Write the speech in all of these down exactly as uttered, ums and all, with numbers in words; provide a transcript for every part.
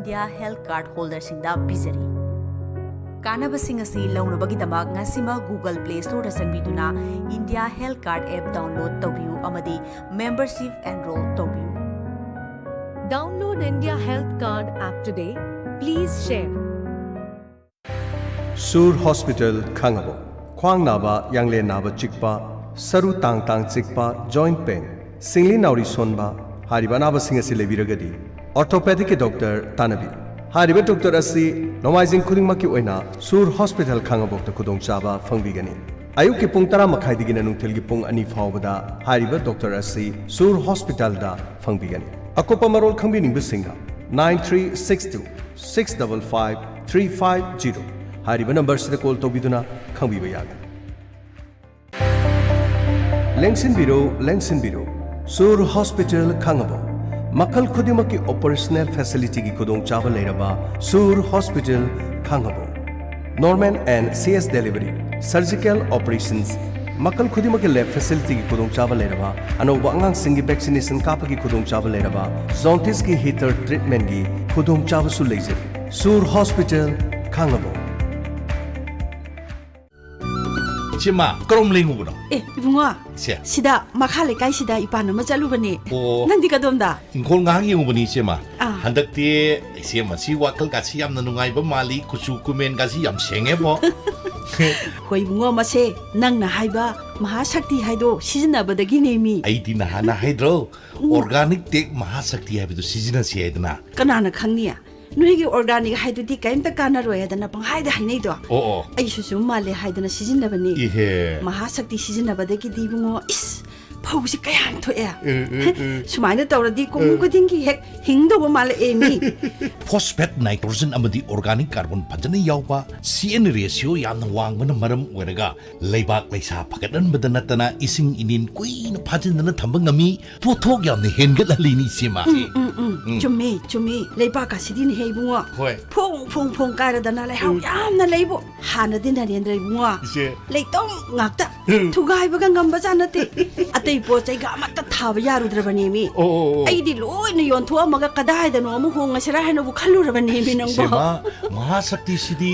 India health card ꯍꯣꯜꯗꯔꯁꯤꯡꯗ ꯄꯤꯖꯔꯤ꯫ ꯀꯥꯟꯅꯕꯁꯤꯡ ꯑꯁꯤ ꯂꯧꯅꯕꯒꯤꯗꯃꯛ ꯉꯁꯤꯃꯛ Google Play Store ꯗ ꯆꯪꯕꯤꯗꯨꯅ India health card app download ꯇꯧꯕꯤꯌꯨ ꯑꯃꯗꯤ ꯃꯦꯝꯕꯔꯁꯤꯞ ꯑꯦꯟꯔꯣꯜ ꯇꯧꯕꯤꯌꯨ꯫ Download India Health Card app today. Please share. ꯁꯨꯔ ꯍꯣꯁꯄꯤꯇꯥꯜ ꯈꯥꯡꯉꯕꯣꯛ꯫ ꯈ꯭ꯋꯥꯡ ꯅꯥꯕ, ꯌꯥꯡꯂꯦꯟ ꯅꯥꯕ ꯆꯤꯛꯄ, ꯁꯔꯨ ꯇꯥꯡ ꯇꯥꯡ ꯆꯤꯛꯄ, joint pain, ꯁꯤꯡꯂꯤ ꯅꯥꯎꯔꯤ ꯁꯣꯟꯕ ꯍꯥꯏꯔꯤꯕ ꯑꯅꯥꯕꯁꯤꯡ ꯑꯁꯤ ꯂꯩꯕꯤꯔꯒꯗꯤ orthopedic ꯀꯤ ꯗꯣꯛꯇꯔ ꯇꯥꯟꯅꯕꯤꯌꯨ꯫ ꯍꯥꯏꯔꯤꯕ ꯗꯣꯛꯇꯔ ꯑꯁꯤ ꯅꯣꯡꯃꯥꯏꯖꯤꯡ ꯈꯨꯗꯤꯡꯃꯛꯀꯤ ꯑꯣꯏꯅ ꯁꯨꯔ ꯍꯣꯁꯄꯤꯇꯥꯜ ꯈꯥꯡꯉꯕꯣꯛꯇ ꯈꯨꯗꯣꯡꯆꯥꯕ ꯐꯪꯕꯤꯒꯅꯤ꯫ ꯑꯌꯨꯛꯀꯤ ꯄꯨꯡ ꯇꯔꯥ ꯃꯈꯥꯏꯗꯒꯤꯅ ꯅꯨꯡꯊꯤꯜꯒꯤ ꯄꯨꯡ ꯑꯅꯤ ꯐꯥꯎꯕꯗ ꯍꯥꯏꯔꯤꯕ ꯗꯣꯛꯇꯔ ꯑꯁꯤ ꯁꯨꯔ ꯍꯣꯁꯄꯤꯇꯥꯜꯗ ꯐꯪꯕꯤꯒꯅꯤ꯫ ꯑꯀꯨꯞꯄ ꯃꯔꯣꯜ ꯈꯪꯕꯤꯅꯤꯡꯕꯁꯤꯡꯅ nine three six two six double five three five zero ꯍꯥꯏꯔꯤꯕ ꯅꯝꯕꯔꯁꯤꯗ ꯀꯣꯜ ꯇꯧꯕꯤꯗꯨꯅ ꯈꯪꯕꯤꯕ ꯌꯥꯒꯅꯤ꯫ ꯂꯦꯡꯁꯤꯟꯕꯤꯔꯣ, ꯂꯦꯡꯁꯤꯟꯕꯤꯔꯣ꯫ ꯁꯨꯔ ꯍꯣꯁꯄꯤꯇꯥꯜ ꯈꯥꯡꯉꯕꯣꯛ꯫ ꯃꯈꯜ ꯈꯨꯗꯤꯡꯃꯛꯀꯤ ꯑꯣꯄꯔꯦꯁꯅꯦꯜ ꯐꯦꯁꯤꯂꯤꯇꯤꯒꯤ ꯈꯨꯗꯣꯡꯆꯥꯕ ꯂꯩꯔꯕ ꯁꯨꯔ hospital Khangabok. Normal and C S delivery, surgical operations, ꯃꯈꯜ ꯈꯨꯗꯤꯡꯃꯛꯀꯤ ꯂꯦꯕ ꯐꯦꯁꯤꯂꯤꯇꯤꯒꯤ ꯈꯨꯗꯣꯡꯆꯥꯕ ꯂꯩꯔꯕ, ꯑꯅꯧꯕ ꯑꯉꯥꯡꯁꯤꯡꯒꯤ ꯚꯦꯛꯁꯤꯅꯦꯁꯟ ꯀꯥꯞꯄꯒꯤ ꯈꯨꯗꯣꯡꯆꯥꯕ ꯂꯩꯔꯕ, ꯖꯣꯟꯗꯤꯁꯀꯤ ꯍꯤꯇꯔ ꯇ꯭ꯔꯤꯠꯃꯦꯟꯒꯤ ꯈꯨꯗꯣꯡꯆꯥꯕꯁꯨ ꯂꯩꯖꯔꯤ꯫ ꯁꯨꯔ ꯍꯣꯁꯄꯤꯇꯥꯜ ꯈꯥꯡꯉꯕꯣꯛ꯫ ꯏꯆꯦꯃ, ꯀꯔꯣꯝ ꯂꯦꯡꯉꯨꯕꯅꯣ? ꯑꯦ, ꯏꯕꯨꯡꯉꯣ, ꯁꯦ꯫ ꯁꯤꯗ ꯃꯈꯥ ꯂꯩꯀꯥꯏꯁꯤꯗ ꯏꯄꯥꯟ ꯑꯃ ꯆꯠꯂꯨꯕꯅꯦ꯫ ꯑꯣ꯫ ꯅꯪꯗꯤ ꯀꯗꯣꯝꯗ? ꯏꯪꯈꯣꯜ ꯉꯥꯏꯍꯥꯛ ꯌꯦꯡꯉꯨꯕꯅꯤ, ꯏꯆꯦꯃ꯫ ꯑꯥ꯫ ꯍꯟꯗꯛꯇꯤ ꯏꯆꯦ ꯃꯁꯤ ꯋꯥꯈꯜꯒꯁꯤ ꯌꯥꯝꯅ ꯅꯨꯡꯉꯥꯏꯕ ꯃꯥꯜꯂꯤ, ꯀꯨꯆꯨ ꯀꯨꯃꯦꯟꯒꯥꯁꯤ ꯌꯥꯝ ꯁꯦꯡꯉꯦꯕꯣ꯫ ꯍꯣꯏ ꯏꯕꯨꯡꯉꯣ, ꯃꯁꯦ ꯅꯪꯅ ꯍꯥꯏꯕ ꯃꯍꯥꯁꯛꯇꯤ ꯍꯥꯏꯗꯣ ꯁꯤꯖꯤꯟꯅꯕꯗꯒꯤꯅꯦ ꯃꯤ꯫ ꯑꯩꯗꯤ ꯅꯍꯥꯟꯅ ꯍꯥꯏꯗ꯭ꯔꯣ, organic tech ꯃꯍꯥꯁꯛꯇꯤ ꯍꯥꯏꯕꯗꯨ ꯁꯤꯖꯤꯟꯅꯁꯤ ꯍꯥꯏꯗꯅ꯫ ꯀꯅꯥꯅ ꯈꯪꯅꯤ? ꯅꯣꯏꯒꯤ organic ꯍꯥꯏꯗꯨꯗꯤ ꯀꯔꯤꯝꯇ ꯀꯥꯟꯅꯔꯣꯏ ꯍꯥꯏꯗꯅ ꯄꯪꯍꯥꯏꯗ ꯍꯥꯏꯅꯩꯗꯣ꯫ ꯑꯣ, ꯑꯣ꯫ ꯑꯩꯁꯨ ꯆꯨꯝ ꯃꯥꯜꯂꯦ ꯍꯥꯏꯗꯅ ꯁꯤꯖꯤꯟꯅꯕꯅꯤ꯫ ꯏꯍꯦ꯫ ꯃꯍꯥꯁꯛꯇꯤ ꯁꯤꯖꯤꯟꯅꯕꯗꯒꯤꯗꯤ ꯏꯕꯨꯡꯉꯣ, ꯏꯁ, ꯐꯧꯁꯤ ꯀꯌꯥꯝ ꯊꯣꯛꯑꯦ꯫ ꯎꯝ, ꯎꯝ, ꯎꯝ꯫ ꯁꯨꯃꯥꯏꯅ ꯇꯧꯔꯗꯤ ꯀꯨꯝ ꯈꯨꯗꯤꯡꯒꯤ ꯍꯦꯛ ꯍꯤꯡꯗꯧꯕ ꯃꯥꯜꯂꯛꯑꯦ ꯃꯤ꯫ Phosphate, nitrogen ꯑꯃꯗꯤ organic carbon ꯐꯖꯅ ꯌꯥꯎꯕ, C N ratio ꯌꯥꯝꯅ ꯋꯥꯡꯕꯅ ꯃꯔꯝ ꯑꯣꯏꯔꯒ ꯂꯩꯕꯥꯛ ꯂꯩꯁꯥ ꯐꯒꯠꯍꯟꯕꯗ ꯅꯠꯇꯅ ꯏꯁꯤꯡ ꯏꯅꯤꯟ ꯀꯨꯏꯅ ꯐꯥꯖꯤꯟꯗꯅ ꯊꯝꯕ ꯉꯝꯃꯤ, ꯄꯣꯠꯊꯣꯛ ꯌꯥꯝꯅ ꯍꯦꯟꯒꯠꯍꯜꯂꯤꯅꯤ, ꯏꯆꯦꯃ꯫ ꯎꯝ, ꯎꯝ, ꯎꯝ, ꯆꯨꯝꯃꯤ, ꯆꯨꯝꯃꯤ꯫ ꯂꯩꯕꯥꯛ ꯑꯁꯤꯗꯤꯅꯦꯍꯦ ꯏꯕꯨꯡꯉꯣ꯫ ꯍꯣꯏ꯫ ꯐꯣꯡ ꯐꯣꯡ ꯐꯣꯡ ꯀꯥꯏꯔꯗꯅ ꯂꯩꯍꯥꯎ ꯌꯥꯝꯅ ꯂꯩꯕꯨ꯫ ꯍꯥꯟꯅꯗꯤ ꯅꯔꯦꯟꯗ꯭ꯔ ꯏꯕꯨꯡꯉꯣ꯫ ꯏꯆꯦ꯫ ꯂꯩꯇꯣꯝ ꯉꯥꯛꯇ꯫ ꯎꯝ꯫ ꯊꯨꯒꯥꯏꯕꯒ ꯉꯝꯕꯖꯥꯠ ꯅꯠꯇꯦ꯫ ꯑꯇꯩ ꯄꯣꯠ ꯆꯩꯒ ꯑꯃꯠꯇ ꯊꯥꯕ ꯌꯥꯔꯨꯗ꯭ꯔꯕꯅꯦꯃꯤ꯫ ꯑꯣ, ꯑꯣ, ꯑꯣ꯫ ꯑꯩꯗꯤ ꯂꯣꯏꯅ ꯌꯣꯟꯊꯣꯛꯑꯝꯃꯒ ꯀꯗꯥꯏꯗꯅꯣ ꯑꯃꯨꯛ ꯍꯣꯡꯉꯁꯤꯔꯥ ꯍꯥꯏꯅꯕꯨ ꯈꯜꯂꯨꯔꯕꯅꯦꯃꯤ ꯅꯪꯕꯣ꯫ ꯏꯆꯦꯃ, ꯃꯍꯥꯁꯛꯇꯤꯁꯤꯗꯤ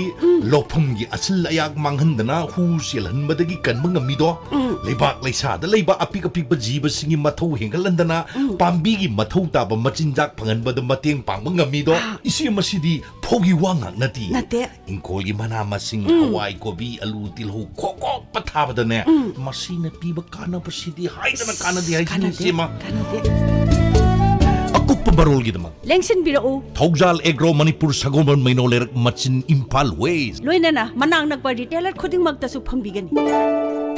ꯂꯧꯐꯝꯒꯤ ꯑꯁꯤꯜ ꯑꯌꯥꯛ ꯃꯥꯡꯍꯟꯗꯅ ꯍꯨ ꯆꯦꯜꯍꯟꯕꯗꯒꯤ ꯀꯟꯕ ꯉꯝꯃꯤꯗꯣ, ꯂꯩꯕꯥꯛ ꯂꯩꯁꯥꯗ ꯂꯩꯕ ꯑꯄꯤꯛ ꯑꯄꯤꯛꯄ ꯖꯤꯕꯁꯤꯡꯒꯤ ꯃꯊꯧ ꯍꯦꯟꯒꯠꯍꯟꯗꯅ ꯄꯥꯝꯕꯤꯒꯤ ꯃꯊꯧ ꯇꯥꯕ ꯃꯆꯤꯟꯖꯥꯛ ꯐꯪꯍꯟꯕꯗ ꯃꯇꯦꯡ ꯄꯥꯡꯕ ꯉꯝꯃꯤꯗꯣ, ꯏꯆꯦ, ꯃꯁꯤꯗꯤ ꯐꯧꯒꯤ ꯋꯥ ꯉꯥꯛ ꯅꯠꯇꯦ꯫ ꯅꯠꯇꯦ꯫ ꯏꯪꯈꯣꯜꯒꯤ ꯃꯅꯥ ꯃꯁꯤꯡ, ꯍꯋꯥꯏ, ꯀꯣꯕꯤ, ꯑꯂꯨ, ꯇꯤꯜꯍꯧ, ꯈꯣꯛ ꯈꯣꯛꯄ ꯊꯥꯕꯗꯅꯦ, ꯃꯁꯤꯅ ꯄꯤꯕ ꯀꯥꯟꯅꯕꯁꯤꯗꯤ ꯍꯥꯏꯗꯅ ꯀꯥꯟꯅꯗꯦ ꯍꯥꯏꯁꯤꯅꯤ, ꯀꯥꯟꯅꯗꯦ꯫ ꯏꯆꯦꯃ꯫ ꯀꯥꯟꯅꯗꯦ꯫ ꯑꯀꯨꯞꯄ ꯃꯔꯣꯜꯒꯤꯗꯃꯛ ꯂꯦꯡꯁꯤꯟꯕꯤꯔꯛꯎ꯫ ꯊꯧꯖꯥꯜ ꯑꯦꯒ꯭ꯔꯣ ꯃꯅꯤꯄꯨꯔ, ꯁꯒꯣꯜꯕꯟ, ꯃꯩꯅꯧ ꯂꯩꯔꯛ ꯃꯆꯤꯟ, ꯏꯝꯐꯥꯜ ꯋꯦꯁ꯫ ꯂꯣꯏꯅꯅ ꯃꯅꯥꯛ ꯅꯛꯄ ꯔꯤꯇꯦꯂꯔ ꯈꯨꯗꯤꯡꯃꯛꯇꯁꯨ ꯐꯪꯕꯤꯒꯅꯤ꯫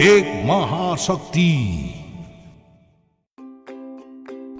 ꯇꯦꯛ ꯃꯍꯥꯁꯛꯇꯤ꯫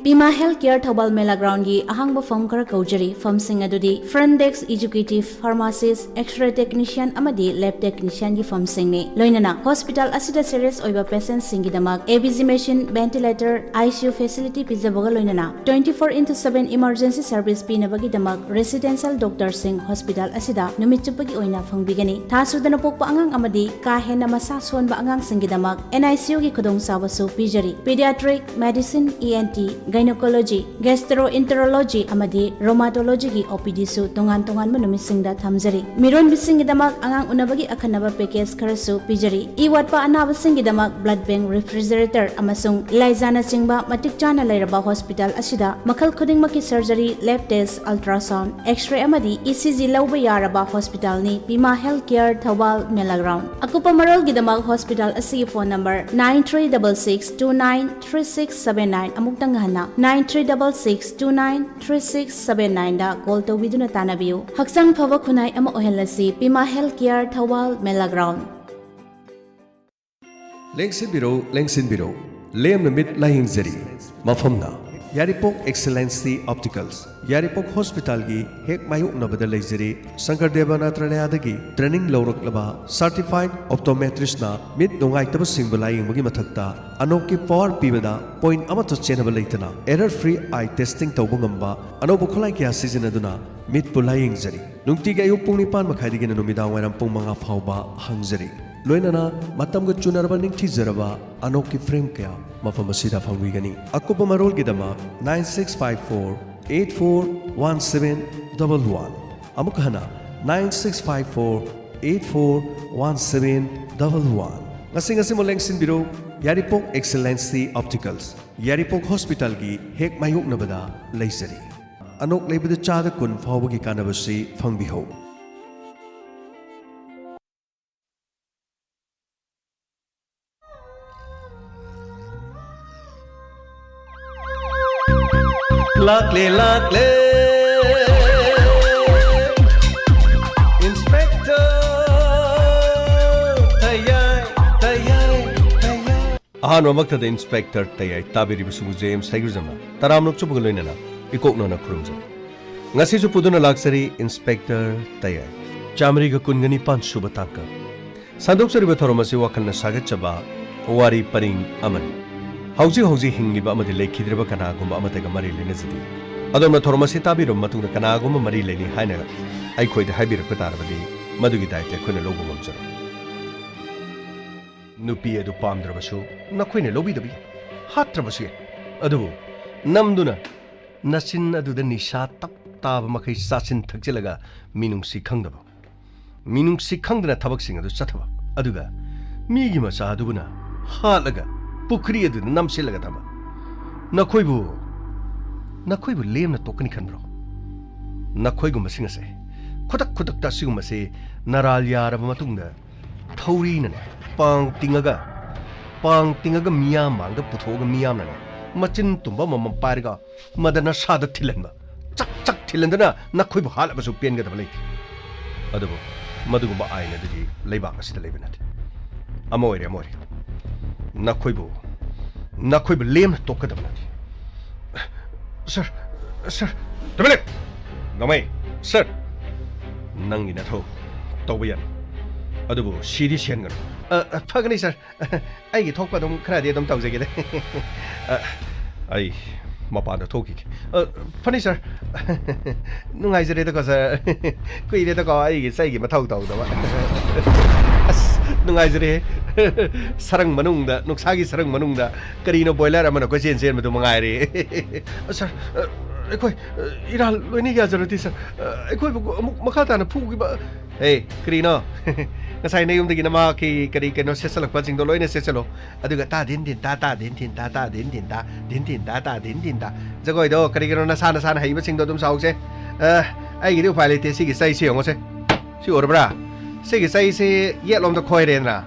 ꯄꯤꯃꯥ ꯍꯦꯜꯊ ꯀꯦꯌꯔ ꯊꯧꯕꯥꯜ ꯃꯦꯂꯥ ꯒ꯭ꯔꯥꯎꯟꯒꯤ ꯑꯍꯥꯡꯕ ꯐꯝ ꯈꯔ ꯀꯧꯖꯔꯤ꯫ ꯐꯝꯁꯤꯡ ꯑꯗꯨꯗꯤ ꯐ꯭ꯔꯟ ꯗꯦꯛꯁ, ꯑꯦꯛꯖꯤꯀ꯭ꯌꯨꯇꯤꯚ, ꯐꯥꯔꯃꯥꯁꯤꯁ, ꯑꯦꯛꯁ-ꯔꯦ ꯇꯦꯛꯅꯤꯁꯤꯌꯟ ꯑꯃꯗꯤ ꯂꯦꯕ ꯇꯦꯛꯅꯤꯁꯤꯌꯟꯒꯤ ꯐꯝꯁꯤꯡꯅꯤ꯫ ꯂꯣꯏꯅꯅ ꯍꯣꯁꯄꯤꯇꯥꯜ ꯑꯁꯤꯗ ꯁꯦꯔꯤꯌꯁ ꯑꯣꯏꯕ ꯄꯦꯁꯦꯟꯠꯁꯤꯡꯒꯤꯗꯃꯛ A B G machine, ventilator, I C U facility ꯄꯤꯖꯕꯒ ꯂꯣꯏꯅꯅ twenty four into seven emergency service ꯄꯤꯅꯕꯒꯤꯗꯃꯛ ꯔꯦꯁꯤꯗꯦꯟꯁꯤꯌꯦꯜ ꯗꯣꯛꯇꯔꯁꯤꯡ ꯍꯣꯁꯄꯤꯇꯥꯜ ꯑꯁꯤꯗ ꯅꯨꯃꯤꯠ ꯆꯨꯞꯄꯒꯤ ꯑꯣꯏꯅ ꯐꯪꯕꯤꯒꯅꯤ꯫ ꯊꯥ ꯁꯨꯗꯅ ꯄꯣꯛꯄ ꯑꯉꯥꯡ ꯑꯃꯗꯤ ꯀꯥ ꯍꯦꯟꯅ ꯃꯁꯥ ꯁꯣꯟꯕ ꯑꯉꯥꯡꯁꯤꯡꯒꯤꯗꯃꯛ ꯑꯦꯟ ꯑꯥꯏ ꯁꯤ ꯌꯨꯒꯤ ꯈꯨꯗꯣꯡꯆꯥꯕꯁꯨ ꯄꯤꯖꯔꯤ꯫ ꯄꯤꯗꯤꯌꯥꯇ꯭ꯔꯤꯛ, ꯃꯦꯗꯤꯁꯤꯟ, ꯏ ꯑꯦꯟ ꯇꯤ, ꯒꯥꯏꯅꯣꯀꯣꯂꯣꯖꯤ, ꯒꯦꯁꯇ꯭ꯔꯣꯏꯟꯇꯔꯣꯂꯣꯖꯤ ꯑꯃꯗꯤ ꯔꯣꯃꯥꯇꯣꯂꯣꯖꯤꯒꯤ ꯑꯣ ꯄꯤ ꯗꯤꯁꯨ ꯇꯣꯉꯥꯟ ꯇꯣꯉꯥꯟꯕ ꯅꯨꯃꯤꯠꯁꯤꯡꯗ ꯊꯝꯖꯔꯤ꯫ ꯃꯤꯔꯣꯟꯕꯤꯁꯤꯡꯒꯤꯗꯃꯛ ꯑꯉꯥꯡ ꯎꯅꯕꯒꯤ ꯑꯈꯟꯅꯕ ꯄꯦꯀꯦꯖ ꯈꯔꯁꯨ ꯄꯤꯖꯔꯤ꯫ ꯏ ꯋꯥꯠꯄ ꯑꯅꯥꯕꯁꯤꯡꯒꯤꯗꯃꯛ ꯕ꯭ꯂꯗ ꯕꯦꯡ, ꯔꯤꯐ꯭ꯔꯤꯖꯔꯦꯇꯔ ꯑꯃꯁꯨꯡ ꯏꯂꯥꯏꯖꯥꯅꯆꯤꯡꯕ ꯃꯇꯤꯛ ꯆꯥꯅ ꯂꯩꯔꯕ ꯍꯣꯁꯄꯤꯇꯥꯜ ꯑꯁꯤꯗ ꯃꯈꯜ ꯈꯨꯗꯤꯡꯃꯛꯀꯤ ꯁꯔꯖꯔꯤ, ꯂꯦꯕ ꯇꯦꯁ, ꯑꯜꯇ꯭ꯔꯥꯁꯥꯎꯟ, ꯑꯦꯛꯁ-ꯔꯦ ꯑꯃꯗꯤ ꯏ ꯁꯤ ꯖꯤ ꯂꯧꯕ ꯌꯥꯔꯕ ꯍꯣꯁꯄꯤꯇꯥꯜꯅꯤ ꯄꯤꯃꯥ ꯍꯦꯜꯊ ꯀꯦꯌꯔ ꯊꯧꯕꯥꯜ ꯃꯦꯂꯥ ꯒ꯭ꯔꯥꯎꯟ꯫ ꯑꯀꯨꯞꯄ ꯃꯔꯣꯜꯒꯤꯗꯃꯛ ꯍꯣꯁꯄꯤꯇꯥꯜ ꯑꯁꯤꯒꯤ phone number nine three double six two nine three six seven nine, ꯑꯃꯨꯛꯇꯪ ꯍꯟꯅ nine three double six two nine three six seven nine ꯗ call ꯇꯧꯕꯤꯗꯨꯅ ꯇꯥꯟꯅꯕꯤꯌꯨ꯫ ꯍꯛꯆꯥꯡ ꯐꯕ ꯈꯨꯟꯅꯥꯏ ꯑꯃ ꯑꯣꯏꯍꯜꯂꯁꯤ꯫ ꯄꯤꯃꯥ ꯍꯦꯜꯊ ꯀꯦꯌꯔ ꯊꯧꯕꯥꯜ ꯃꯦꯂꯥ ꯒ꯭ꯔꯥꯎꯟ꯫ ꯂꯦꯡꯁꯤꯟꯕꯤꯔꯣ, ꯂꯦꯡꯁꯤꯟꯕꯤꯔꯣ꯫ ꯂꯦꯝꯅ ꯃꯤꯠ ꯂꯥꯌꯦꯡꯖꯔꯤ꯫ ꯃꯐꯝꯅ ꯌꯥꯏꯔꯤꯄꯣꯛ ꯑꯦꯛꯁꯦꯂꯦꯟꯁꯤ ꯑꯣꯞꯇꯤꯀꯜꯁ, ꯌꯥꯏꯔꯤꯄꯣꯛ ꯍꯣꯁꯄꯤꯇꯥꯜꯒꯤ ꯍꯦꯛ ꯃꯥꯌꯣꯛꯅꯕꯗ ꯂꯩꯖꯔꯤ꯫ ꯁꯪꯀꯔ ꯗꯦꯕ ꯅꯥꯇ꯭ꯔꯥꯂꯌꯥꯗꯒꯤ ꯇ꯭ꯔꯦꯅꯤꯡ ꯂꯧꯔꯛꯂꯕ ꯁꯥꯔꯇꯤꯐꯥꯏꯗ ꯑꯣꯞꯇꯣꯃꯦꯇ꯭ꯔꯤꯁꯅ ꯃꯤꯠ ꯅꯨꯡꯉꯥꯏꯇꯕꯁꯤꯡꯕꯨ ꯂꯥꯌꯦꯡꯕꯒꯤ ꯃꯊꯛꯇ ꯑꯅꯣꯛꯀꯤ ꯄꯋꯥꯔ ꯄꯤꯕꯗ ꯄꯣꯏꯟꯠ ꯑꯃꯠꯇ ꯆꯦꯟꯅꯕ ꯂꯩꯇꯅ ꯑꯦꯔꯔ ꯐ꯭ꯔꯤ ꯑꯥꯏ ꯇꯦꯁꯇꯤꯡ ꯇꯧꯕ ꯉꯝꯕ ꯑꯅꯧꯕ ꯈꯨꯠꯂꯥꯏ ꯀꯌꯥ ꯁꯤꯖꯤꯟꯅꯗꯨꯅ ꯃꯤꯠꯄꯨ ꯂꯥꯌꯦꯡꯖꯔꯤ꯫ ꯅꯨꯡꯇꯤꯒꯤ ꯑꯌꯨꯛ ꯄꯨꯡ ꯅꯤꯄꯥꯟ ꯃꯈꯥꯏꯗꯒꯤꯅ ꯅꯨꯃꯤꯗꯥꯡ ꯋꯥꯏꯔꯝ ꯄꯨꯡ ꯃꯉꯥ ꯐꯥꯎꯕ ꯍꯥꯡꯖꯔꯤ꯫ ꯂꯣꯏꯅꯅ ꯃꯇꯝꯒ ꯆꯨꯅꯔꯕ ꯅꯤꯡꯊꯤꯖꯔꯕ ꯑꯅꯣꯛꯀꯤ ꯐ꯭ꯔꯦꯝ ꯀꯌꯥ ꯃꯐꯝ ꯑꯁꯤꯗ ꯐꯪꯕꯤꯒꯅꯤ꯫ ꯑꯀꯨꯞꯄ ꯃꯔꯣꯜꯒꯤꯗꯃꯛ nine six five four eight four one seven double one꯫ ꯑꯃꯨꯛ ꯍꯟꯅ nine six five four eight four one seven double one꯫ ꯉꯁꯤ ꯉꯁꯤꯃꯛ ꯂꯦꯡꯁꯤꯟꯕꯤꯔꯣ ꯌꯥꯏꯔꯤꯄꯣꯛ ꯑꯦꯛꯁꯦꯂꯦꯟꯁꯤ ꯑꯣꯞꯇꯤꯀꯜꯁ, ꯌꯥꯏꯔꯤꯄꯣꯛ ꯍꯣꯁꯄꯤꯇꯥꯜꯒꯤ ꯍꯦꯛ ꯃꯥꯌꯣꯛꯅꯕꯗ ꯂꯩꯖꯔꯤ꯫ ꯑꯅꯣꯛ ꯂꯩꯕꯗ ꯆꯥꯗ ꯀꯨꯟ ꯐꯥꯎꯕꯒꯤ ꯀꯥꯟꯅꯕꯁꯤ ꯐꯪꯕꯤꯍꯧ꯫ ꯂꯥꯛꯂꯦ, ꯂꯥꯛꯂꯦ, Inspector ꯇꯌꯥꯏ, ꯇꯌꯥꯏ, ꯇꯌꯥꯏ꯫ ꯑꯍꯥꯟꯕꯃꯛꯇꯗ Inspector ꯇꯌꯥꯏ ꯇꯥꯕꯤꯔꯤꯕꯁꯤꯡꯕꯨ J M ꯁꯩꯒ꯭ꯔꯖꯝꯅ ꯇꯔꯥꯝꯅ ꯑꯣꯛꯆꯕꯒ ꯂꯣꯏꯅꯅ ꯏꯀꯣꯛꯅꯅ ꯈꯨꯔꯨꯝꯖꯔꯤ꯫ ꯉꯁꯤꯁꯨ ꯄꯨꯗꯨꯅ ꯂꯥꯛꯆꯔꯤ Inspector ꯇꯌꯥꯏ꯫ ꯆꯥꯃꯔꯤꯒ ꯀꯨꯟꯒ ꯅꯤꯄꯥꯟ ꯁꯨꯕ ꯇꯥꯡꯀꯛ꯫ ꯁꯟꯗꯣꯛꯆꯔꯤꯕ ꯊꯧꯔꯝ ꯑꯁꯤ ꯋꯥꯈꯜꯅ ꯁꯥꯒꯠꯆꯕ ꯋꯥꯔꯤ ꯄꯔꯤꯡ ꯑꯃꯅꯤ꯫ ꯍꯧꯖꯤꯛ ꯍꯧꯖꯤꯛ ꯍꯤꯡꯂꯤꯕ ꯑꯃꯗꯤ ꯂꯩꯈꯤꯗ꯭ꯔꯤꯕ ꯀꯅꯥꯒꯨꯝꯕ ꯑꯃꯠꯇꯒ ꯃꯔꯤ ꯂꯩꯅꯖꯗꯦ꯫ ꯑꯗꯣꯝꯅ ꯊꯧꯔꯝ ꯑꯁꯤ ꯇꯥꯕꯤꯔꯕ ꯃꯇꯨꯡꯗ ꯀꯅꯥꯒꯨꯝꯕ ꯃꯔꯤ ꯂꯩꯅꯩ ꯍꯥꯏꯅ ꯑꯩꯈꯣꯏꯗ ꯍꯥꯏꯕꯤꯔꯛꯄ ꯇꯥꯔꯕꯗꯤ, ꯃꯗꯨꯒꯤ ꯗꯥꯏꯇ ꯑꯩꯈꯣꯏꯅ ꯂꯧꯕ ꯉꯝꯖꯔꯣꯏ꯫ ꯅꯨꯄꯤ ꯑꯗꯨ ꯄꯥꯝꯗ꯭ꯔꯕꯁꯨ ꯅꯈꯣꯏꯅ ꯂꯧꯕꯤꯗꯕ ꯌꯥꯏ, ꯍꯥꯠꯇ꯭ꯔꯕꯁꯨ ꯌꯥꯏ꯫ ꯑꯗꯨꯕꯨ ꯅꯝꯗꯨꯅ ꯅꯆꯤꯟ ꯑꯗꯨꯗ ꯅꯤꯁꯥ ꯇꯞ ꯇꯥꯕ ꯃꯈꯩ ꯆꯥꯁꯤꯟ ꯊꯛꯆꯤꯜꯂꯒ ꯃꯤꯅꯨꯡꯁꯤ ꯈꯪꯗꯕ, ꯃꯤꯅꯨꯡꯁꯤ ꯈꯪꯗꯅ ꯊꯕꯛꯁꯤꯡ ꯑꯗꯨ ꯆꯠꯊꯕ, ꯑꯗꯨꯒ ꯃꯤꯒꯤ ꯃꯆꯥ ꯑꯗꯨꯕꯨꯅ ꯍꯥꯠꯂꯒ ꯄꯨꯈ꯭ꯔꯤ ꯑꯗꯨꯗ ꯅꯝꯁꯤꯜꯂꯒ ꯊꯝꯕ, ꯅꯈꯣꯏꯕꯨ, ꯅꯈꯣꯏꯕꯨ ꯂꯦꯝꯅ ꯇꯣꯛꯀꯅꯤ ꯈꯟꯕ꯭ꯔꯣ? ꯅꯈꯣꯏꯒꯨꯝꯕꯁꯤꯡ ꯑꯁꯦ ꯈꯨꯗꯛ ꯈꯨꯗꯛꯇ ꯑꯁꯤꯒꯨꯝꯕꯁꯤ ꯅꯔꯥꯜ ꯌꯥꯔꯕ ꯃꯇꯨꯡꯗ ꯊꯧꯔꯤꯅꯅꯦ, ꯄꯥꯡ ꯇꯤꯡꯉꯒ, ꯄꯥꯡ ꯇꯤꯡꯉꯒ ꯃꯤꯌꯥꯝ ꯃꯥꯡꯗ ꯄꯨꯊꯣꯛꯑꯒ ꯃꯤꯌꯥꯝꯅꯅꯦ, ꯃꯆꯤꯟ ꯇꯨꯝꯕ ꯑꯃꯃꯝ ꯄꯥꯏꯔꯒ ꯃꯗ ꯅꯁꯥꯗ ꯊꯤꯜꯍꯟꯕ, ꯆꯛ ꯆꯛ ꯊꯤꯜꯍꯟꯗꯅ ꯅꯈꯣꯏꯕꯨ ꯍꯥꯠꯂꯕꯁꯨ ꯄꯦꯟꯒꯗꯕ ꯂꯩꯇꯦ꯫ ꯑꯗꯨꯕꯨ ꯃꯗꯨꯒꯨꯝꯕ ꯑꯥꯏꯟ ꯑꯗꯨꯗꯤ ꯂꯩꯕꯥꯛ ꯑꯁꯤꯗ ꯂꯩꯕ ꯅꯠꯇꯦ꯫ ꯑꯃ ꯑꯣꯏꯔꯦ, ꯑꯃ ꯑꯣꯏꯔꯦ, ꯅꯈꯣꯏꯕꯨ, ꯅꯈꯣꯏꯕꯨ ꯂꯦꯝꯅ ꯇꯣꯛꯀꯗꯕ ꯅꯠꯇꯦ꯫ ꯁꯥꯔ, ꯁꯥꯔ꯫ ꯇꯨꯃꯤꯟ ꯂꯩꯌꯨ! ꯅꯣꯡꯃꯩ, ꯁꯥꯔ꯫ ꯅꯪꯒꯤ ꯅꯊꯧ ꯇꯧꯕ ꯌꯥꯅꯤ, ꯑꯗꯨꯕꯨ ꯁꯤꯗꯤ ꯁꯤꯍꯟꯒꯅꯨ꯫ ꯑ, ꯑ, ꯐꯒꯅꯤ, ꯁꯥꯔ꯫ ꯑꯩꯒꯤ ꯊꯣꯛꯄ ꯑꯗꯨꯝ ꯈꯔꯗꯤ ꯑꯗꯨꯝ ꯇꯧꯖꯒꯦꯗ꯫ ꯑ, ꯑꯩ ꯃꯄꯥꯟꯗ ꯊꯣꯛꯈꯤꯒꯦ꯫ ꯑ, ꯐꯅꯤ, ꯁꯥꯔ꯫ ꯅꯨꯡꯉꯥꯏꯖꯔꯦꯗꯀꯣ, ꯁꯥꯔ꯫ ꯀꯨꯏꯔꯦꯗꯀꯣ ꯑꯩꯒꯤ ꯆꯩꯒꯤ ꯃꯊꯧ ꯇꯧꯗꯕ꯫ ꯑꯁ, ꯅꯨꯡꯉꯥꯏꯖꯔꯦ꯫ ꯁꯔꯪ ꯃꯅꯨꯡꯗ, ꯅꯨꯡꯁꯥꯒꯤ ꯁꯔꯪ ꯃꯅꯨꯡꯗ ꯀꯔꯤꯅꯣ ꯕꯣꯏꯂꯔ ꯑꯃꯅ ꯀꯣꯏꯆꯦꯟ ꯆꯦꯟꯕꯗꯨ ꯃꯉꯥꯏꯔꯦ꯫ ꯑ, ꯁꯥꯔ, ꯑ, ꯑꯩꯈꯣꯏ, ꯑ, ꯏꯔꯥꯜ ꯂꯣꯏꯅ ꯌꯥꯖꯔꯗꯤ, ꯁꯥꯔ꯫ ꯑ, ꯑꯩꯈꯣꯏꯕꯨ ꯑꯃꯨꯛ ꯃꯈꯥ ꯇꯥꯅ ꯐꯨꯈꯤꯕ꯫ ꯍꯦ, ꯀꯔꯤꯅꯣ? ꯉꯁꯥꯏ ꯅꯌꯨꯝꯗꯒꯤ ꯅꯃꯥꯒꯤ ꯀꯔꯤ ꯀꯩꯅꯣ ꯁꯦꯠꯆꯜꯂꯛꯄꯁꯤꯡꯗꯣ ꯂꯣꯏꯅ ꯁꯦꯠꯆꯜꯂꯣ꯫ ꯑꯗꯨꯒ ꯇꯥ ꯗꯤꯟ ꯗꯤꯟ ꯇꯥ ꯇꯥ ꯗꯤꯟ ꯗꯤꯟ ꯇꯥ ꯇꯥ ꯗꯤꯟ ꯗꯤꯟ ꯇꯥ ꯗꯤꯟ ꯗꯤꯟ ꯇꯥ ꯇꯥ ꯗꯤꯟ ꯗꯤꯟ ꯇꯥ꯫ ꯖꯒꯣꯏꯗꯣ ꯀꯔꯤꯒꯤꯅꯣ ꯅꯁꯥ ꯅꯁꯥꯅ ꯍꯩꯕꯁꯤꯡꯗꯣ ꯑꯗꯨꯝ ꯁꯥꯎꯁꯦ꯫ ꯑ, ꯑꯩꯒꯤꯗꯤ ꯎꯄꯥꯏ ꯂꯩꯇꯦ꯫ ꯁꯤꯒꯤ ꯆꯩꯁꯤ ꯌꯦꯡꯉꯨꯁꯦ꯫ ꯁꯤ ꯎꯔꯕ꯭ꯔꯥ? ꯁꯤꯒꯤ ꯆꯩꯁꯤ ꯌꯦꯠꯂꯣꯝꯗ ꯈꯣꯏꯔꯦꯗꯅ꯫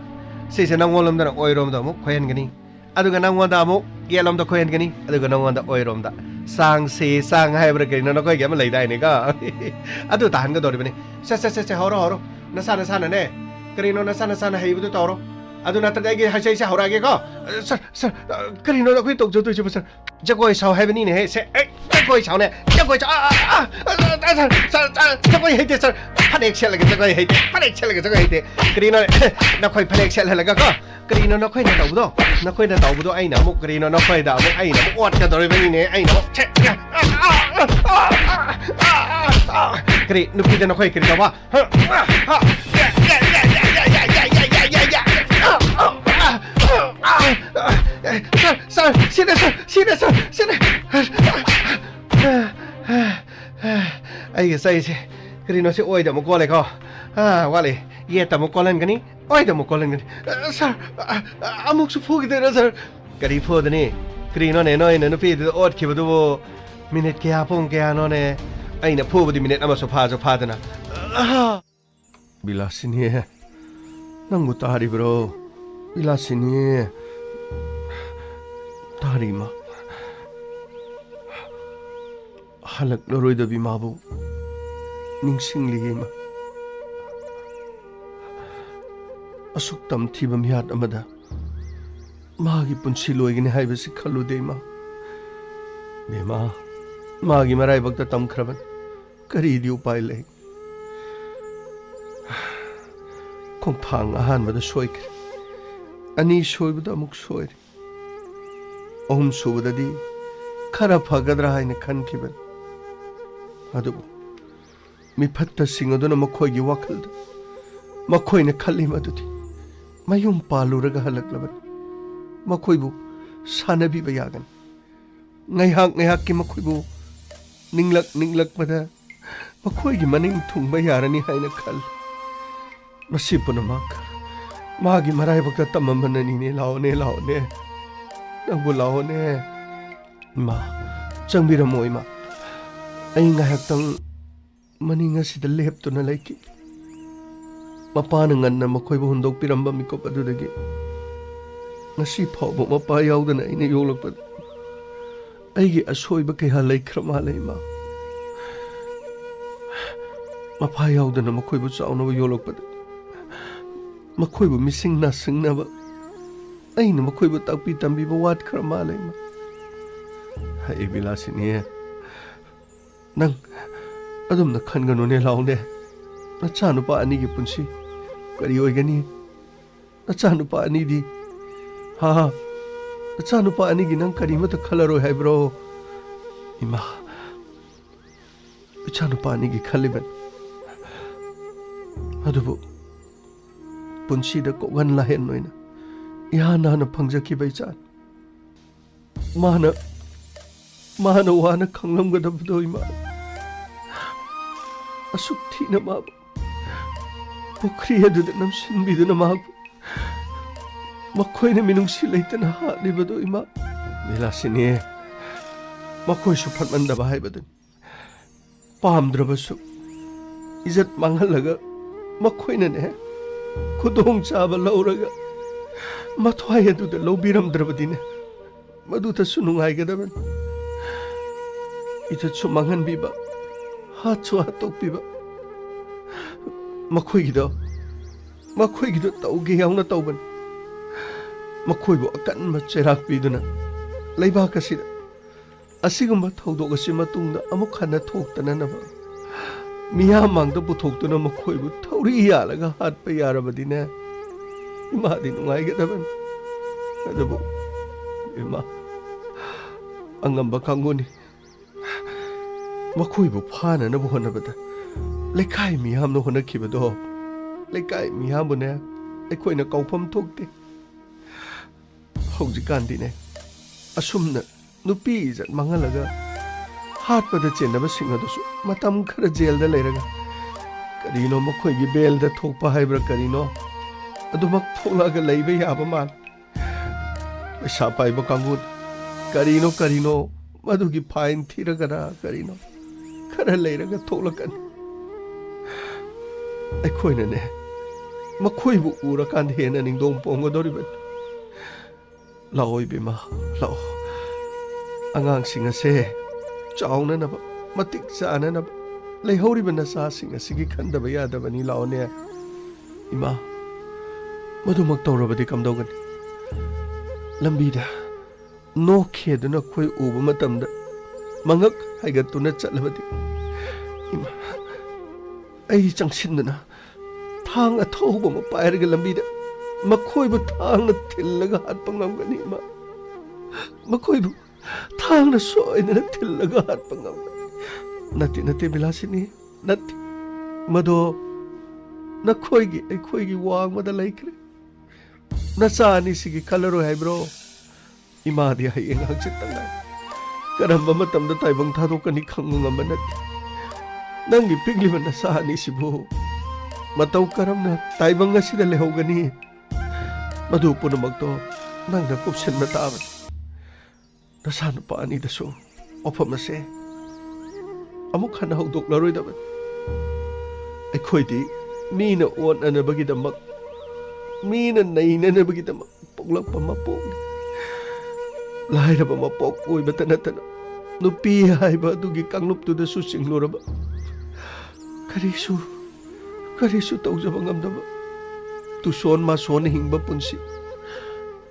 ꯁꯤꯁꯦ ꯅꯪꯉꯣꯟꯂꯣꯝꯗꯅ ꯑꯣꯏꯔꯣꯝꯗ ꯑꯃꯨꯛ ꯈꯣꯏꯍꯟꯒꯅꯤ꯫ ꯑꯗꯨꯒ ꯅꯪꯉꯣꯟꯗ ꯑꯃꯨꯛ ꯌꯦꯠꯂꯣꯝꯗ ꯈꯣꯏꯍꯟꯒꯅꯤ꯫ ꯑꯗꯨꯒ ꯅꯪꯉꯣꯟꯗ ꯑꯣꯏꯔꯣꯝꯗ꯫ ꯆꯥꯡꯁꯤ ꯆꯥꯡ ꯍꯥꯏꯕ꯭ꯔꯥ ꯀꯔꯤꯅꯣ ꯅꯈꯣꯏꯒꯤ ꯑꯃ ꯂꯩꯗꯥꯏꯅꯦꯀꯣ? ꯑꯗꯨ ꯇꯥꯍꯟꯒꯗꯧꯔꯤꯕꯅꯤ꯫ ꯁꯦ, ꯁꯦ, ꯁꯦ, ꯁꯦ, ꯍꯧꯔꯣ, ꯍꯧꯔꯣ꯫ ꯅꯁꯥ ꯅꯁꯥꯅꯅꯦ꯫ ꯀꯔꯤꯅꯣ ꯅꯁꯥ ꯅꯁꯥꯅ ꯍꯩꯕꯗꯨ ꯇꯧꯔꯣ꯫ ꯑꯗꯨ ꯅꯠꯇ꯭ꯔꯗꯤ ꯑꯩꯒꯤ ꯍꯩꯁꯩꯁꯦ ꯍꯧꯔꯛꯑꯒꯦꯀꯣ꯫ ꯁꯥꯔ, ꯁꯥꯔ, ꯑ, ꯀꯔꯤꯅꯣ ꯑꯩꯈꯣꯏ ꯇꯧꯖꯗꯣꯏꯁꯤꯕꯣ, ꯁꯥꯔ? ꯖꯒꯣꯏ ꯁꯥꯎ ꯍꯥꯏꯕꯅꯤꯅꯦꯍꯦ꯫ ꯁꯦ, ꯑꯦ, ꯖꯒꯣꯏ ꯁꯥꯎꯅꯦ꯫ ꯖꯒꯣꯏ ꯁꯥꯎ꯫ ꯑ, ꯑ, ꯑ, ꯑ, ꯑ, ꯁꯥꯔ, ꯁꯥꯔ, ꯁꯥꯔ, ꯖꯒꯣꯏ ꯍꯩꯇꯦ, ꯁꯥꯔ꯫ ꯐꯅꯦꯛ ꯁꯦꯠꯂꯒ ꯖꯒꯣꯏ ꯍꯩꯇꯦ꯫ ꯐꯅꯦꯛ ꯁꯦꯠꯂꯒ ꯖꯒꯣꯏ ꯍꯩꯇꯦ꯫ ꯀꯔꯤꯅꯣ? ꯅꯈꯣꯏ ꯐꯅꯦꯛ ꯁꯦꯠꯍꯜꯂꯒ ꯀꯣ꯫ ꯀꯔꯤꯅꯣ ꯅꯈꯣꯏꯅ ꯇꯧꯕꯗꯣ? ꯅꯈꯣꯏꯅ ꯇꯧꯕꯗꯣ ꯑꯩꯅ ꯑꯃꯨꯛ ꯀꯔꯤꯅꯣ ꯅꯈꯣꯏꯗ ꯑꯃꯨꯛ ꯑꯩꯅ ꯑꯃꯨꯛ ꯑꯣꯠꯀꯗꯧꯔꯤꯕꯅꯤꯅꯦ꯫ ꯑꯩꯅ ꯑꯃꯨꯛ ꯁꯦ-, ꯀꯔꯤ ꯅꯨꯄꯤꯗ ꯅꯈꯣꯏ ꯀꯔꯤ ꯇꯧꯕ? ꯁꯥꯔ, ꯁꯥꯔ, ꯁꯤꯗ, ꯁꯥꯔ, ꯁꯤꯗ, ꯁꯥꯔ, ꯁꯤꯗ꯫ ꯑꯩꯒꯤ ꯆꯩꯁꯦ ꯀꯔꯤꯅꯣ ꯁꯤ ꯑꯣꯏꯗ ꯑꯃꯨꯛ ꯀꯣꯜꯂꯦꯀꯣ꯫ ꯑꯥ, ꯋꯥꯠꯂꯤ꯫ ꯌꯦꯠꯇ ꯑꯃꯨꯛ ꯀꯣꯜꯍꯟꯒꯅꯤ, ꯑꯣꯏꯗ ꯑꯃꯨꯛ ꯀꯣꯜꯍꯟꯒꯅꯤ꯫ ꯑ, ꯁꯥꯔ, ꯑ, ꯑ, ꯑꯃꯨꯛꯁꯨ ꯐꯨꯈꯤꯗꯣꯏꯔꯣ, ꯁꯥꯔ? ꯀꯔꯤ ꯐꯨꯗꯅꯤ? ꯀꯔꯤꯅꯣꯅꯦ, ꯅꯣꯏꯅ ꯅꯨꯄꯤꯗꯨꯗ ꯑꯣꯠꯈꯤꯕꯗꯨꯕꯨ? ꯃꯤꯅꯤꯠ ꯀꯌꯥ, ꯄꯨꯡ ꯀꯌꯥꯅꯣꯅꯦ? ꯑꯩꯅ ꯐꯨꯕꯗꯤ ꯃꯤꯅꯤꯠ ꯑꯃꯁꯨ ꯐꯥꯁꯨ ꯐꯥꯗꯅ꯫ ꯑꯍꯥ! ꯕꯤꯂꯥꯁꯤꯅꯤ, ꯅꯪꯕꯨ ꯇꯥꯔꯤꯕ꯭ꯔꯣ? ꯕꯤꯂꯥꯁꯤꯅꯤ, ꯇꯥꯔꯤ, ꯏꯃꯥ꯫ ꯍꯜꯂꯛꯂꯔꯣꯏꯗꯕꯤ ꯃꯥꯕꯨ ꯅꯤꯡꯁꯤꯡꯂꯤꯌꯦ, ꯏꯃꯥ꯫ ꯑꯁꯨꯛ ꯇꯝꯊꯤꯕ ꯃꯤꯍꯥꯠ ꯑꯃꯗ ꯃꯥꯒꯤ ꯄꯨꯟꯁꯤ ꯂꯣꯏꯒꯅꯤ ꯍꯥꯏꯕꯁꯤ ꯈꯜꯂꯨꯗꯦ, ꯏꯃꯥ꯫ ꯕꯦꯝꯃ, ꯃꯥꯒꯤ ꯃꯔꯥꯏꯕꯛꯇ ꯇꯝꯈ꯭ꯔꯕꯅꯤ꯫ ꯀꯔꯤꯗꯤ ꯎꯄꯥꯏ ꯂꯩ? ꯈꯣꯡꯊꯥꯡ ꯑꯍꯥꯟꯕꯗ ꯁꯣꯏꯈ꯭ꯔꯦ꯫ ꯑꯅꯤ ꯁꯣꯏꯕꯗ ꯑꯃꯨꯛ ꯁꯣꯏꯔꯦ꯫ ꯑꯍꯨꯝ ꯁꯨꯕꯗꯗꯤ ꯈꯔ ꯐꯒꯗ꯭ꯔꯥ ꯍꯥꯏꯅ ꯈꯟꯈꯤꯕꯅꯤ꯫ ꯑꯗꯨꯕꯨ ꯃꯤꯐꯠꯇꯁꯤꯡ ꯑꯗꯨꯅ ꯃꯈꯣꯏꯒꯤ ꯋꯥꯈꯜꯗ ꯃꯈꯣꯏꯅ ꯈꯜꯂꯤ ꯃꯗꯨꯗꯤ ꯃꯌꯨꯝ ꯄꯥꯜꯂꯨꯔꯒ ꯍꯜꯂꯛꯂꯕꯅꯤ꯫ ꯃꯈꯣꯏꯕꯨ ꯁꯥꯟꯅꯕꯤꯕ ꯌꯥꯒꯅꯤ꯫ ꯉꯥꯏꯍꯥꯛ ꯉꯥꯏꯍꯥꯛꯀꯤ ꯃꯈꯣꯏꯕꯨ ꯅꯤꯡꯂꯛ ꯅꯤꯡꯂꯛꯄꯗ ꯃꯈꯣꯏꯒꯤ ꯃꯅꯤꯡ ꯊꯨꯡꯕ ꯌꯥꯔꯅꯤ ꯍꯥꯏꯅ ꯈꯜꯂꯤ꯫ ꯃꯁꯤ ꯄꯨꯝꯅꯃꯛ ꯃꯥꯒꯤ ꯃꯔꯥꯏꯕꯛꯇ ꯇꯝꯃꯝꯕꯅꯅꯤꯅꯦ꯫ ꯂꯥꯛꯑꯣꯅꯦ, ꯂꯥꯛꯑꯣꯅꯦ, ꯅꯪꯕꯨ ꯂꯥꯛꯑꯣꯅꯦ꯫ ꯏꯃꯥ, ꯆꯪꯕꯤꯔꯝꯃꯣ ꯏꯃꯥ꯫ ꯑꯩ ꯉꯥꯏꯍꯥꯛꯇꯪ ꯃꯅꯤꯡ ꯑꯁꯤꯗ ꯂꯦꯞꯇꯨꯅ ꯂꯩꯈꯤ꯫ ꯃꯄꯥꯅ ꯉꯟꯅ ꯃꯈꯣꯏꯕꯨ ꯍꯨꯟꯗꯣꯛꯄꯤꯔꯝꯕ ꯃꯤꯀꯨꯞ ꯑꯗꯨꯗꯒꯤ ꯉꯁꯤ ꯐꯥꯎꯕ ꯃꯄꯥ ꯌꯥꯎꯗꯅ ꯑꯩꯅ ꯌꯣꯛꯂꯛꯄꯗ ꯑꯩꯒꯤ ꯑꯁꯣꯏꯕ ꯀꯌꯥ ꯂꯩꯈ꯭ꯔ ꯃꯥꯜꯂꯦ, ꯏꯃꯥ꯫ ꯃꯄꯥ ꯌꯥꯎꯗꯅ ꯃꯈꯣꯏꯕꯨ ꯆꯥꯎꯅꯕ ꯌꯣꯛꯂꯛꯄꯗ ꯃꯈꯣꯏꯕꯨ ꯃꯤꯁꯤꯡ ꯅꯥꯁꯤꯡꯅꯕ ꯑꯩꯅ ꯃꯈꯣꯏꯕꯨ ꯇꯥꯛꯄꯤ ꯇꯝꯕꯤꯕ ꯋꯥꯠꯈ꯭ꯔ ꯃꯥꯜꯂꯦ, ꯏꯃꯥ꯫ ꯍꯩ ꯕꯤꯂꯥꯁꯤꯅꯤ, ꯅꯪ ꯑꯗꯨꯝꯅ ꯈꯟꯒꯅꯨꯅꯦ, ꯂꯥꯎꯅꯦ꯫ ꯅꯆꯥꯅꯨꯄꯥ ꯑꯅꯤꯒꯤ ꯄꯨꯟꯁꯤ ꯀꯔꯤ ꯑꯣꯏꯒꯅꯤ? ꯅꯆꯥꯅꯨꯄꯥ ꯑꯅꯤꯗꯤ? ꯍꯥ? ꯅꯆꯥꯅꯨꯄꯥ ꯑꯅꯤꯒꯤ ꯅꯪ ꯀꯔꯤꯃꯠꯇ ꯈꯜꯂꯔꯣꯏ ꯍꯥꯏꯕ꯭ꯔꯣ? ꯏꯃꯥ, ꯏꯆꯥꯅꯨꯄꯥ ꯑꯅꯤꯒꯤ ꯈꯜꯂꯤꯕꯅꯤ꯫ ꯑꯗꯨꯕꯨ ꯄꯨꯟꯁꯤꯗ ꯀꯣꯛꯍꯟ ꯂꯥꯏꯍꯟ ꯑꯣꯏꯅ ꯏꯍꯥꯟ ꯍꯥꯟꯅ ꯐꯪꯖꯈꯤꯕ ꯏꯆꯥꯅꯤ꯫ ꯃꯥꯅ, ꯃꯥꯅ ꯋꯥꯅ ꯈꯪꯂꯝꯒꯗꯕꯗꯣ, ꯏꯃꯥ꯫ ꯑꯁꯨꯛ ꯊꯤꯅ ꯃꯥꯕꯨ ꯄꯨꯈ꯭ꯔꯤ ꯑꯗꯨꯗ ꯅꯝꯁꯤꯟꯕꯤꯗꯨꯅ ꯃꯍꯥꯛꯄꯨ ꯃꯈꯣꯏꯅ ꯃꯤꯅꯨꯡꯁꯤ ꯂꯩꯇꯅ ꯍꯥꯠꯂꯤꯕꯗꯣ, ꯏꯃꯥ꯫ ꯕꯤꯂꯥꯁꯤꯅꯤ, ꯃꯈꯣꯏꯁꯨ ꯐꯠꯃꯟꯗꯕ ꯍꯥꯏꯕꯗꯨꯅꯤ꯫ ꯄꯥꯝꯗ꯭ꯔꯕꯁꯨ ꯏꯖꯠ ꯃꯥꯡꯍꯜꯂꯒ ꯃꯈꯣꯏꯅꯅꯦ ꯈꯨꯗꯣꯡꯆꯥꯕ ꯂꯧꯔꯒ ꯃꯊ꯭ꯋꯥꯏ ꯑꯗꯨꯗ ꯂꯧꯕꯤꯔꯝꯗ꯭ꯔꯕꯗꯤꯅꯦ, ꯃꯗꯨꯗꯁꯨ ꯅꯨꯡꯉꯥꯏꯒꯗꯕꯅꯤ꯫ ꯏꯖꯠꯁꯨ ꯃꯥꯡꯍꯟꯕꯤꯕ, ꯍꯥꯠꯁꯨ ꯍꯥꯠꯇꯣꯛꯄꯤꯕ, ꯃꯈꯣꯏꯒꯤꯗꯣ, ꯃꯈꯣꯏꯒꯤꯗꯣ ꯇꯧꯒꯦ ꯌꯥꯎꯅ ꯇꯧꯕꯅꯤ꯫ ꯃꯈꯣꯏꯕꯨ ꯑꯀꯟꯕ ꯆꯩꯔꯥꯛ ꯄꯤꯗꯨꯅ ꯂꯩꯕꯥꯛ ꯑꯁꯤꯗ ꯑꯁꯤꯒꯨꯝꯕ ꯊꯧꯗꯣꯛ ꯑꯁꯤ ꯃꯇꯨꯡꯗ ꯑꯃꯨꯛ ꯍꯟꯅ ꯊꯣꯛꯇꯅꯅꯕ ꯃꯤꯌꯥꯝ ꯃꯥꯡꯗ ꯄꯨꯊꯣꯛꯇꯨꯅ ꯃꯈꯣꯏꯕꯨ ꯊꯧꯔꯤ ꯌꯥꯜꯂꯒ ꯍꯥꯠꯄ ꯌꯥꯔꯕꯗꯤꯅꯦ, ꯏꯃꯥꯗꯤ ꯅꯨꯡꯉꯥꯏꯒꯗꯕꯅꯤ꯫ ꯑꯗꯨꯕꯨ ꯏꯃꯥ, ꯑꯉꯝꯕ ꯀꯥꯡꯕꯨꯅꯤ꯫ ꯃꯈꯣꯏꯕꯨ ꯐꯥꯅꯅꯕ ꯍꯣꯠꯅꯕꯗ ꯂꯩꯀꯥꯏ ꯃꯤꯌꯥꯝꯅ ꯍꯣꯠꯅꯈꯤꯕꯗꯣ, ꯂꯩꯀꯥꯏ ꯃꯤꯌꯥꯝꯕꯨꯅꯦ ꯑꯩꯈꯣꯏꯅ ꯀꯧꯐꯝ ꯊꯣꯛꯇꯦ꯫ ꯍꯧꯖꯤꯛꯀꯥꯟꯗꯤꯅꯦ, ꯑꯁꯨꯝꯅ ꯅꯨꯄꯤ ꯏꯖꯠ ꯃꯥꯡꯍꯜꯂꯒ ꯍꯥꯠꯄꯗ ꯆꯦꯟꯅꯕꯁꯤꯡ ꯑꯗꯨꯁꯨ ꯃꯇꯝ ꯈꯔ ꯖꯦꯜꯗ ꯂꯩꯔꯒ, ꯀꯔꯤꯅꯣ, ꯃꯈꯣꯏꯒꯤ ꯕꯦꯜꯗ ꯊꯣꯛꯄ ꯍꯥꯏꯕ꯭ꯔꯥ ꯀꯔꯤꯅꯣ, ꯑꯗꯨꯃꯛ ꯊꯣꯛꯂꯛꯑꯒ ꯂꯩꯕ ꯌꯥꯕ ꯃꯥꯜꯂꯤ꯫ ꯄꯩꯁꯥ ꯄꯥꯏꯕ ꯀꯥꯡꯕꯨ, ꯀꯔꯤꯅꯣ ꯀꯔꯤꯅꯣ, ꯃꯗꯨꯒꯤ ꯐꯥꯏꯟ ꯊꯤꯔꯒꯅ ꯀꯔꯤꯅꯣ, ꯈꯔ ꯂꯩꯔꯒ ꯊꯣꯛꯂꯛꯀꯅꯤ꯫ ꯑꯩꯈꯣꯏꯅꯅꯦ, ꯃꯈꯣꯏꯕꯨ ꯎꯔꯀꯥꯟꯗ ꯍꯦꯟꯅ ꯅꯤꯡꯗꯣꯡ ꯄꯣꯡꯒꯗꯧꯔꯤꯕꯅꯤ꯫ ꯂꯥꯛꯑꯣ ꯏꯕꯦꯝꯃ, ꯂꯥꯛꯑꯣ꯫ ꯑꯉꯥꯡꯁꯤꯡ ꯑꯁꯦ ꯆꯥꯎꯅꯅꯕ, ꯃꯇꯤꯛ ꯆꯥꯅꯅꯕ, ꯂꯩꯍꯧꯔꯤꯕ ꯅꯆꯥꯁꯤꯡ ꯑꯁꯤꯒꯤ ꯈꯟꯗꯕ ꯌꯥꯗꯕꯅꯤ꯫ ꯂꯥꯛꯑꯣꯅꯦ꯫ ꯏꯃꯥ, ꯃꯗꯨꯃꯛ ꯇꯧꯔꯕꯗꯤ ꯀꯝꯗꯧꯒꯅꯤ? ꯂꯝꯕꯤꯗ ꯅꯣꯛꯈꯦꯗꯨꯅ ꯑꯩꯈꯣꯏ ꯎꯕ ꯃꯇꯝꯗ ꯃꯉꯛ ꯍꯥꯏꯒꯠꯇꯨꯅ ꯆꯠꯂꯕꯗꯤ? ꯏꯃꯥ, ꯑꯩ ꯆꯪꯁꯤꯟꯗꯅ ꯊꯥꯡ ꯑꯊꯧꯕ ꯑꯃ ꯄꯥꯏꯔꯒ ꯂꯝꯕꯤꯗ ꯃꯈꯣꯏꯕꯨ ꯊꯥꯡꯅ ꯊꯤꯜꯂꯒ ꯍꯥꯠꯄ ꯉꯝꯒꯅꯤ, ꯏꯃꯥ꯫ ꯃꯈꯣꯏꯕꯨ ꯊꯥꯡꯅ ꯁꯣꯏꯗꯅ ꯊꯤꯜꯂꯒ ꯍꯥꯠꯄ ꯉꯝꯒꯅꯤ꯫ ꯅꯠꯇꯦ, ꯅꯠꯇꯦ, ꯕꯤꯂꯥꯁꯤꯅꯤ, ꯅꯠꯇꯦ꯫ ꯃꯗꯣ ꯅꯈꯣꯏꯒꯤ, ꯑꯩꯈꯣꯏꯒꯤ ꯋꯥꯡꯃꯗ ꯂꯩꯈ꯭ꯔꯦ꯫ ꯅꯆꯥ ꯑꯅꯤꯁꯤꯒꯤ ꯈꯜꯂꯔꯣꯏ ꯍꯥꯏꯕ꯭ꯔꯣ? ꯏꯃꯥꯗꯤ ꯍꯌꯦꯡ ꯍꯪꯆꯤꯠꯇ ꯉꯥꯏ꯫ ꯀꯔꯝꯕ ꯃꯇꯝꯗ ꯇꯥꯏꯕꯪ ꯊꯥꯗꯣꯛꯀꯅꯤ ꯈꯪꯕ ꯉꯝꯕ ꯅꯠꯇꯦ꯫ ꯅꯪꯒꯤ ꯄꯤꯛꯂꯤꯕ ꯅꯆꯥ ꯑꯅꯤꯁꯤꯕꯨ ꯃꯇꯧ ꯀꯔꯝꯅ ꯇꯥꯏꯕꯪ ꯑꯁꯤꯗ ꯂꯩꯍꯧꯒꯅꯤ? ꯃꯗꯨ ꯄꯨꯝꯅꯃꯛꯇꯣ ꯅꯪꯅ ꯀꯨꯞꯁꯤꯟꯕ ꯇꯥꯕꯅꯤ꯫ ꯅꯆꯥꯅꯨꯄꯥ ꯑꯅꯤꯗꯁꯨ ꯋꯥꯐꯝ ꯑꯁꯦ ꯑꯃꯨꯛ ꯍꯟꯅ ꯍꯧꯗꯣꯛꯂꯔꯣꯏꯗꯕꯅꯤ꯫ ꯑꯩꯈꯣꯏꯗꯤ ꯃꯤꯅ ꯑꯣꯠꯅꯅꯕꯒꯤꯗꯃꯛ, ꯃꯤꯅ ꯅꯩꯅꯅꯕꯒꯤꯗꯃꯛ ꯄꯣꯛꯂꯛꯄ ꯃꯄꯣꯛꯅꯤ꯫ ꯂꯥꯏꯔꯕ ꯃꯄꯣꯛ ꯑꯣꯏꯕꯇ ꯅꯠꯇꯅ, ꯅꯨꯄꯤ ꯍꯥꯏꯕ ꯑꯗꯨꯒꯤ ꯀꯥꯡꯂꯨꯞꯇꯨꯗꯁꯨ ꯆꯤꯡꯂꯨꯔꯕ, ꯀꯔꯤꯁꯨ, ꯀꯔꯤꯁꯨ ꯇꯧꯖꯕ ꯉꯝꯗꯕ, ꯇꯨꯁꯣꯟ ꯃꯥꯁꯣꯟ ꯍꯤꯡꯕ ꯄꯨꯟꯁꯤ꯫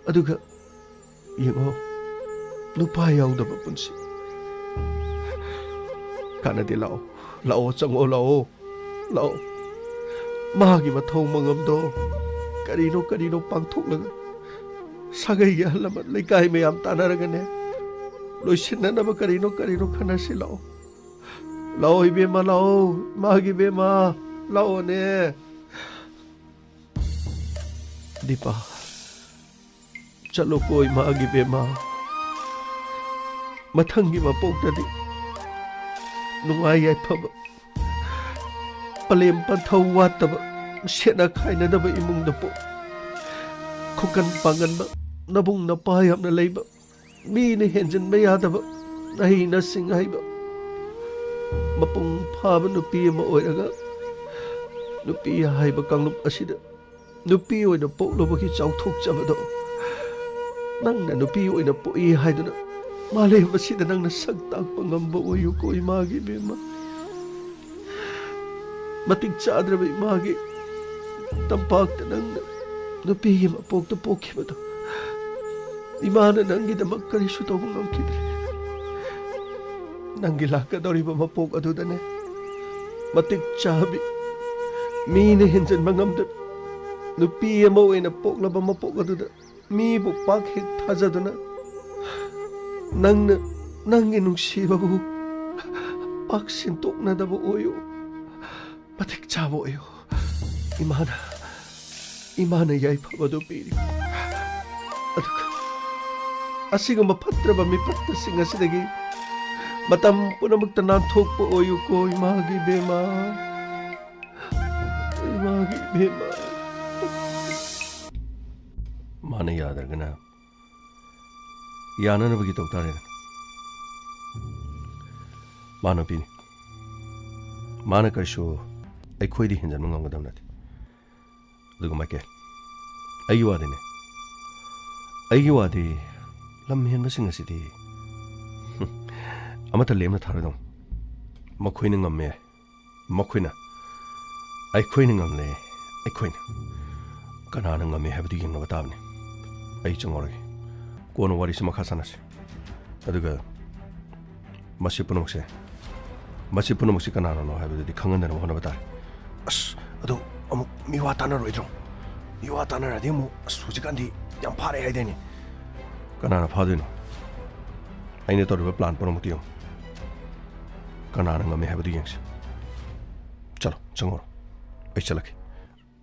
ꯑꯗꯨꯒ ꯌꯦꯡꯉꯣ, ꯅꯨꯄꯥ ꯌꯥꯎꯗꯕ ꯄꯨꯟꯁꯤ꯫ ꯀꯥꯟꯅꯗꯦ, ꯂꯥꯛꯑꯣ, ꯂꯥꯛꯑꯣ, ꯆꯪꯉꯣ, ꯂꯥꯛꯑꯣ, ꯂꯥꯛꯑꯣ꯫ ꯃꯥꯒꯤ ꯃꯊꯧ ꯃꯉꯝꯗꯣ ꯀꯔꯤꯅꯣ ꯀꯔꯤꯅꯣ ꯄꯥꯡꯊꯣꯛꯂꯒ, ꯁꯥꯒꯩꯒꯤ ꯑꯍꯜ ꯂꯃꯟ, ꯂꯩꯀꯥꯏ ꯃꯌꯥꯝ ꯇꯥꯟꯅꯔꯒꯅꯦ, ꯂꯣꯏꯁꯤꯟꯅꯅꯕ ꯀꯔꯤꯅꯣ ꯀꯔꯤꯅꯣ ꯈꯟꯅꯁꯤ꯫ ꯂꯥꯛꯑꯣ, ꯂꯥꯛꯑꯣ ꯏꯕꯦꯝꯃ, ꯂꯥꯛꯑꯣ, ꯏꯃꯥꯒꯤ ꯏꯕꯦꯝꯃ, ꯂꯥꯛꯑꯣꯅꯦ꯫ ꯗꯤꯄꯥ, ꯆꯠꯂꯣꯀꯣ ꯏꯃꯥꯒꯤ ꯏꯕꯦꯝꯃ꯫ ꯃꯊꯪꯒꯤ ꯃꯄꯣꯛꯇꯗꯤ ꯅꯨꯡꯉꯥꯏ ꯌꯥꯏꯐꯕ, ꯄꯂꯦꯝ ꯄꯟꯊꯧ ꯋꯥꯠꯇꯕ, ꯁꯦꯠꯅ ꯈꯥꯏꯅꯗꯕ ꯏꯃꯨꯡꯗ ꯄꯣꯛ꯫ ꯈꯨꯀꯟ ꯄꯥꯡꯒꯟꯕ, ꯅꯕꯨꯡ ꯅꯄꯥ ꯌꯥꯝꯅ ꯂꯩꯕ, ꯃꯤꯅ ꯍꯦꯟꯖꯤꯟꯕ ꯌꯥꯗꯕ, ꯅꯍꯩ ꯅꯁꯤꯡ ꯍꯩꯕ, ꯃꯄꯨꯡ ꯐꯥꯕ ꯅꯨꯄꯤ ꯑꯃ ꯑꯣꯏꯔꯒ, ꯅꯨꯄꯤ ꯍꯥꯏꯕ ꯀꯥꯡꯂꯨꯞ ꯑꯁꯤꯗ ꯅꯨꯄꯤ ꯑꯣꯏꯅ ꯄꯣꯛꯂꯨꯕꯒꯤ ꯆꯥꯎꯊꯣꯛꯆꯕꯗꯣ, ꯅꯪꯅ ꯅꯨꯄꯤ ꯑꯣꯏꯅ ꯄꯣꯛꯏ ꯍꯥꯏꯗꯨꯅ ꯃꯥꯂꯦꯝ ꯑꯁꯤꯗ ꯅꯪꯅ ꯁꯛ ꯇꯥꯛꯄ ꯉꯝꯕ ꯑꯣꯏꯌꯨꯀꯣ ꯏꯃꯥꯒꯤ ꯏꯕꯦꯝꯃ꯫ ꯃꯇꯤꯛ ꯆꯥꯗ꯭ꯔꯕ ꯏꯃꯥꯒꯤ ꯇꯝꯄꯥꯛꯇ ꯅꯪꯅ ꯅꯨꯄꯤ ꯑꯃ ꯄꯣꯛꯇ ꯄꯣꯛꯈꯤꯕꯗꯣ, ꯏꯃꯥꯅ ꯅꯪꯒꯤꯗꯃꯛ ꯀꯔꯤꯁꯨ ꯇꯧꯕ ꯉꯝꯈꯤꯗ꯭ꯔꯦ꯫ ꯅꯪꯒꯤ ꯂꯥꯛꯀꯗꯧꯔꯤꯕ ꯃꯄꯣꯛ ꯑꯗꯨꯗꯅꯦ, ꯃꯇꯤꯛ ꯆꯥꯕꯤ, ꯃꯤꯅ ꯍꯦꯟꯖꯟꯕ ꯉꯝꯗꯕ ꯅꯨꯄꯤ ꯑꯃ ꯑꯣꯏꯅ ꯄꯣꯛꯂꯕ ꯃꯄꯣꯛ ꯑꯗꯨꯗ ꯃꯤꯕꯨ ꯄꯥꯛ ꯍꯦꯛ ꯊꯥꯖꯗꯨꯅ, ꯅꯪꯅ ꯅꯪꯒꯤ ꯅꯨꯡꯁꯤꯕꯕꯨ ꯄꯥꯛ ꯁꯤꯟꯇꯣꯛꯅꯗꯕ ꯑꯣꯏꯌꯨ꯫ ꯃꯇꯤꯛ ꯆꯥꯕ ꯑꯣꯏꯌꯨ꯫ ꯏꯃꯥꯅ, ꯏꯃꯥꯅ ꯌꯥꯏꯐꯕꯗꯨ ꯄꯤꯔꯤ꯫ ꯑꯗꯨꯒ ꯑꯁꯤꯒꯨꯝꯕ ꯐꯠꯇ꯭ꯔꯕ ꯃꯤꯐꯠꯇꯁꯤꯡ ꯑꯁꯤꯗꯒꯤ ꯃꯇꯝ ꯄꯨꯝꯅꯃꯛꯇ ꯅꯥꯟꯊꯣꯛꯄ ꯑꯣꯏꯌꯨꯀꯣ, ꯏꯃꯥꯒꯤ ꯏꯕꯦꯝꯃ꯫ ꯏꯃꯥꯒꯤ ꯏꯕꯦꯝꯃ꯫ ꯃꯥꯅ ꯌꯥꯗ꯭ꯔꯒꯅ ꯌꯥꯅꯅꯕꯒꯤ ꯇꯧ ꯇꯥꯔꯦꯗꯅ꯫ ꯃꯥ ꯅꯨꯄꯤꯅꯤ꯫ ꯃꯥꯅ ꯀꯔꯤꯁꯨ ꯑꯩꯈꯣꯏꯗꯤ ꯍꯦꯟꯖꯟꯕ ꯉꯝꯒꯗꯕ ꯅꯠꯇꯦ꯫ ꯑꯗꯨꯒ ꯃꯥꯏꯀꯦꯜ, ꯑꯩꯒꯤ ꯋꯥꯗꯤꯅꯦ, ꯑꯩꯒꯤ ꯋꯥꯗꯤ ꯂꯝ ꯍꯦꯟꯕꯁꯤꯡ ꯑꯁꯤꯗꯤ, ꯍꯨꯝ, ꯑꯃꯠꯇ ꯂꯦꯝꯅ ꯊꯥꯔꯣꯏꯗꯧꯅꯤ꯫ ꯃꯈꯣꯏꯅ ꯉꯝꯃꯦ ꯌꯥꯏ, ꯃꯈꯣꯏꯅ, ꯑꯩꯈꯣꯏꯅ ꯉꯝꯂꯦ, ꯑꯩꯈꯣꯏꯅ꯫ ꯀꯅꯥꯅ ꯉꯝꯃꯦ ꯍꯥꯏꯕꯗꯨ ꯌꯦꯡꯅꯕ ꯇꯥꯕꯅꯤ꯫ ꯑꯩ ꯆꯪꯉꯧꯔꯒꯦ꯫ ꯀꯣꯟꯅ ꯋꯥꯔꯤꯁꯤ ꯃꯈꯥ ꯁꯥꯟꯅꯁꯤ꯫ ꯑꯗꯨꯒ ꯃꯁꯤ ꯄꯨꯝꯅꯃꯛꯁꯦ, ꯃꯁꯤ ꯄꯨꯝꯅꯃꯛꯁꯤ ꯀꯅꯥꯅꯅꯣ ꯍꯥꯏꯕꯗꯨꯗꯤ ꯈꯪꯍꯟꯗꯅꯕ ꯍꯣꯠꯅꯕ ꯇꯥꯔꯦ꯫ ꯑꯁ, ꯑꯗꯨ ꯑꯃꯨꯛ ꯃꯤꯋꯥ ꯇꯥꯅꯔꯣꯏꯗ꯭ꯔꯣ? ꯃꯤꯋꯥ ꯇꯥꯅꯔꯗꯤ ꯑꯃꯨꯛ, ꯑꯁ, ꯍꯧꯖꯤꯛꯀꯥꯟꯗꯤ ꯌꯥꯝ ꯐꯥꯔꯦ ꯍꯥꯏꯗꯥꯏꯅꯦ? ꯀꯅꯥꯅ ꯐꯥꯗꯣꯏꯅꯣ? ꯑꯩꯅ ꯇꯧꯔꯤꯕ ꯄ꯭ꯂꯥꯟ ꯄꯨꯝꯅꯃꯛꯇꯨ ꯌꯦꯡꯉꯨ꯫ ꯀꯅꯥꯅ ꯉꯝꯃꯦ ꯍꯥꯏꯕꯗꯨ ꯌꯦꯡꯁꯤ꯫ ꯆꯠꯂꯣ, ꯆꯪꯉꯨꯔꯣ꯫ ꯑꯩ ꯆꯠꯂꯒꯦ꯫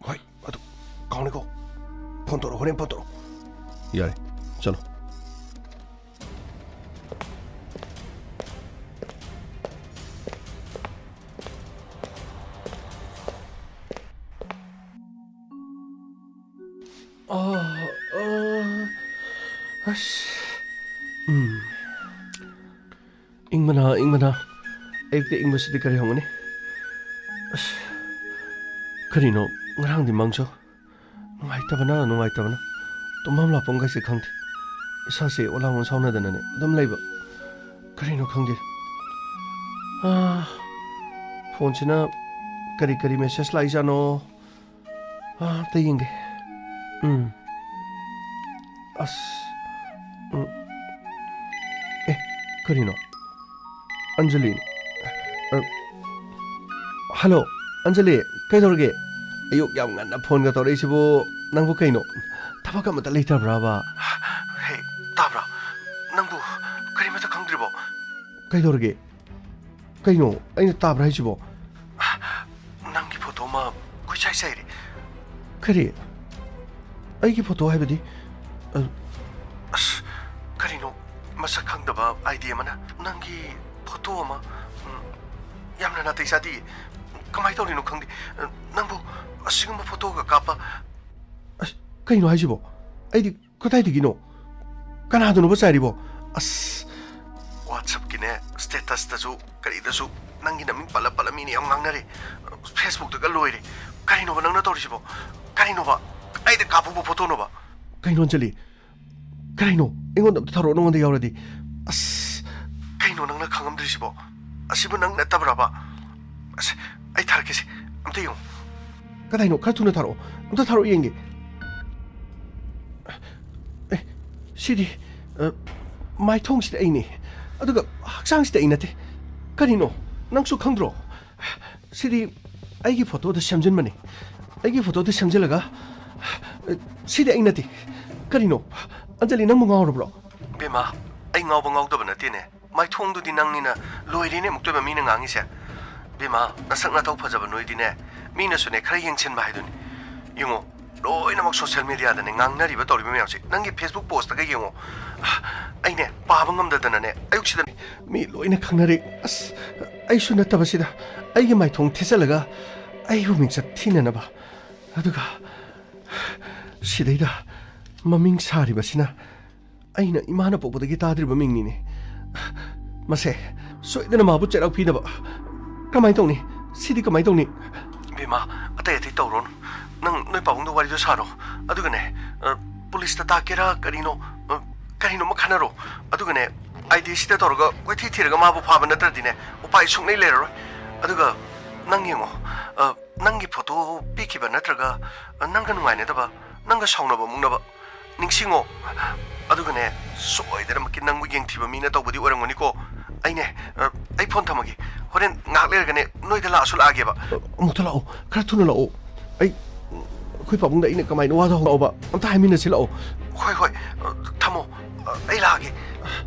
ꯍꯣꯏ, ꯑꯗꯨ ꯀꯥꯎꯅꯤꯀꯣ꯫ ꯐꯣꯟ ꯇꯧꯔꯣ, ꯍꯣꯔꯦꯟ ꯐꯣꯟ ꯇꯧꯔꯣ꯫ ꯌꯥꯔꯦ, ꯆꯠꯂꯣ꯫ ꯑꯥ, ꯑꯥ, ꯑꯁ꯫ ꯎꯝ꯫ ꯏꯪꯕꯅ, ꯏꯪꯕꯅ꯫ ꯑꯌꯨꯛꯇ ꯏꯪꯕꯁꯤꯗꯤ ꯀꯔꯤ ꯍꯪꯒꯅꯤ? ꯑꯁ꯫ ꯀꯔꯤꯅꯣ? ꯉꯔꯥꯡꯗꯤ ꯃꯪꯁꯨ꯫ ꯅꯨꯡꯉꯥꯏꯇꯕꯅ, ꯅꯨꯡꯉꯥꯏꯇꯕꯅ꯫ ꯇꯨꯝꯐꯝ ꯂꯥꯛꯐꯝꯒꯁꯦ ꯈꯪꯗꯦ꯫ ꯏꯁꯥꯁꯦ ꯑꯣꯂꯥꯡ ꯑꯣꯟꯁꯥꯎꯅꯗꯅꯅꯦ ꯑꯗꯨꯝ ꯂꯩꯕ꯫ ꯀꯔꯤꯅꯣ ꯈꯪꯗꯦ꯫ ꯑꯥ, ꯐꯣꯟꯁꯤꯅ ꯀꯔꯤ ꯀꯔꯤ ꯃꯦꯁꯦꯖ ꯂꯥꯛꯏꯖꯥꯠꯅꯣ? ꯑꯥ, ꯑꯝꯇ ꯌꯦꯡꯒꯦ꯫ ꯎꯝ꯫ ꯑꯁ꯫ ꯎꯝ꯫ ꯑꯦ, ꯀꯔꯤꯅꯣ? ꯑꯟꯖꯂꯤ꯫ ꯑ, ꯍꯜꯂꯣ, ꯑꯟꯖꯂꯤ, ꯀꯩꯗꯧꯔꯒꯦ? ꯑꯌꯨꯛ ꯌꯥꯝ ꯉꯟꯅ ꯐꯣꯟꯒ ꯇꯧꯔꯛꯏꯁꯤꯕꯨ, ꯅꯪꯕꯨ ꯀꯩꯅꯣ? ꯊꯕꯛ ꯑꯃꯠꯇ ꯂꯩꯇꯕ꯭ꯔꯥꯕ? ꯍꯦ, ꯇꯥꯕ꯭ꯔꯥ? ꯅꯪꯕꯨ ꯀꯔꯤꯃꯠꯇ ꯈꯪꯗ꯭ꯔꯤꯕꯣ? ꯀꯩꯗꯧꯔꯒꯦ? ꯀꯩꯅꯣ ꯑꯩꯅ ꯇꯥꯕ꯭ꯔꯥ ꯍꯥꯏꯁꯤꯕꯣ? ꯅꯪꯒꯤ ꯐꯣꯇꯣ ꯑꯃ ꯀꯣꯏꯆꯥꯏ ꯆꯥꯏꯔꯦ꯫ ꯀꯔꯤ? ꯑꯩꯒꯤ ꯐꯣꯇꯣ ꯍꯥꯏꯕꯗꯤ? ꯑ, ꯑꯁ, ꯀꯔꯤꯅꯣ ꯃꯁꯛ ꯈꯪꯗꯕ ꯑꯥꯏ ꯗꯤ ꯑꯃꯅ ꯅꯪꯒꯤ ꯐꯣꯇꯣ ꯑꯃ, ꯎꯝ, ꯌꯥꯝꯅ ꯅꯥꯇꯩ ꯆꯥꯗꯦ꯫ ꯀꯃꯥꯏꯅ ꯇꯧꯔꯤꯅꯣ ꯈꯪꯗꯦ꯫ ꯅꯪꯕꯨ ꯑꯁꯤꯒꯨꯝꯕ ꯐꯣꯇꯣꯒ ꯀꯥꯞꯄ? ꯑꯁ, ꯀꯩꯅꯣ ꯍꯥꯏꯁꯤꯕꯣ? ꯑꯩꯗꯤ ꯀꯗꯥꯏꯗꯒꯤꯅꯣ? ꯀꯅꯥꯗꯅꯣꯕ ꯆꯥꯏꯔꯤꯕꯣ? ꯑꯁ, WhatsApp-ꯀꯤꯅꯦ, status-ꯇꯁꯨ ꯀꯔꯤꯗꯁꯨ ꯅꯪꯒꯤ ꯅꯃꯤꯡ ꯄꯜꯂ ꯄꯜꯂ ꯃꯤꯅ ꯌꯥꯝ ꯉꯥꯡꯅꯔꯦ꯫ Facebook-ꯇꯒ ꯂꯣꯏꯔꯦ꯫ ꯀꯔꯤꯅꯣꯕ ꯅꯪꯅ ꯇꯧꯔꯤꯁꯤꯕꯣ? ꯀꯔꯤꯅꯣꯕ? ꯀꯗꯥꯏꯗ ꯀꯥꯞꯄꯨꯕ ꯐꯣꯇꯣꯅꯣꯕ? ꯀꯩꯅꯣ, ꯑꯟꯖꯂꯤ? ꯀꯔꯤꯅꯣ? ꯑꯩꯉꯣꯟꯗ ꯑꯝꯇ ꯊꯥꯔꯛꯑꯣ, ꯅꯉꯣꯟꯗ ꯌꯥꯎꯔꯗꯤ꯫ ꯑꯁ, ꯀꯩꯅꯣ ꯅꯪꯅ ꯈꯪꯉꯝꯗ꯭ꯔꯤꯁꯤꯕꯣ? ꯑꯁꯤꯕꯨ ꯅꯪ ꯅꯠꯇꯕ꯭ꯔꯕ? ꯑꯁ, ꯑꯩ ꯊꯥꯔꯛꯀꯦꯁꯦ, ꯑꯝꯇ ꯌꯦꯡꯉꯣ꯫ ꯀꯗꯥꯏꯅꯣ? ꯈꯔ ꯊꯨꯅ ꯊꯥꯔꯛꯑꯣ, ꯑꯝꯇ ꯊꯥꯔꯛꯑꯣ ꯌꯦꯡꯒꯦ꯫ ꯑꯦ, ꯁꯤꯗꯤ, ꯑ, ꯃꯥꯏꯊꯣꯡꯁꯤꯗ ꯑꯩꯅꯦ, ꯑꯗꯨꯒ ꯍꯛꯆꯥꯡꯁꯤꯗ ꯑꯩ ꯅꯠꯇꯦ꯫ ꯀꯔꯤꯅꯣ? ꯅꯪꯁꯨ ꯈꯪꯗ꯭ꯔꯣ? ꯁꯤꯗꯤ ꯑꯩꯒꯤ ꯐꯣꯇꯣꯗ ꯁꯦꯝꯖꯤꯟꯕꯅꯤ꯫ ꯑꯩꯒꯤ ꯐꯣꯇꯣꯗ ꯁꯦꯝꯖꯤꯜꯂꯒ, ꯑ, ꯁꯤꯗꯤ ꯑꯩ ꯅꯠꯇꯦ꯫ ꯀꯔꯤꯅꯣ? ꯑꯟꯖꯂꯤ, ꯅꯪꯕꯨ ꯉꯥꯎꯔꯕ꯭ꯔꯣ? ꯕꯦꯝꯃ, ꯑꯩ ꯉꯥꯎꯕ ꯉꯥꯎꯗꯕ ꯅꯠꯇꯦꯅꯦ꯫ ꯃꯥꯏꯊꯣꯡꯗꯨꯗꯤ ꯅꯪꯅꯤꯅ ꯂꯣꯏꯔꯦꯅꯦ ꯑꯃꯨꯛꯇꯣꯏꯕ ꯃꯤꯅ ꯉꯥꯡꯉꯤꯁꯦ꯫ ꯕꯦꯝꯃ, ꯅꯁꯛ ꯅꯊꯧ ꯐꯖꯕ ꯅꯣꯏꯗꯤꯅꯦ, ꯃꯤꯅꯁꯨꯅꯦ ꯈꯔ ꯌꯦꯡꯁꯤꯟꯕ ꯍꯥꯏꯗꯨꯅꯤ꯫ ꯌꯦꯡꯉꯣ, ꯂꯣꯏꯅꯃꯛ social mediaꯗꯅꯦ ꯉꯥꯡꯅꯔꯤꯕ ꯇꯧꯔꯤꯕ ꯃꯌꯥꯝꯁꯦ꯫ ꯅꯪꯒꯤ Facebook postꯇꯒ ꯌꯦꯡꯉꯣ꯫ ꯑꯩꯅꯦ ꯄꯥꯕ ꯉꯝꯗꯗꯅꯅꯦ ꯑꯌꯨꯛꯁꯤꯗ ꯃꯤ ꯂꯣꯏꯅ ꯈꯪꯅꯔꯦ꯫ ꯑꯁ, ꯑꯩꯁꯨ ꯅꯠꯇꯕꯁꯤꯗ ꯑꯩꯒꯤ ꯃꯥꯏꯊꯣꯡ ꯊꯦꯠꯆꯜꯂꯒ ꯑꯩꯕꯨ ꯃꯤꯡꯆꯠ ꯊꯤꯅꯅꯕ꯫ ꯑꯗꯨꯒ ꯁꯤꯗꯩꯗ ꯃꯃꯤꯡ ꯁꯥꯔꯤꯕꯁꯤꯅ ꯑꯩꯅ ꯏꯃꯥꯅ ꯄꯣꯛꯄꯗꯒꯤ ꯇꯥꯗ꯭ꯔꯤꯕ ꯃꯤꯡꯅꯤꯅꯦ꯫ ꯃꯁꯦ ꯁꯣꯏꯗꯅ ꯃꯥꯕꯨ ꯆꯩꯔꯥꯛ ꯄꯤꯅꯕ꯫ ꯀꯃꯥꯏꯅ ꯇꯧꯅꯤ? ꯁꯤꯗꯤ ꯀꯃꯥꯏꯅ ꯇꯧꯅꯤ? ꯕꯦꯝꯃ, ꯑꯇꯩ ꯑꯇꯩ ꯇꯧꯔꯣꯅꯨ꯫ ꯅꯪ ꯅꯣꯏ ꯄꯥꯕꯨꯡꯗ ꯋꯥꯔꯤꯗꯣ ꯁꯥꯔꯣ꯫ ꯑꯗꯨꯒꯅꯦ, ꯑ, ꯄꯨꯂꯤꯁꯇ ꯇꯥꯛꯀꯦꯔꯥ ꯀꯔꯤꯅꯣ, ꯑ, ꯀꯔꯤꯅꯣ ꯑꯃ ꯈꯟꯅꯔꯣ꯫ ꯑꯗꯨꯒꯅꯦ, ꯑꯥꯏ ꯗꯤ ꯁꯤꯗ ꯇꯧꯔꯒ ꯀꯣꯏꯊꯤ ꯊꯤꯔꯒ ꯃꯥꯕꯨ ꯐꯥꯕ ꯅꯠꯇ꯭ꯔꯗꯤꯅꯦ, ꯎꯄꯥꯏ ꯁꯨꯡꯂꯩ ꯂꯩꯔꯔꯣꯏ꯫ ꯑꯗꯨꯒ ꯅꯪ ꯌꯦꯡꯉꯣ, ꯑ, ꯅꯪꯒꯤ ꯐꯣꯇꯣ ꯄꯤꯈꯤꯕ ꯅꯠꯇ꯭ꯔꯒ, ꯑ, ꯅꯪꯒ ꯅꯨꯡꯉꯥꯏꯅꯗꯕ, ꯅꯪꯒ ꯁꯥꯎꯅꯕ ꯃꯨꯛꯅꯕ ꯅꯤꯡꯁꯤꯡꯉꯣ꯫ ꯑꯗꯨꯒꯅꯦ, ꯁꯣꯏꯗꯅꯃꯛꯀꯤ ꯅꯪꯕꯨ ꯌꯦꯡꯊꯤꯕ ꯃꯤꯅ ꯇꯧꯕꯗꯤ ꯑꯣꯏꯔꯝꯒꯅꯤꯀꯣ꯫ ꯑꯩꯅꯦ, ꯑ, ꯑꯩ ꯐꯣꯟ ꯊꯝꯃꯒꯦ꯫ ꯍꯣꯔꯦꯟ ꯉꯥꯏꯍꯥꯛ ꯂꯩꯔꯒꯅꯦ, ꯅꯣꯏꯗ ꯂꯥꯛꯑꯁꯨ ꯂꯥꯛꯑꯒꯦꯕ꯫ ꯑꯃꯨꯛꯇ ꯂꯥꯛꯑꯣ, ꯈꯔ ꯊꯨꯅ ꯂꯥꯛꯑꯣ꯫ ꯑꯩ, ꯑꯩꯈꯣꯏ ꯄꯥꯕꯨꯡꯗ ꯑꯩꯅ ꯀꯃꯥꯏꯅ ꯋꯥꯗꯣ ꯍꯪꯉꯛꯑꯣꯕ? ꯑꯝꯇ ꯍꯥꯏꯃꯤꯟꯅꯁꯤ ꯂꯥꯛꯑꯣ꯫ ꯍꯣꯏ, ꯍꯣꯏ, ꯑ, ꯊꯝꯃꯣ꯫ ꯑ, ꯑꯩ ꯂꯥꯛꯑꯒꯦ꯫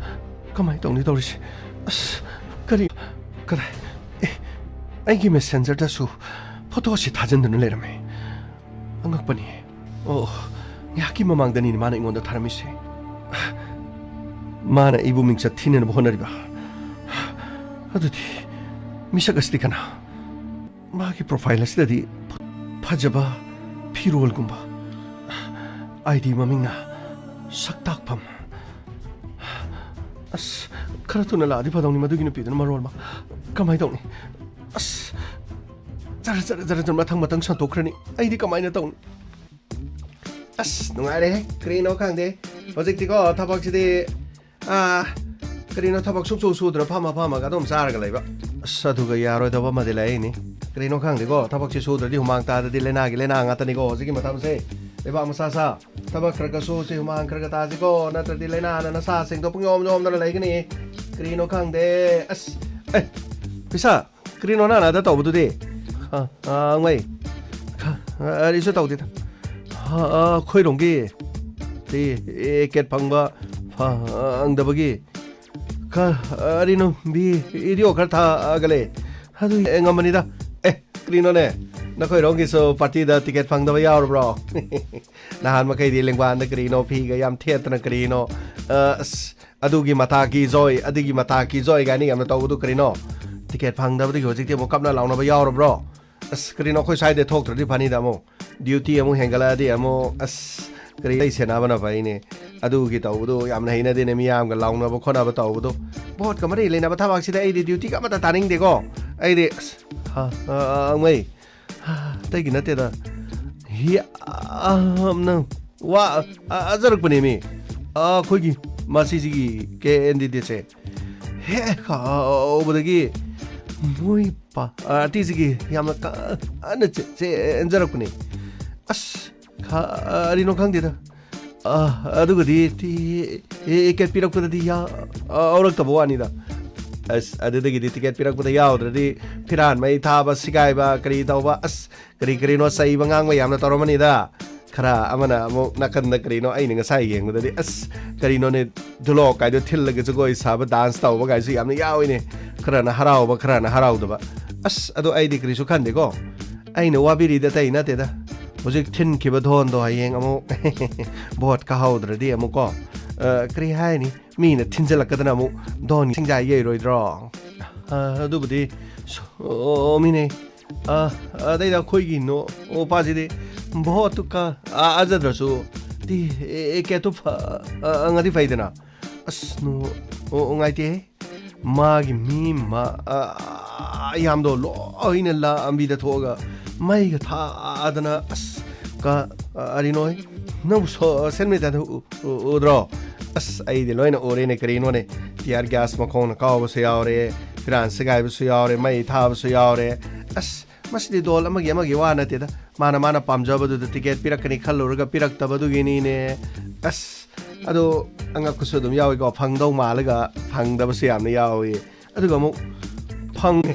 ꯀꯃꯥꯏꯅ ꯇꯧꯅꯤ ꯇꯧꯔꯤꯁꯦ? ꯑꯁ, ꯀꯔꯤ, ꯀꯗꯥꯏ? ꯑꯦ, ꯑꯩꯒꯤ messengerꯗꯁꯨ ꯐꯣꯇꯣꯁꯤ ꯊꯥꯖꯤꯟꯗꯨꯅ ꯂꯩꯔꯝꯃꯦ꯫ ꯑꯉꯛꯄꯅꯤ꯫ ꯑꯣ, ꯉꯥꯏꯍꯥꯛꯀꯤ ꯃꯃꯥꯡꯗꯅꯤꯅꯦ ꯃꯥꯅ ꯑꯩꯉꯣꯟꯗ ꯊꯥꯔꯝꯃꯤꯁꯦ꯫ ꯃꯥꯅ ꯑꯩꯕꯨ ꯃꯤꯡꯆꯠ ꯊꯤꯅꯅꯕ ꯍꯣꯠꯅꯔꯤꯕ꯫ ꯑꯗꯨꯗꯤ ꯃꯤꯁꯛ ꯑꯁꯤꯗꯤ ꯀꯅꯥ? ꯃꯥꯒꯤ profile ꯑꯁꯤꯗꯗꯤ ꯐꯖꯕ ꯐꯤꯔꯣꯜꯒꯨꯝꯕ, ꯑꯥꯏ ꯗꯤ ꯃꯃꯤꯡꯅ ꯁꯛꯇꯥꯛꯐꯝ꯫ ꯑꯁ, ꯈꯔ ꯊꯨꯅ ꯂꯥꯛꯑꯗꯤ ꯐꯗꯧꯅꯤ ꯃꯗꯨꯒꯤ ꯅꯨꯄꯤꯗꯨꯅ ꯃꯔꯣꯜ ꯑꯃ꯫ ꯀꯃꯥꯏꯅ ꯇꯧꯅꯤ? ꯑꯁ, ꯖꯔ, ꯖꯔ, ꯖꯔ, ꯖꯔ, ꯃꯊꯪ, ꯃꯊꯪ ꯁꯟꯇꯣꯛꯈ꯭ꯔꯅꯤ꯫ ꯑꯩꯗꯤ ꯀꯃꯥꯏꯅ ꯇꯧꯅꯤ? ꯑꯁ, ꯅꯨꯡꯉꯥꯏꯔꯦꯍꯦ꯫ ꯀꯔꯤꯅꯣ ꯈꯪꯗꯦ꯫ ꯍꯧꯖꯤꯛꯇꯤꯀꯣ, ꯊꯕꯛꯁꯤꯗꯤ, ꯑꯥ, ꯀꯔꯤꯅꯣ, ꯊꯕꯛ ꯁꯨꯡꯁꯨ ꯁꯨꯗ꯭ꯔ ꯐꯝꯃ ꯐꯝꯃꯒ ꯑꯗꯨꯝ ꯆꯥꯔꯒ ꯂꯩꯕ꯫ ꯑꯁ, ꯑꯗꯨꯒ ꯌꯥꯔꯣꯏꯗꯕ ꯑꯃꯗꯤ ꯂꯩꯔꯤꯅꯤ꯫ ꯀꯔꯤꯅꯣ ꯈꯪꯗꯦꯀꯣ, ꯊꯕꯛꯁꯤ ꯁꯨꯗ꯭ꯔꯗꯤ ꯍꯨꯃꯥꯡ ꯇꯥꯗꯗꯤ ꯂꯥꯏꯅꯥꯒꯤ ꯂꯥꯏꯅꯥ ꯉꯥꯛꯇꯅꯤꯀꯣ ꯍꯧꯖꯤꯛꯀꯤ ꯃꯇꯝꯁꯦ꯫ ꯂꯩꯕꯥꯛ ꯃꯆꯥ ꯁꯥ, ꯊꯕꯛ ꯈꯔ ꯈꯔ ꯁꯨꯁꯤ, ꯍꯨꯃꯥꯡ ꯈꯔ ꯈꯔ ꯇꯥꯁꯤꯀꯣ, ꯅꯠꯇ꯭ꯔꯗꯤ ꯂꯥꯏꯅꯥꯅ ꯅꯁꯥꯁꯤꯡꯗꯣ ꯄꯨꯡꯌꯣꯝ ꯌꯣꯝꯗꯅ ꯂꯩꯒꯅꯤ꯫ ꯀꯔꯤꯅꯣ ꯈꯪꯗꯦ꯫ ꯑꯁ, ꯑꯦ, ꯄꯤꯁꯥ, ꯀꯔꯤꯅꯣ ꯅꯪꯅ ꯑꯗ ꯇꯧꯕꯗꯨꯗꯤ? ꯑ, ꯑ, ꯉꯩ꯫ ꯑ, ꯀꯔꯤꯁꯨ ꯇꯧꯗꯦꯗ꯫ ꯑ, ꯑ, ꯑꯩꯈꯣꯏꯔꯣꯝꯒꯤ ꯁꯤ ꯑꯦ ꯀꯦꯠ ꯐꯪꯕ ꯐꯪꯗꯕꯒꯤ ꯀꯔꯤꯅꯣ ꯚꯤꯗꯤꯑꯣ ꯈꯔ ꯊꯥꯒꯠꯂꯦ, ꯑꯗꯨ ꯌꯦꯡꯉꯝꯕꯅꯤꯗ꯫ ꯑꯦ, ꯀꯔꯤꯅꯣꯅꯦ, ꯅꯈꯣꯏꯔꯣꯝꯒꯤꯁꯨ ꯄꯥꯔꯇꯤꯗ ꯇꯤꯀꯦꯠ ꯐꯪꯗꯕ ꯌꯥꯎꯔꯕ꯭ꯔꯣ? ꯅꯍꯥꯟ ꯃꯈꯩꯗꯤ ꯂꯦꯡꯕꯥꯟꯗ ꯀꯔꯤꯅꯣ ꯐꯤꯒ ꯌꯥꯝ ꯊꯦꯠꯇꯅ ꯀꯔꯤꯅꯣ, ꯑ, ꯑꯁ, ꯑꯗꯨꯒꯤ ꯃꯇꯥꯒꯤ ꯖꯣꯏ, ꯑꯗꯨꯒꯤ ꯃꯇꯥꯒꯤ ꯖꯣꯏ ꯀꯥꯏꯅ ꯌꯥꯝꯅ ꯇꯧꯕꯗꯨ ꯀꯔꯤꯅꯣ? ꯇꯤꯀꯦꯠ ꯐꯪꯗꯕꯗꯒꯤ ꯍꯧꯖꯤꯛꯇꯤ ꯑꯃꯨꯛ ꯀꯞꯅ ꯂꯥꯎꯅꯕ ꯌꯥꯎꯔꯕ꯭ꯔꯣ? ꯑꯁ, ꯀꯔꯤꯅꯣ, ꯑꯩꯈꯣꯏ ꯁ꯭ꯋꯥꯏꯗ ꯊꯣꯛꯇ꯭ꯔꯗꯤ ꯐꯅꯤꯗ꯫ ꯑꯃꯨꯛ ꯗ꯭ꯌꯨꯇꯤ ꯑꯃꯨꯛ ꯍꯦꯟꯒꯠꯂꯛꯑꯗꯤ ꯑꯃꯨꯛ, ꯑꯁ, ꯀꯔꯤ ꯂꯩ ꯁꯦꯟꯅꯕꯅ ꯐꯩꯅꯦ꯫ ꯑꯗꯨꯒꯤ ꯇꯧꯕꯗꯨ ꯌꯥꯝꯅ ꯍꯩꯅꯗꯦꯅꯦ, ꯃꯤꯌꯥꯝꯒ ꯂꯥꯎꯅꯕ ꯈꯣꯠꯅꯕ ꯇꯧꯕꯗꯨ꯫ ꯚꯣꯠꯀ ꯃꯔꯤ ꯂꯩꯅꯕ ꯊꯕꯛꯁꯤꯗ ꯑꯩꯗꯤ ꯗ꯭ꯌꯨꯇꯤꯒ ꯑꯃꯠꯇ ꯇꯥꯅꯤꯡꯗꯦꯀꯣ꯫ ꯑꯩꯗꯤ, ꯑꯁ, ꯍꯥ, ꯑ, ꯑ, ꯑꯉꯩ, ꯍꯥ, ꯑꯇꯩꯒꯤ ꯅꯠꯇꯦꯗ꯫ ꯍꯤ, ꯑ, ꯅꯪ ꯋꯥ, ꯑ, ꯑꯖꯔꯛꯄꯅꯦꯃꯤ꯫ ꯑ, ꯑꯩꯈꯣꯏꯒꯤ ꯃꯁꯤꯁꯤꯒꯤ ꯀꯦ ꯑꯦꯟ ꯗꯤ ꯗꯤꯁꯦ ꯍꯦꯛ ꯍꯧꯕꯗꯒꯤ ꯃꯣꯏ ꯄꯥꯔꯇꯤꯁꯤꯒꯤ ꯌꯥꯝꯅ ꯀꯟꯅ ꯆꯦ-, ꯆꯦꯟꯖꯔꯛꯄꯅꯦ꯫ ꯑꯁ, ꯀꯔꯤꯅꯣ ꯈꯪꯗꯦꯗ꯫ ꯑ, ꯑꯗꯨꯒꯗꯤ ꯇꯤ-, ꯇꯤꯀꯦꯠ ꯄꯤꯔꯛꯄꯗꯗꯤ ꯌꯥ-, ꯑ, ꯌꯥꯎꯔꯛꯇꯕ ꯋꯥꯅꯤꯗ꯫ ꯑꯁ, ꯑꯗꯨꯗꯒꯤꯗꯤ ꯇꯤꯀꯦꯠ ꯄꯤꯔꯛꯄꯗ ꯌꯥꯎꯗ꯭ꯔꯗꯤ ꯐꯤꯔꯥꯟ ꯃꯩ ꯊꯥꯕ, ꯁꯤꯒꯥꯏꯕ, ꯀꯔꯤ ꯇꯧꯕ, ꯑꯁ, ꯀꯔꯤ ꯀꯔꯤꯅꯣ ꯆꯩꯕ ꯉꯥꯡꯕ ꯌꯥꯝꯅ ꯇꯧꯔꯝꯃꯅꯤꯗ꯫ ꯈꯔ ꯑꯃꯅ ꯑꯃꯨꯛ ꯅꯥꯀꯟꯗ ꯀꯔꯤꯅꯣ, ꯑꯩꯅ ꯉꯁꯥꯏ ꯌꯦꯡꯕꯗꯗꯤ, ꯑꯁ, ꯀꯔꯤꯅꯣꯅꯦ, ꯙꯨꯂꯣꯛ ꯀꯥꯏꯗꯣ ꯊꯤꯜꯂꯒ ꯖꯒꯣꯏ ꯁꯥꯕ, ꯗꯥꯟꯁ ꯇꯧꯕ ꯀꯥꯏꯁꯨ ꯌꯥꯝꯅ ꯌꯥꯎꯏꯅꯦ꯫ ꯈꯔꯅ ꯍꯔꯥꯎꯕ, ꯈꯔꯅ ꯍꯔꯥꯎꯗꯕ꯫ ꯑꯁ, ꯑꯗꯣ ꯑꯩꯗꯤ ꯀꯔꯤꯁꯨ ꯈꯟꯗꯦꯀꯣ꯫ ꯑꯩꯅ ꯋꯥꯕꯤꯔꯤꯗꯤ ꯑꯇꯩ ꯅꯠꯇꯦꯗ꯫ ꯍꯧꯖꯤꯛ ꯊꯤꯟꯈꯤꯕ ꯙꯣꯟꯗꯣ ꯍꯌꯦꯡ ꯑꯃꯨꯛ ꯚꯣꯠ ꯀꯥꯍꯧꯗ꯭ꯔꯗꯤ ꯑꯃꯨꯛꯀꯣ, ꯑ, ꯀꯔꯤ ꯍꯥꯏꯅꯤ, ꯃꯤꯅ ꯊꯤꯟꯖꯜꯂꯛꯀꯗꯅ ꯑꯃꯨꯛ ꯙꯣꯟ ꯁꯤꯡꯖꯥꯏ ꯌꯩꯔꯣꯏꯗ꯭ꯔꯣ? ꯑ, ꯑꯗꯨꯕꯨꯗꯤ ꯁꯣꯃꯤꯅꯦ꯫ ꯑ, ꯑꯗꯩꯗ ꯑꯩꯈꯣꯏꯒꯤ ꯅꯣ-, ꯅꯨꯄꯥꯁꯤꯗꯤ ꯚꯣꯠꯇꯨ ꯀꯥ-, ꯑ, ꯑꯖꯗ꯭ꯔꯁꯨ ꯇꯤ-, ꯑꯦ-, ꯑꯦ-, ꯀꯦꯠꯇꯨ ꯐ-, ꯑ, ꯉꯗꯤ ꯐꯩꯗꯅ꯫ ꯑꯁ, ꯅꯨ-, ꯑꯣ, ꯅꯨꯡꯉꯥꯏꯇꯦꯍꯦ꯫ ꯃꯥꯒꯤ ꯃꯤ ꯃ-, ꯑ, ꯌꯥꯝꯗꯣ ꯂꯣꯏꯅ ꯂꯝꯕꯤꯗ ꯊꯣꯛꯑꯒ ꯃꯩꯒ ꯊꯥꯗꯅ, ꯑꯁ, ꯀ-, ꯑ, ꯑꯔꯤꯅꯣꯏ, ꯅꯪꯕꯨ ꯁꯣꯁꯦꯜ ꯃꯦꯗꯤꯌꯥꯗ ꯎ-, ꯎ-, ꯎꯗ꯭ꯔꯣ? ꯑꯁ, ꯑꯩꯗꯤ ꯂꯣꯏꯅ ꯎꯔꯦꯅꯦ, ꯀꯔꯤꯅꯣꯅꯦ? ꯇꯤꯌꯥꯔ ꯒ꯭ꯌꯥꯁ ꯃꯈꯣꯡꯅ ꯀꯥꯎꯕꯁꯨ ꯌꯥꯎꯔꯦ, ꯐꯤꯔꯥꯟ ꯁꯤꯒꯥꯏꯕꯁꯨ ꯌꯥꯎꯔꯦ, ꯃꯩ ꯊꯥꯕꯁꯨ ꯌꯥꯎꯔꯦ꯫ ꯑꯁ, ꯃꯁꯤꯗꯤ ꯗꯣꯜ ꯑꯃꯒꯤ ꯑꯃꯒꯤ ꯋꯥ ꯅꯠꯇꯦꯗ꯫ ꯃꯥꯅ ꯃꯥꯅ ꯄꯥꯝꯖꯕꯗꯨꯗ ꯇꯤꯀꯦꯠ ꯄꯤꯔꯛꯀꯅꯤ ꯈꯜꯂꯨꯔꯒ ꯄꯤꯔꯛꯇꯕꯗꯨꯒꯤꯅꯤꯅꯦ꯫ ꯑꯁ, ꯑꯗꯣ ꯑꯉꯛꯄꯁꯨ ꯑꯗꯨꯝ ꯌꯥꯎꯏꯀꯣ, ꯐꯪꯗꯧ ꯃꯥꯜꯂꯒ ꯐꯪꯗꯕꯁꯨ ꯌꯥꯝꯅ ꯌꯥꯎꯏ꯫ ꯑꯗꯨꯒ ꯑꯃꯨꯛ ꯐꯪꯉꯦ꯫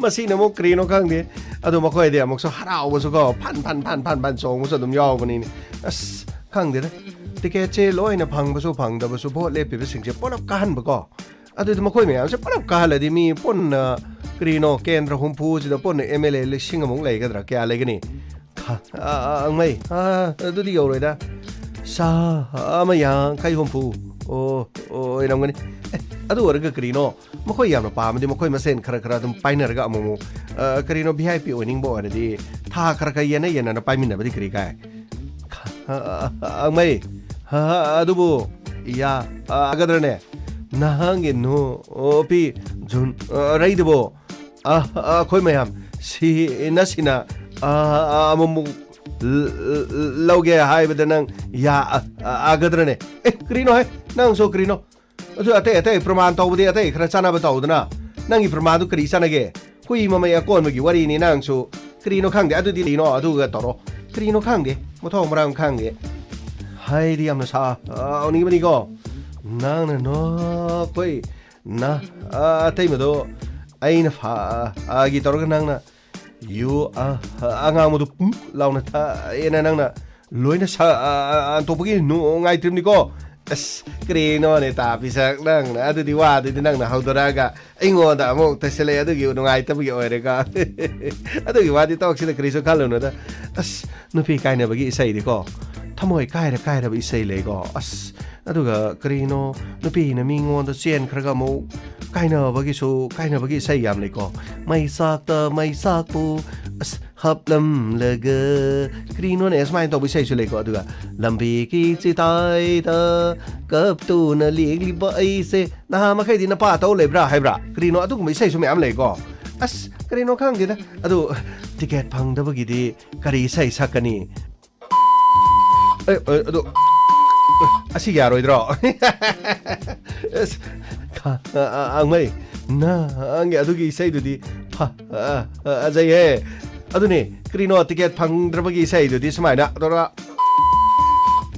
ꯃꯁꯤꯅ ꯑꯃꯨꯛ ꯀꯔꯤꯅꯣ ꯈꯪꯗꯦ꯫ ꯑꯗꯣ ꯃꯈꯣꯏꯗꯤ ꯑꯃꯨꯛꯁꯨ ꯍꯔꯥꯎꯕꯁꯨꯀꯣ, ꯐꯟ, ꯐꯟ, ꯐꯟ, ꯐꯟ, ꯐꯟ ꯆꯣꯡꯕꯁꯨ ꯑꯗꯨꯝ ꯌꯥꯎꯕꯅꯤꯅꯦ꯫ ꯑꯁ, ꯈꯪꯗꯦꯗ꯫ ꯇꯤꯀꯦꯠꯁꯦ ꯂꯣꯏꯅ ꯐꯪꯕꯁꯨ ꯐꯪꯗꯕꯁꯨ ꯚꯣꯠ ꯂꯦꯞꯄꯤꯕꯁꯤꯡꯁꯦ ꯄꯨꯂꯞ ꯀꯥꯍꯟꯕꯀꯣ꯫ ꯑꯗꯨꯗꯤ ꯃꯈꯣꯏ ꯃꯌꯥꯝꯁꯦ ꯄꯨꯂꯞ ꯀꯥꯍꯜꯂꯗꯤ ꯃꯤ ꯄꯨꯟꯅ ꯀꯔꯤꯅꯣ ꯀꯦꯟꯗ꯭ꯔ ꯍꯨꯝꯐꯨꯁꯤꯗ ꯄꯨꯟꯅ ꯑꯦꯝ ꯑꯦꯜ ꯑꯦ ꯂꯤꯁꯤꯡ ꯑꯃꯨꯛ ꯂꯩꯒꯗ꯭ꯔꯥ? ꯀꯌꯥ ꯂꯩꯒꯅꯤ? ꯈ-, ꯑ, ꯑ, ꯑꯪꯃꯩ꯫ ꯑ, ꯑꯗꯨꯗꯤ ꯌꯧꯔꯣꯏꯗ꯫ ꯆꯥ ꯑꯃ ꯌꯥꯡꯈꯩ ꯍꯨꯝꯐꯨ꯫ ꯑꯣ, ꯑꯣ, ꯑꯣꯏꯔꯝꯒꯅꯤ꯫ ꯑꯦ, ꯑꯗꯨ ꯑꯣꯏꯔꯒ ꯀꯔꯤꯅꯣ? ꯃꯈꯣꯏ ꯌꯥꯝꯅ ꯄꯥꯝꯃꯗꯤ ꯃꯈꯣꯏ ꯃꯁꯦꯟ ꯈꯔ ꯈꯔ ꯑꯗꯨꯝ ꯄꯥꯏꯅꯔꯒ ꯑꯃꯨꯛ ꯑꯃꯨꯛ, ꯑ, ꯀꯔꯤꯅꯣ, ꯚꯤ ꯑꯥꯏ ꯄꯤ ꯑꯣꯏꯅꯤꯡꯕ ꯑꯣꯏꯔꯗꯤ ꯊꯥ ꯈꯔ ꯈꯔ ꯌꯦꯟꯅ ꯌꯦꯟꯅꯅ ꯄꯥꯏꯃꯤꯟꯅꯕꯗꯤ ꯀꯔꯤ ꯀꯥꯏ? ꯈ-, ꯑ, ꯑ, ꯑ, ꯑꯪꯃꯩ꯫ ꯑ, ꯑ, ꯑꯗꯨꯕꯨ ꯌꯥꯒꯗ꯭ꯔꯅꯦ? ꯅꯍꯥꯛꯒꯤ ꯅꯨꯄꯤ ꯖꯨꯟ, ꯑ, ꯔꯩꯗꯨꯕꯨ, ꯑ, ꯑ, ꯑꯩꯈꯣꯏ ꯃꯌꯥꯝ ꯁꯤꯅ ꯁꯤꯅ, ꯑ, ꯑ, ꯑꯃꯨꯛꯃꯨꯛ ꯂ-, ꯂ-, ꯂꯧꯒꯦ ꯍꯥꯏꯕꯗ ꯅꯪ ꯌꯥ-, ꯑ-, ꯑ-, ꯑꯒꯗ꯭ꯔꯅꯦ? ꯑꯦ, ꯀꯔꯤꯅꯣ ꯍꯦ? ꯅꯪꯁꯨ ꯀꯔꯤꯅꯣ? ꯑꯗꯨ ꯑꯇꯩ ꯑꯇꯩ ꯄ꯭ꯔꯃꯥꯟ ꯇꯧꯕꯗꯤ ꯑꯇꯩ ꯈꯔ ꯆꯥꯟꯅꯕ ꯇꯧꯗꯅ꯫ ꯅꯪꯒꯤ ꯄ꯭ꯔꯃꯥꯟꯗꯨ ꯀꯔꯤ ꯆꯥꯟꯅꯒꯦ? ꯍꯨꯏ ꯃꯃꯩ ꯑꯀꯣꯟꯕꯒꯤ ꯋꯥꯔꯤꯅꯤ ꯅꯪꯁꯨ꯫ ꯀꯔꯤꯅꯣ ꯈꯪꯗꯦ, ꯑꯗꯨꯗꯤ ꯀꯔꯤꯅꯣ ꯑꯗꯨꯒ ꯇꯧꯔꯣ꯫ ꯀꯔꯤꯅꯣ ꯈꯪꯗꯦ, ꯃꯊꯣꯡ ꯃꯔꯝ ꯈꯪꯗꯦ꯫ ꯍꯥꯏꯗꯤ ꯌꯥꯝꯅ ꯁꯥꯎꯅꯤꯡꯕꯅꯤꯀꯣ꯫ ꯅꯪꯅ ꯅꯈꯣꯏ ꯅ-, ꯑ, ꯑꯇꯩꯃꯗꯣ ꯑꯩꯅ ꯐꯥꯒꯤ ꯇꯧꯔꯒ ꯅꯪꯅ ꯌꯨ, ꯑ, ꯑ, ꯑꯉꯥꯡꯕꯗꯨ ꯄꯨꯡ ꯂꯥꯎꯅ ꯊꯛꯑꯦꯅ ꯅꯪꯅ ꯂꯣꯏꯅ ꯁ-, ꯑ, ꯑ, ꯑꯟꯇꯣꯛꯄꯒꯤ ꯅꯨꯡꯉꯥꯏꯇ꯭ꯔꯤꯕꯅꯤꯀꯣ꯫ ꯑꯁ, ꯀꯔꯤꯅꯣꯅꯦ ꯇꯥ ꯄꯤꯁꯛ ꯅꯪꯅ? ꯑꯗꯨꯗꯤ ꯋꯥꯗꯨꯗꯤ ꯅꯪꯅ ꯍꯧꯗꯣꯔꯛꯑꯒ ꯑꯩꯉꯣꯟꯗ ꯑꯃꯨꯛ ꯇꯩꯁꯜꯂꯛꯑꯦ, ꯑꯗꯨꯒꯤ ꯅꯨꯡꯉꯥꯏꯇꯕꯒꯤ ꯑꯣꯏꯔꯦꯀꯣ꯫ ꯑꯗꯨꯒꯤ ꯋꯥꯗꯤ ꯇꯣꯛꯁꯤꯗ, ꯀꯔꯤꯁꯨ ꯈꯜꯂꯨꯅꯨꯗ꯫ ꯑꯁ, ꯅꯨꯄꯤ ꯀꯥꯏꯅꯕꯒꯤ ꯏꯁꯩꯗꯤꯀꯣ, ꯊꯃꯣꯏ ꯀꯥꯏꯔ ꯀꯥꯏꯔꯕ ꯏꯁꯩ ꯂꯩꯀꯣ꯫ ꯑꯁ, ꯑꯗꯨꯒ ꯀꯔꯤꯅꯣ, ꯅꯨꯄꯤꯅ ꯃꯤꯉꯣꯟꯗ ꯆꯦꯟꯈ꯭ꯔꯒ ꯑꯃꯨꯛ ꯀꯥꯏꯅꯕꯒꯤꯁꯨ, ꯀꯥꯏꯅꯕꯒꯤ ꯏꯁꯩ ꯌꯥꯝ ꯂꯩꯀꯣ꯫ "ꯃꯩ ꯆꯥꯛꯇ ꯃꯩ ꯆꯥꯛꯄꯨ, ꯑꯁ, ꯍꯥꯞꯂꯝꯂꯒ", ꯀꯔꯤꯅꯣꯅꯦ, ꯁꯨꯃꯥꯏꯅ ꯇꯧꯕ ꯏꯁꯩꯁꯨ ꯂꯩꯀꯣ꯫ ꯑꯗꯨꯒ "ꯂꯝꯕꯤꯒꯤ ꯆꯤꯇꯥꯏꯗ ꯀꯞꯇꯨꯅ ꯂꯦꯡꯂꯤꯕ ꯑꯩꯁꯦ", ꯅꯍꯥ ꯃꯈꯩꯗꯤ ꯅꯄꯥ ꯇꯧ ꯂꯩꯕ꯭ꯔꯥ ꯍꯥꯏꯕ꯭ꯔꯥ? ꯀꯔꯤꯅꯣ, ꯑꯗꯨꯒꯨꯝꯕ ꯏꯁꯩꯁꯨ ꯃꯌꯥꯝ ꯂꯩꯀꯣ꯫ ꯑꯁ, ꯀꯔꯤꯅꯣ ꯈꯪꯗꯦꯗ꯫ ꯑꯗꯨ ꯇꯤꯀꯦꯠ ꯐꯪꯗꯕꯒꯤꯗꯤ ꯀꯔꯤ ꯏꯁꯩ ꯁꯛꯀꯅꯤ? ꯑꯦ, ꯑꯦ, ꯑꯗꯣ, ꯑꯁꯤ ꯌꯥꯔꯣꯏꯗ꯭ꯔꯣ? ꯑꯁ, ꯈ-, ꯑ, ꯑ, ꯑꯉꯩ, ꯅꯪꯒꯤ ꯑꯗꯨꯒꯤ ꯏꯁꯩꯗꯨꯗꯤ ꯐ-, ꯑ, ꯑ, ꯐꯖꯩꯍꯦ꯫ ꯑꯗꯨꯅꯦ, ꯀꯔꯤꯅꯣ ꯇꯤꯀꯦꯠ ꯐꯪꯗ꯭ꯔꯕꯒꯤ ꯏꯁꯩꯗꯨꯗꯤ ꯁꯨꯃꯥꯏꯅ ꯇꯧꯔꯒ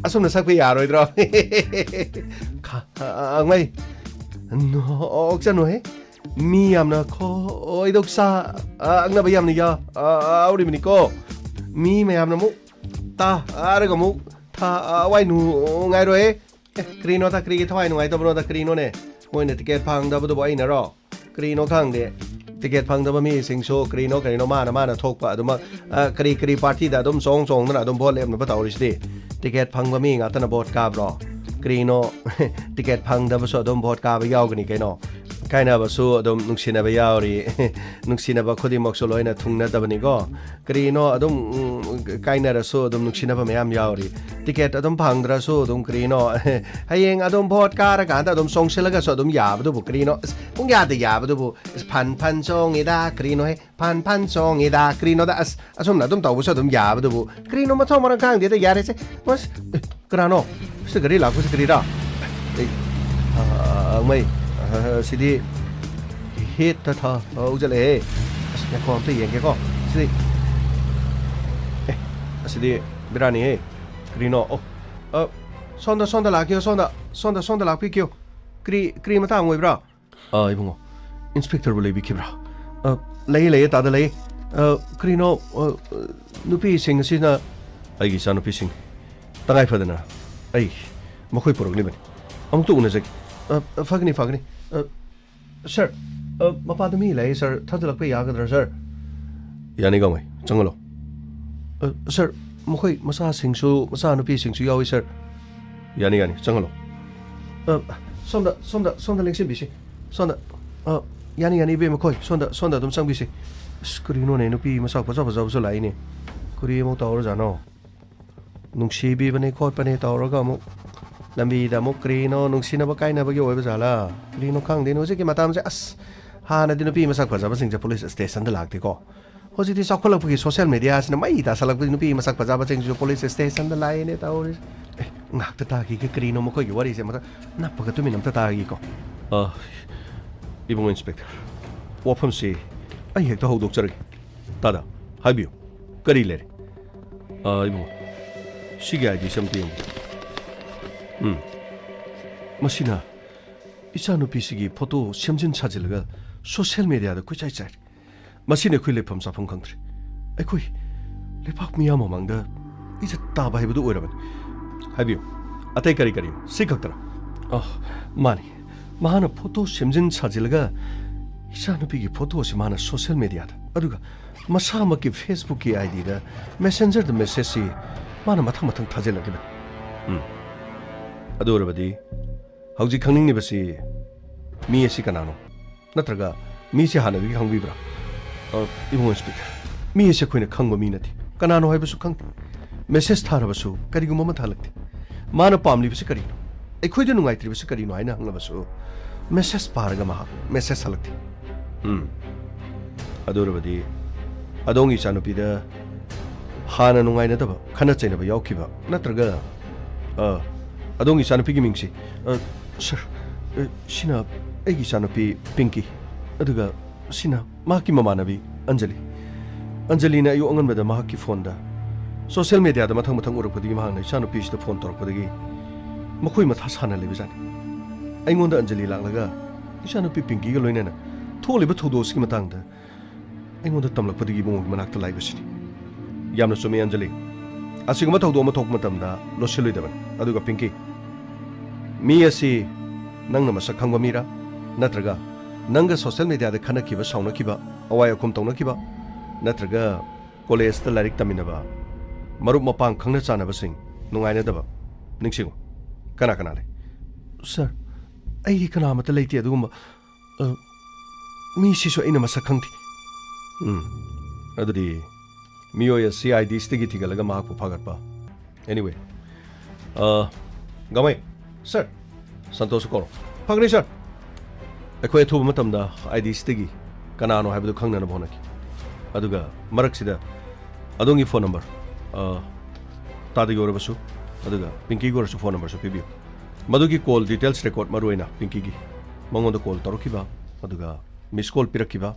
ꯑꯁꯨꯝꯅ ꯁꯛꯄ ꯌꯥꯔꯣꯏꯗ꯭ꯔꯣ? ꯈ-, ꯑ, ꯑ, ꯑꯉꯩ, ꯅꯣꯛꯆꯅꯨꯍꯦ꯫ ꯃꯤ ꯌꯥꯝꯅ ꯈꯣꯏꯗꯧ ꯁꯥ-, ꯑ, ꯑꯛꯅꯕ ꯌꯥꯝꯅ ꯌꯥ-, ꯑ, ꯑ, ꯌꯥꯎꯔꯤꯕꯅꯤꯀꯣ꯫ ꯃꯤ ꯃꯌꯥꯝꯅ ꯑꯃꯨꯛ ꯇꯥꯔꯒ ꯑꯃꯨꯛ ꯊꯋꯥꯏ ꯅꯨꯡꯉꯥꯏꯔꯣꯏ꯫ ꯑꯦ, ꯀꯔꯤꯅꯣꯗ, ꯀꯔꯤꯒꯤ ꯊꯋꯥꯏ ꯅꯨꯡꯉꯥꯏꯇꯕꯅꯣꯗ, ꯀꯔꯤꯅꯣꯅꯦ? ꯃꯣꯏꯅ ꯇꯤꯀꯦꯠ ꯐꯪꯗꯕꯗꯨꯕꯨ ꯑꯩꯅꯔꯣ? ꯀꯔꯤꯅꯣ ꯈꯪꯗꯦ꯫ ꯇꯤꯀꯦꯠ ꯐꯪꯗꯕ ꯃꯤꯁꯤꯡꯁꯨ ꯀꯔꯤꯅꯣ ꯀꯔꯤꯅꯣ ꯃꯥꯅ ꯃꯥꯅ ꯊꯣꯛꯄ ꯑꯗꯨꯃꯛ, ꯑ, ꯀꯔꯤ ꯀꯔꯤ ꯄꯥꯔꯇꯤꯗ ꯑꯗꯨꯝ ꯆꯣꯡ ꯆꯣꯡꯗꯅ ꯑꯗꯨꯝ ꯚꯣꯠ ꯂꯦꯞꯅꯕ ꯇꯧꯔꯤꯁꯤꯗꯤ? ꯇꯤꯀꯦꯠ ꯐꯪꯕ ꯃꯤ ꯉꯥꯛꯇꯅ ꯚꯣꯠ ꯀꯥꯕ꯭ꯔꯣ? ꯀꯔꯤꯅꯣ? ꯇꯤꯀꯦꯠ ꯐꯪꯗꯕꯁꯨ ꯑꯗꯨꯝ ꯚꯣꯠ ꯀꯥꯕ ꯌꯥꯎꯒꯅꯤ ꯀꯩꯅꯣ꯫ ꯀꯥꯏꯅꯕꯁꯨ ꯑꯗꯨꯝ ꯅꯨꯡꯁꯤꯅꯕ ꯌꯥꯎꯔꯤ꯫ ꯅꯨꯡꯁꯤꯅꯕ ꯈꯨꯗꯤꯡꯃꯛꯁꯨ ꯂꯣꯏꯅ ꯊꯨꯡꯅꯗꯕꯅꯤꯀꯣ꯫ ꯀꯔꯤꯅꯣ ꯑꯗꯨꯝ, ꯎꯝ, ꯀꯥꯏꯅꯔꯁꯨ ꯑꯗꯨꯝ ꯅꯨꯡꯁꯤꯅꯕ ꯃꯌꯥꯝ ꯌꯥꯎꯔꯤ꯫ ꯇꯤꯀꯦꯠ ꯑꯗꯨꯝ ꯐꯪꯗ꯭ꯔꯁꯨ ꯑꯗꯨꯝ ꯀꯔꯤꯅꯣ, ꯍꯌꯦꯡ ꯑꯗꯨꯝ ꯚꯣꯠ ꯀꯥꯔꯀꯥꯟꯗ ꯑꯗꯨꯝ ꯆꯣꯡꯁꯤꯜꯂꯒꯁꯨ ꯑꯗꯨꯝ ꯌꯥꯕꯗꯨꯕꯨ ꯀꯔꯤꯅꯣ? ꯑꯁ, ꯄꯨꯡ ꯀꯌꯥꯗ ꯌꯥꯕꯗꯨꯕꯨ? ꯑꯁ, ꯐꯟ ꯐꯟ ꯆꯣꯡꯉꯤꯗ, ꯀꯔꯤꯅꯣꯍꯦ? ꯐꯟ ꯐꯟ ꯆꯣꯡꯉꯤꯗ, ꯀꯔꯤꯅꯣꯗ? ꯑꯁ, ꯑꯁꯨꯝꯅ ꯑꯗꯨꯝ ꯇꯧꯕꯁꯨ ꯑꯗꯨꯝ ꯌꯥꯕꯗꯨꯕꯨ ꯀꯔꯤꯅꯣ? ꯃꯊꯧ ꯃꯔꯝ ꯈꯪꯗꯦꯗ, ꯌꯥꯔꯦꯁꯦ꯫ ꯑꯁ, ꯑꯦ, ꯀꯅꯥꯅꯣ? ꯁꯤꯗ ꯒꯥꯔꯤ ꯂꯥꯛꯄꯁꯤ ꯀꯔꯤꯔꯥ? ꯑꯩ, ꯑ, ꯃꯩ, ꯑ, ꯁꯤꯗꯤ ꯍꯦꯠꯇ ꯊꯥ ꯍꯧꯖꯜꯂꯛꯑꯦ꯫ ꯑꯁ, ꯉꯥꯏꯈꯣ, ꯑꯝꯇ ꯌꯦꯡꯒꯦꯀꯣ꯫ ꯁꯤꯗꯤ, ꯑꯦ, ꯑꯁꯤꯗꯤ ꯕꯤꯔꯥꯅꯤꯍꯦ꯫ ꯀꯔꯤꯅꯣ? ꯑꯣ, ꯑ, ꯁꯣꯝꯗ, ꯁꯣꯝꯗ ꯂꯥꯛꯄꯤꯌꯣ, ꯁꯣꯝꯗ, ꯁꯣꯝꯗ, ꯁꯣꯝꯗ ꯂꯥꯛꯄꯤꯈꯤꯌꯣ꯫ ꯀꯔꯤ, ꯀꯔꯤ ꯃꯇꯥꯡ ꯑꯣꯏꯕ꯭ꯔꯥ? ꯑ, ꯏꯕꯨꯡꯉꯣ, ꯏꯟꯁꯄꯦꯛꯇꯔꯕꯨ ꯂꯩꯕꯤꯈꯤꯕ꯭ꯔꯥ? ꯑ, ꯂꯩꯌꯦ, ꯂꯩꯌꯦ, ꯇꯥꯗ ꯂꯩꯌꯦ꯫ ꯑ, ꯀꯔꯤꯅꯣ, ꯑ, ꯅꯨꯄꯤꯁꯤꯡ ꯑꯁꯤꯅ ꯑꯩꯒꯤ ꯏꯆꯥꯅꯨꯄꯤꯁꯤꯡ ꯇꯉꯥꯏ ꯐꯗꯅ ꯑꯩ ꯃꯈꯣꯏ ꯄꯨꯔꯛꯂꯤꯕꯅꯤ꯫ ꯑꯃꯨꯛꯇ ꯎꯅꯖꯒꯦ꯫ ꯑ, ꯑ, ꯐꯒꯅꯤ, ꯐꯒꯅꯤ꯫ ꯑ, ꯁꯥꯔ, ꯑ, ꯃꯄꯥꯟꯗ ꯃꯤ ꯂꯩ, ꯁꯥꯔ꯫ ꯊꯥꯖꯤꯜꯂꯛꯄ ꯌꯥꯒꯗ꯭ꯔꯥ, ꯁꯥꯔ? ꯌꯥꯅꯤ, ꯒꯥꯡꯃꯩ, ꯆꯪꯍꯜꯂꯣ꯫ ꯑ, ꯁꯥꯔ, ꯃꯈꯣꯏ ꯃꯆꯥꯁꯤꯡꯁꯨ, ꯃꯆꯥꯅꯨꯄꯤꯁꯤꯡꯁꯨ ꯌꯥꯎꯏ, ꯁꯥꯔ꯫ ꯌꯥꯅꯤ, ꯌꯥꯅꯤ, ꯆꯪꯍꯜꯂꯣ꯫ ꯑ, ꯁꯣꯝꯗ, ꯁꯣꯝꯗ, ꯁꯣꯝꯗ ꯂꯦꯡꯁꯤꯟꯕꯤꯁꯤ꯫ ꯁꯣꯝꯗ, ꯑ, ꯌꯥꯅꯤ, ꯌꯥꯅꯤ, ꯏꯕꯦꯝꯃ, ꯈꯣꯏ, ꯁꯣꯝꯗ, ꯁꯣꯝꯗ ꯑꯗꯨꯝ ꯆꯪꯕꯤꯁꯤ꯫ ꯑꯁ, ꯀꯔꯤꯅꯣꯅꯦ, ꯅꯨꯄꯤ ꯃꯁꯛ ꯐꯖ ꯐꯖꯕꯁꯨ ꯂꯥꯛꯏꯅꯦ꯫ ꯀꯔꯤ ꯑꯃꯨꯛ ꯇꯧꯔꯖꯥꯠꯅꯣ? ꯅꯨꯡꯁꯤꯕꯤꯕꯅꯦ ꯈꯣꯠꯄꯅꯦ ꯇꯧꯔꯒ ꯑꯃꯨꯛ ꯂꯝꯕꯤꯗ ꯑꯃꯨꯛ ꯀꯔꯤꯅꯣ ꯅꯨꯡꯁꯤꯅꯕ ꯀꯥꯏꯅꯕꯒꯤ ꯑꯣꯏꯕ ꯖꯥꯠꯂꯥ? ꯀꯔꯤꯅꯣ ꯈꯪꯗꯦꯅꯦ ꯍꯧꯖꯤꯛꯀꯤ ꯃꯇꯝꯁꯦ꯫ ꯑꯁ, ꯍꯥꯟꯅꯗꯤ ꯅꯨꯄꯤ ꯃꯁꯛ ꯐꯖꯕꯁꯤꯡꯁꯦ ꯄꯨꯂꯤꯁ ꯁ꯭ꯇꯦꯁꯟꯗ ꯂꯥꯛꯇꯦꯀꯣ꯫ ꯍꯧꯖꯤꯛꯇꯤ ꯆꯥꯎꯈꯠꯂꯛꯄꯒꯤ ꯁꯣꯁꯤꯌꯦꯜ ꯃꯦꯗꯤꯌꯥꯁꯤꯅ ꯃꯩ ꯇꯥꯁꯜꯂꯛꯄꯒꯤ ꯅꯨꯄꯤ ꯃꯁꯛ ꯐꯖꯕꯁꯤꯡꯁꯤꯁꯨ ꯄꯨꯂꯤꯁ ꯁ꯭ꯇꯦꯁꯟꯗ ꯂꯥꯛꯑꯦꯅꯦ ꯇꯧꯔꯤꯁꯦ꯫ ꯑꯦ, ꯉꯥꯛꯇ ꯇꯥꯈꯤꯒꯦ, ꯀꯔꯤꯅꯣ ꯃꯈꯣꯏꯒꯤ ꯋꯥꯔꯤꯁꯦ ꯑꯃꯇ ꯅꯞꯄꯒ ꯇꯨꯃꯤꯟ ꯑꯝꯇ ꯇꯥꯈꯤꯒꯦꯀꯣ꯫ ꯑ, ꯏꯕꯨꯡꯉꯣ ꯏꯟꯁꯄꯦꯛꯇꯔ, ꯋꯥꯐꯝꯁꯤ ꯑꯩ ꯍꯦꯛꯇ ꯍꯧꯗꯣꯛꯆꯔꯒꯦ꯫ ꯇꯥꯗ, ꯍꯥꯏꯕꯤꯌꯨ, ꯀꯔꯤ ꯂꯩꯔꯦ? ꯑ, ꯏꯕꯨꯡꯉꯣ, ꯁꯤꯒꯤ ꯑꯥꯏ ꯗꯤꯁꯤ ꯑꯝꯇ ꯌꯦꯡꯕꯤꯌꯨ꯫ ꯎꯝ, ꯃꯁꯤꯅ ꯏꯆꯥꯅꯨꯄꯤꯁꯤꯒꯤ ꯐꯣꯇꯣ ꯁꯦꯝꯖꯤꯟ ꯁꯥꯖꯤꯜꯂꯒ ꯁꯣꯁꯤꯌꯦꯜ ꯃꯦꯗꯤꯌꯥꯗ ꯀꯣꯏꯆꯥꯏ ꯆꯥꯏꯔꯦ꯫ ꯃꯁꯤꯅ ꯑꯩꯈꯣꯏ ꯂꯩꯐꯝ ꯆꯥꯐꯝ ꯈꯪꯗ꯭ꯔꯦ꯫ ꯑꯩꯈꯣꯏ ꯂꯩꯄꯥꯛ ꯃꯤꯌꯥꯝ ꯃꯃꯥꯡꯗ ꯏꯖꯠ ꯇꯥꯕ ꯍꯥꯏꯕꯗꯨ ꯑꯣꯏꯔꯕꯅꯤ꯫ ꯍꯥꯏꯕꯤꯌꯨ, ꯑꯇꯩ ꯀꯔꯤ ꯀꯔꯤꯅꯣ? ꯁꯤ ꯈꯛꯇꯔ? ꯑ, ꯃꯥꯅꯤ꯫ ꯃꯍꯥꯛꯅ ꯐꯣꯇꯣ ꯁꯦꯝꯖꯤꯟ ꯁꯥꯖꯤꯜꯂꯒ ꯏꯆꯥꯅꯨꯄꯤꯒꯤ ꯐꯣꯇꯣ ꯑꯁꯤ ꯃꯥꯅ ꯁꯣꯁꯤꯌꯦꯜ ꯃꯦꯗꯤꯌꯥꯗ, ꯑꯗꯨꯒ ꯃꯁꯥꯃꯛꯀꯤ ꯐꯦꯁꯕꯨꯛꯀꯤ ꯑꯥꯏ ꯗꯤꯗ ꯃꯦꯁꯦꯟꯖꯔꯗ ꯃꯦꯁꯦꯖꯁꯤ ꯃꯥꯅ ꯃꯊꯪ ꯃꯊꯪ ꯊꯥꯖꯤꯜꯂꯛꯂꯤꯕꯅꯤ꯫ ꯎꯝ꯫ ꯑꯗꯨ ꯑꯣꯏꯔꯕꯗꯤ ꯍꯧꯖꯤꯛ ꯈꯪꯅꯤꯡꯂꯤꯕꯁꯤ ꯃꯤ ꯑꯁꯤ ꯀꯅꯥꯅꯣ? ꯅꯠꯇ꯭ꯔꯒ ꯃꯤꯁꯦ ꯍꯥꯟꯅꯗꯒꯤ ꯈꯪꯕꯤꯕ꯭ꯔꯥ? ꯑ, ꯏꯕꯨꯡꯉꯣ ꯏꯟꯁꯄꯦꯛꯇꯔ, ꯃꯤ ꯑꯁꯦ ꯑꯩꯈꯣꯏꯅ ꯈꯪꯕ ꯃꯤ ꯅꯠꯇꯦ꯫ ꯀꯅꯥꯅꯣ ꯍꯥꯏꯕꯁꯨ ꯈꯪꯗꯦ꯫ ꯃꯦꯁꯦꯖ ꯊꯥꯔꯕꯁꯨ ꯀꯔꯤꯒꯨꯝꯕ ꯑꯃ ꯊꯥꯂꯛꯇꯦ꯫ ꯃꯥꯅ ꯄꯥꯝꯂꯤꯕꯁꯤ ꯀꯔꯤꯅꯣ? ꯑꯩꯈꯣꯏꯗ ꯅꯨꯡꯉꯥꯏꯇ꯭ꯔꯤꯕꯁꯤ ꯀꯔꯤꯅꯣ ꯍꯥꯏꯅ ꯍꯪꯂꯕꯁꯨ ꯃꯦꯁꯦꯖ ꯄꯥꯔꯒ ꯃꯍꯥꯛ ꯃꯦꯁꯦꯖ ꯍꯜꯂꯛꯇꯦ꯫ ꯎꯝ꯫ ꯑꯗꯨ ꯑꯣꯏꯔꯕꯗꯤ ꯑꯗꯣꯝꯒꯤ ꯏꯆꯥꯅꯨꯄꯤꯗ ꯍꯥꯟꯅ ꯅꯨꯡꯉꯥꯏꯅꯗꯕ, ꯈꯠꯅ ꯆꯩꯅꯕ ꯌꯥꯎꯈꯤꯕ ꯅꯠꯇ꯭ꯔꯒ, ꯑ, ꯑꯗꯣꯝꯒꯤ ꯏꯆꯥꯅꯨꯄꯤꯒꯤ ꯃꯤꯡꯁꯤ? ꯑ, ꯁꯥꯔ, ꯑ, ꯁꯤꯅ ꯑꯩꯒꯤ ꯏꯆꯥꯅꯨꯄꯤ ꯄꯤꯡꯀꯤ, ꯑꯗꯨꯒ ꯁꯤꯅ ꯃꯍꯥꯛꯀꯤ ꯃꯃꯥꯟꯅꯕꯤ ꯑꯟꯖꯂꯤ꯫ ꯑꯟꯖꯂꯤꯅ ꯑꯌꯨꯛ ꯑꯉꯟꯕꯗ ꯃꯍꯥꯛꯀꯤ ꯐꯣꯟꯗ ꯁꯣꯁꯤꯌꯦꯜ ꯃꯦꯗꯤꯌꯥꯗ ꯃꯊꯪ ꯃꯊꯪ ꯎꯔꯛꯄꯗꯒꯤ ꯃꯍꯥꯛꯅ ꯏꯆꯥꯅꯨꯄꯤꯁꯤꯗ ꯐꯣꯟ ꯇꯧꯔꯛꯄꯗꯒꯤ ꯃꯈꯣꯏ ꯃꯊꯥ ꯁꯥꯅ ꯂꯩꯕꯖꯥꯠꯅꯤ꯫ ꯑꯩꯉꯣꯟꯗ ꯑꯟꯖꯂꯤ ꯂꯥꯛꯂꯒ ꯏꯆꯥꯅꯨꯄꯤ ꯄꯤꯡꯀꯤꯒ ꯂꯣꯏꯅꯅ ꯊꯣꯛꯂꯤꯕ ꯊꯧꯗꯣꯛ ꯑꯁꯤꯒꯤ ꯃꯇꯥꯡꯗ ꯑꯩꯉꯣꯟꯗ ꯇꯝꯂꯛꯄꯗꯒꯤ ꯏꯕꯨꯡꯉꯣꯒꯤ ꯃꯅꯥꯛꯇ ꯂꯥꯛꯏꯕꯁꯤꯅꯤ꯫ ꯌꯥꯝꯅ ꯆꯨꯝꯃꯤ, ꯑꯟꯖꯂꯤ꯫ ꯑꯁꯤꯒꯨꯝꯕ ꯊꯧꯗꯣꯛ ꯑꯃ ꯊꯣꯛꯄ ꯃꯇꯝꯗ ꯂꯣꯠꯁꯤꯜꯂꯣꯏꯗꯕꯅꯤ꯫ ꯑꯗꯨꯒ ꯄꯤꯡꯀꯤ, ꯃꯤ ꯑꯁꯤ ꯅꯪꯅ ꯃꯁꯛ ꯈꯪꯕ ꯃꯤꯔꯥ? ꯅꯠꯇ꯭ꯔꯒ ꯅꯪꯒ ꯁꯣꯁꯤꯌꯦꯜ ꯃꯦꯗꯤꯌꯥꯗ ꯈꯟꯅꯈꯤꯕ, ꯁꯥꯎꯅꯈꯤꯕ, ꯑꯋꯥꯏ ꯑꯈꯨꯝ ꯇꯧꯅꯈꯤꯕ? ꯅꯠꯇ꯭ꯔꯒ ꯀꯣꯂꯦꯖꯇ ꯂꯥꯏꯔꯤꯛ ꯇꯝꯃꯤꯟꯅꯕ ꯃꯔꯨꯞ ꯃꯄꯥꯡ, ꯈꯪꯅ ꯆꯥꯟꯅꯕꯁꯤꯡ ꯅꯨꯡꯉꯥꯏꯅꯗꯕ? ꯅꯤꯡꯁꯤꯡꯉꯨ, ꯀꯅꯥ ꯀꯅꯥ ꯂꯩ? ꯁꯥꯔ, ꯑꯩꯒꯤ ꯀꯅꯥ ꯑꯃꯠꯇ ꯂꯩꯇꯦ ꯑꯗꯨꯒꯨꯝꯕ꯫ ꯑ, ꯃꯤꯁꯤꯁꯨ ꯑꯩꯅ ꯃꯁꯛ ꯈꯪꯗꯦ꯫ ꯎꯝ, ꯑꯗꯨꯗꯤ ꯃꯤꯑꯣꯏ ꯑꯁꯤ ꯑꯥꯏ ꯗꯤꯁꯤꯗꯒꯤ ꯊꯤꯒꯠꯂꯒ ꯃꯍꯥꯛꯄꯨ ꯐꯥꯒꯠꯄ꯫ Anyway, ꯑ, ꯒꯃꯩ, ꯁꯥꯔ, ꯁꯟꯇꯣꯁꯁꯨ ꯀꯧꯔꯣ꯫ ꯐꯒꯅꯤ, ꯁꯥꯔ꯫ ꯑꯩꯈꯣꯏ ꯑꯊꯨꯕ ꯃꯇꯝꯗ ꯑꯥꯏ ꯗꯤꯁꯤꯗꯒꯤ ꯀꯅꯥꯅꯣ ꯍꯥꯏꯕꯗꯨ ꯈꯪꯅꯅꯕ ꯍꯣꯠꯅꯈꯤ꯫ ꯑꯗꯨꯒ ꯃꯔꯛꯁꯤꯗ ꯑꯗꯣꯝꯒꯤ ꯐꯣꯟ ꯅꯝꯕꯔ, ꯑ, ꯇꯥꯗꯒꯤ ꯑꯣꯏꯔꯕꯁꯨ, ꯑꯗꯨꯒ ꯄꯤꯡꯀꯤꯒꯤ ꯑꯣꯏꯔꯁꯨ ꯐꯣꯟ ꯅꯝꯕꯔꯁꯨ ꯄꯤꯕꯤꯌꯨ꯫ ꯃꯗꯨꯒꯤ ꯀꯣꯜ ꯗꯤꯇꯦꯜꯁ ꯔꯦꯀꯣꯔꯠ, ꯃꯔꯨꯑꯣꯏꯅ ꯄꯤꯡꯀꯤꯒꯤ, ꯃꯉꯣꯟꯗ ꯀꯣꯜ ꯇꯧꯔꯛꯈꯤꯕ, ꯑꯗꯨꯒ ꯃꯤꯁ ꯀꯣꯜ ꯄꯤꯔꯛꯈꯤꯕ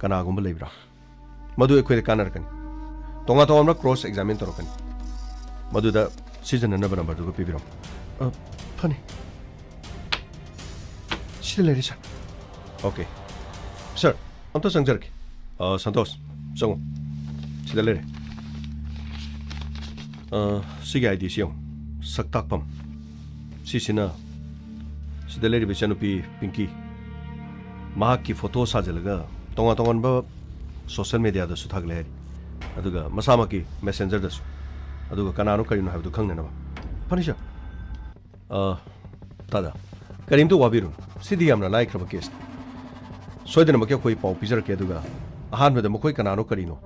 ꯀꯅꯥꯒꯨꯝꯕ ꯂꯩꯕ꯭ꯔꯥ? ꯃꯗꯨ ꯑꯩꯈꯣꯏꯗ ꯀꯥꯟꯅꯔꯛꯀꯅꯤ꯫ ꯇꯣꯉꯥꯟ ꯇꯣꯉꯥꯟꯕ ꯀ꯭ꯔꯣꯁ ꯑꯦꯛꯖꯥꯃꯤꯟ ꯇꯧꯔꯛꯀꯅꯤ꯫ ꯃꯗꯨꯗ ꯁꯤꯖꯤꯟꯅꯅꯕ ꯅꯝꯕꯔꯗꯨꯒ ꯄꯤꯕꯤꯔꯝꯃꯨ꯫ ꯑ, ꯐꯅꯤ꯫ ꯁꯤꯗ ꯂꯩꯔꯦ, ꯁꯥꯔ꯫ ꯑꯣꯀꯦ꯫ ꯁꯥꯔ, ꯑꯝꯇ ꯆꯪꯖꯔꯛꯀꯦ꯫ ꯑ, ꯁꯟꯇꯣꯁ, ꯆꯪꯉꯣ꯫ ꯁꯤꯗ ꯂꯩꯔꯦ꯫ ꯑ, ꯁꯤꯒꯤ ꯑꯥꯏ ꯗꯤꯁꯤ ꯌꯦꯡꯉꯣ꯫ ꯁꯛꯇꯥꯛꯐꯝ ꯁꯤꯁꯤꯅ ꯁꯤꯗ ꯂꯩꯔꯤꯕ ꯏꯆꯟꯅꯨꯄꯤ ꯄꯤꯡꯀꯤ, ꯃꯍꯥꯛꯀꯤ ꯐꯣꯇꯣ ꯁꯥꯖꯤꯜꯂꯒ ꯇꯣꯉꯥꯟ ꯇꯣꯉꯥꯟꯕ ꯁꯣꯁꯦꯜ ꯃꯦꯗꯤꯌꯥꯗꯁꯨ ꯊꯥꯒꯠꯂꯦ ꯍꯥꯏꯔꯤ, ꯑꯗꯨꯒ ꯃꯁꯥꯃꯛꯀꯤ ꯃꯦꯁꯦꯟꯖꯔꯗꯁꯨ, ꯑꯗꯨꯒ ꯀꯅꯥꯅꯣ ꯀꯔꯤꯅꯣ ꯍꯥꯏꯕꯗꯨ ꯈꯪꯅꯅꯕ꯫ ꯐꯅꯤꯁ, ꯑ, ꯇꯥꯗ, ꯀꯔꯤꯝꯇ ꯋꯥꯕꯤꯔꯨꯅꯨ, ꯁꯤꯗꯤ ꯌꯥꯝꯅ ꯂꯥꯏꯈ꯭ꯔꯕ ꯀꯦꯁꯅꯤ꯫ ꯁꯣꯏꯗꯅꯃꯛꯀꯤ ꯑꯩꯈꯣꯏ ꯄꯥꯎ ꯄꯤꯖꯔꯛꯀꯦ, ꯑꯗꯨꯒ ꯑꯍꯥꯟꯕꯗ ꯃꯈꯣꯏ ꯀꯅꯥꯅꯣ ꯀꯔꯤꯅꯣ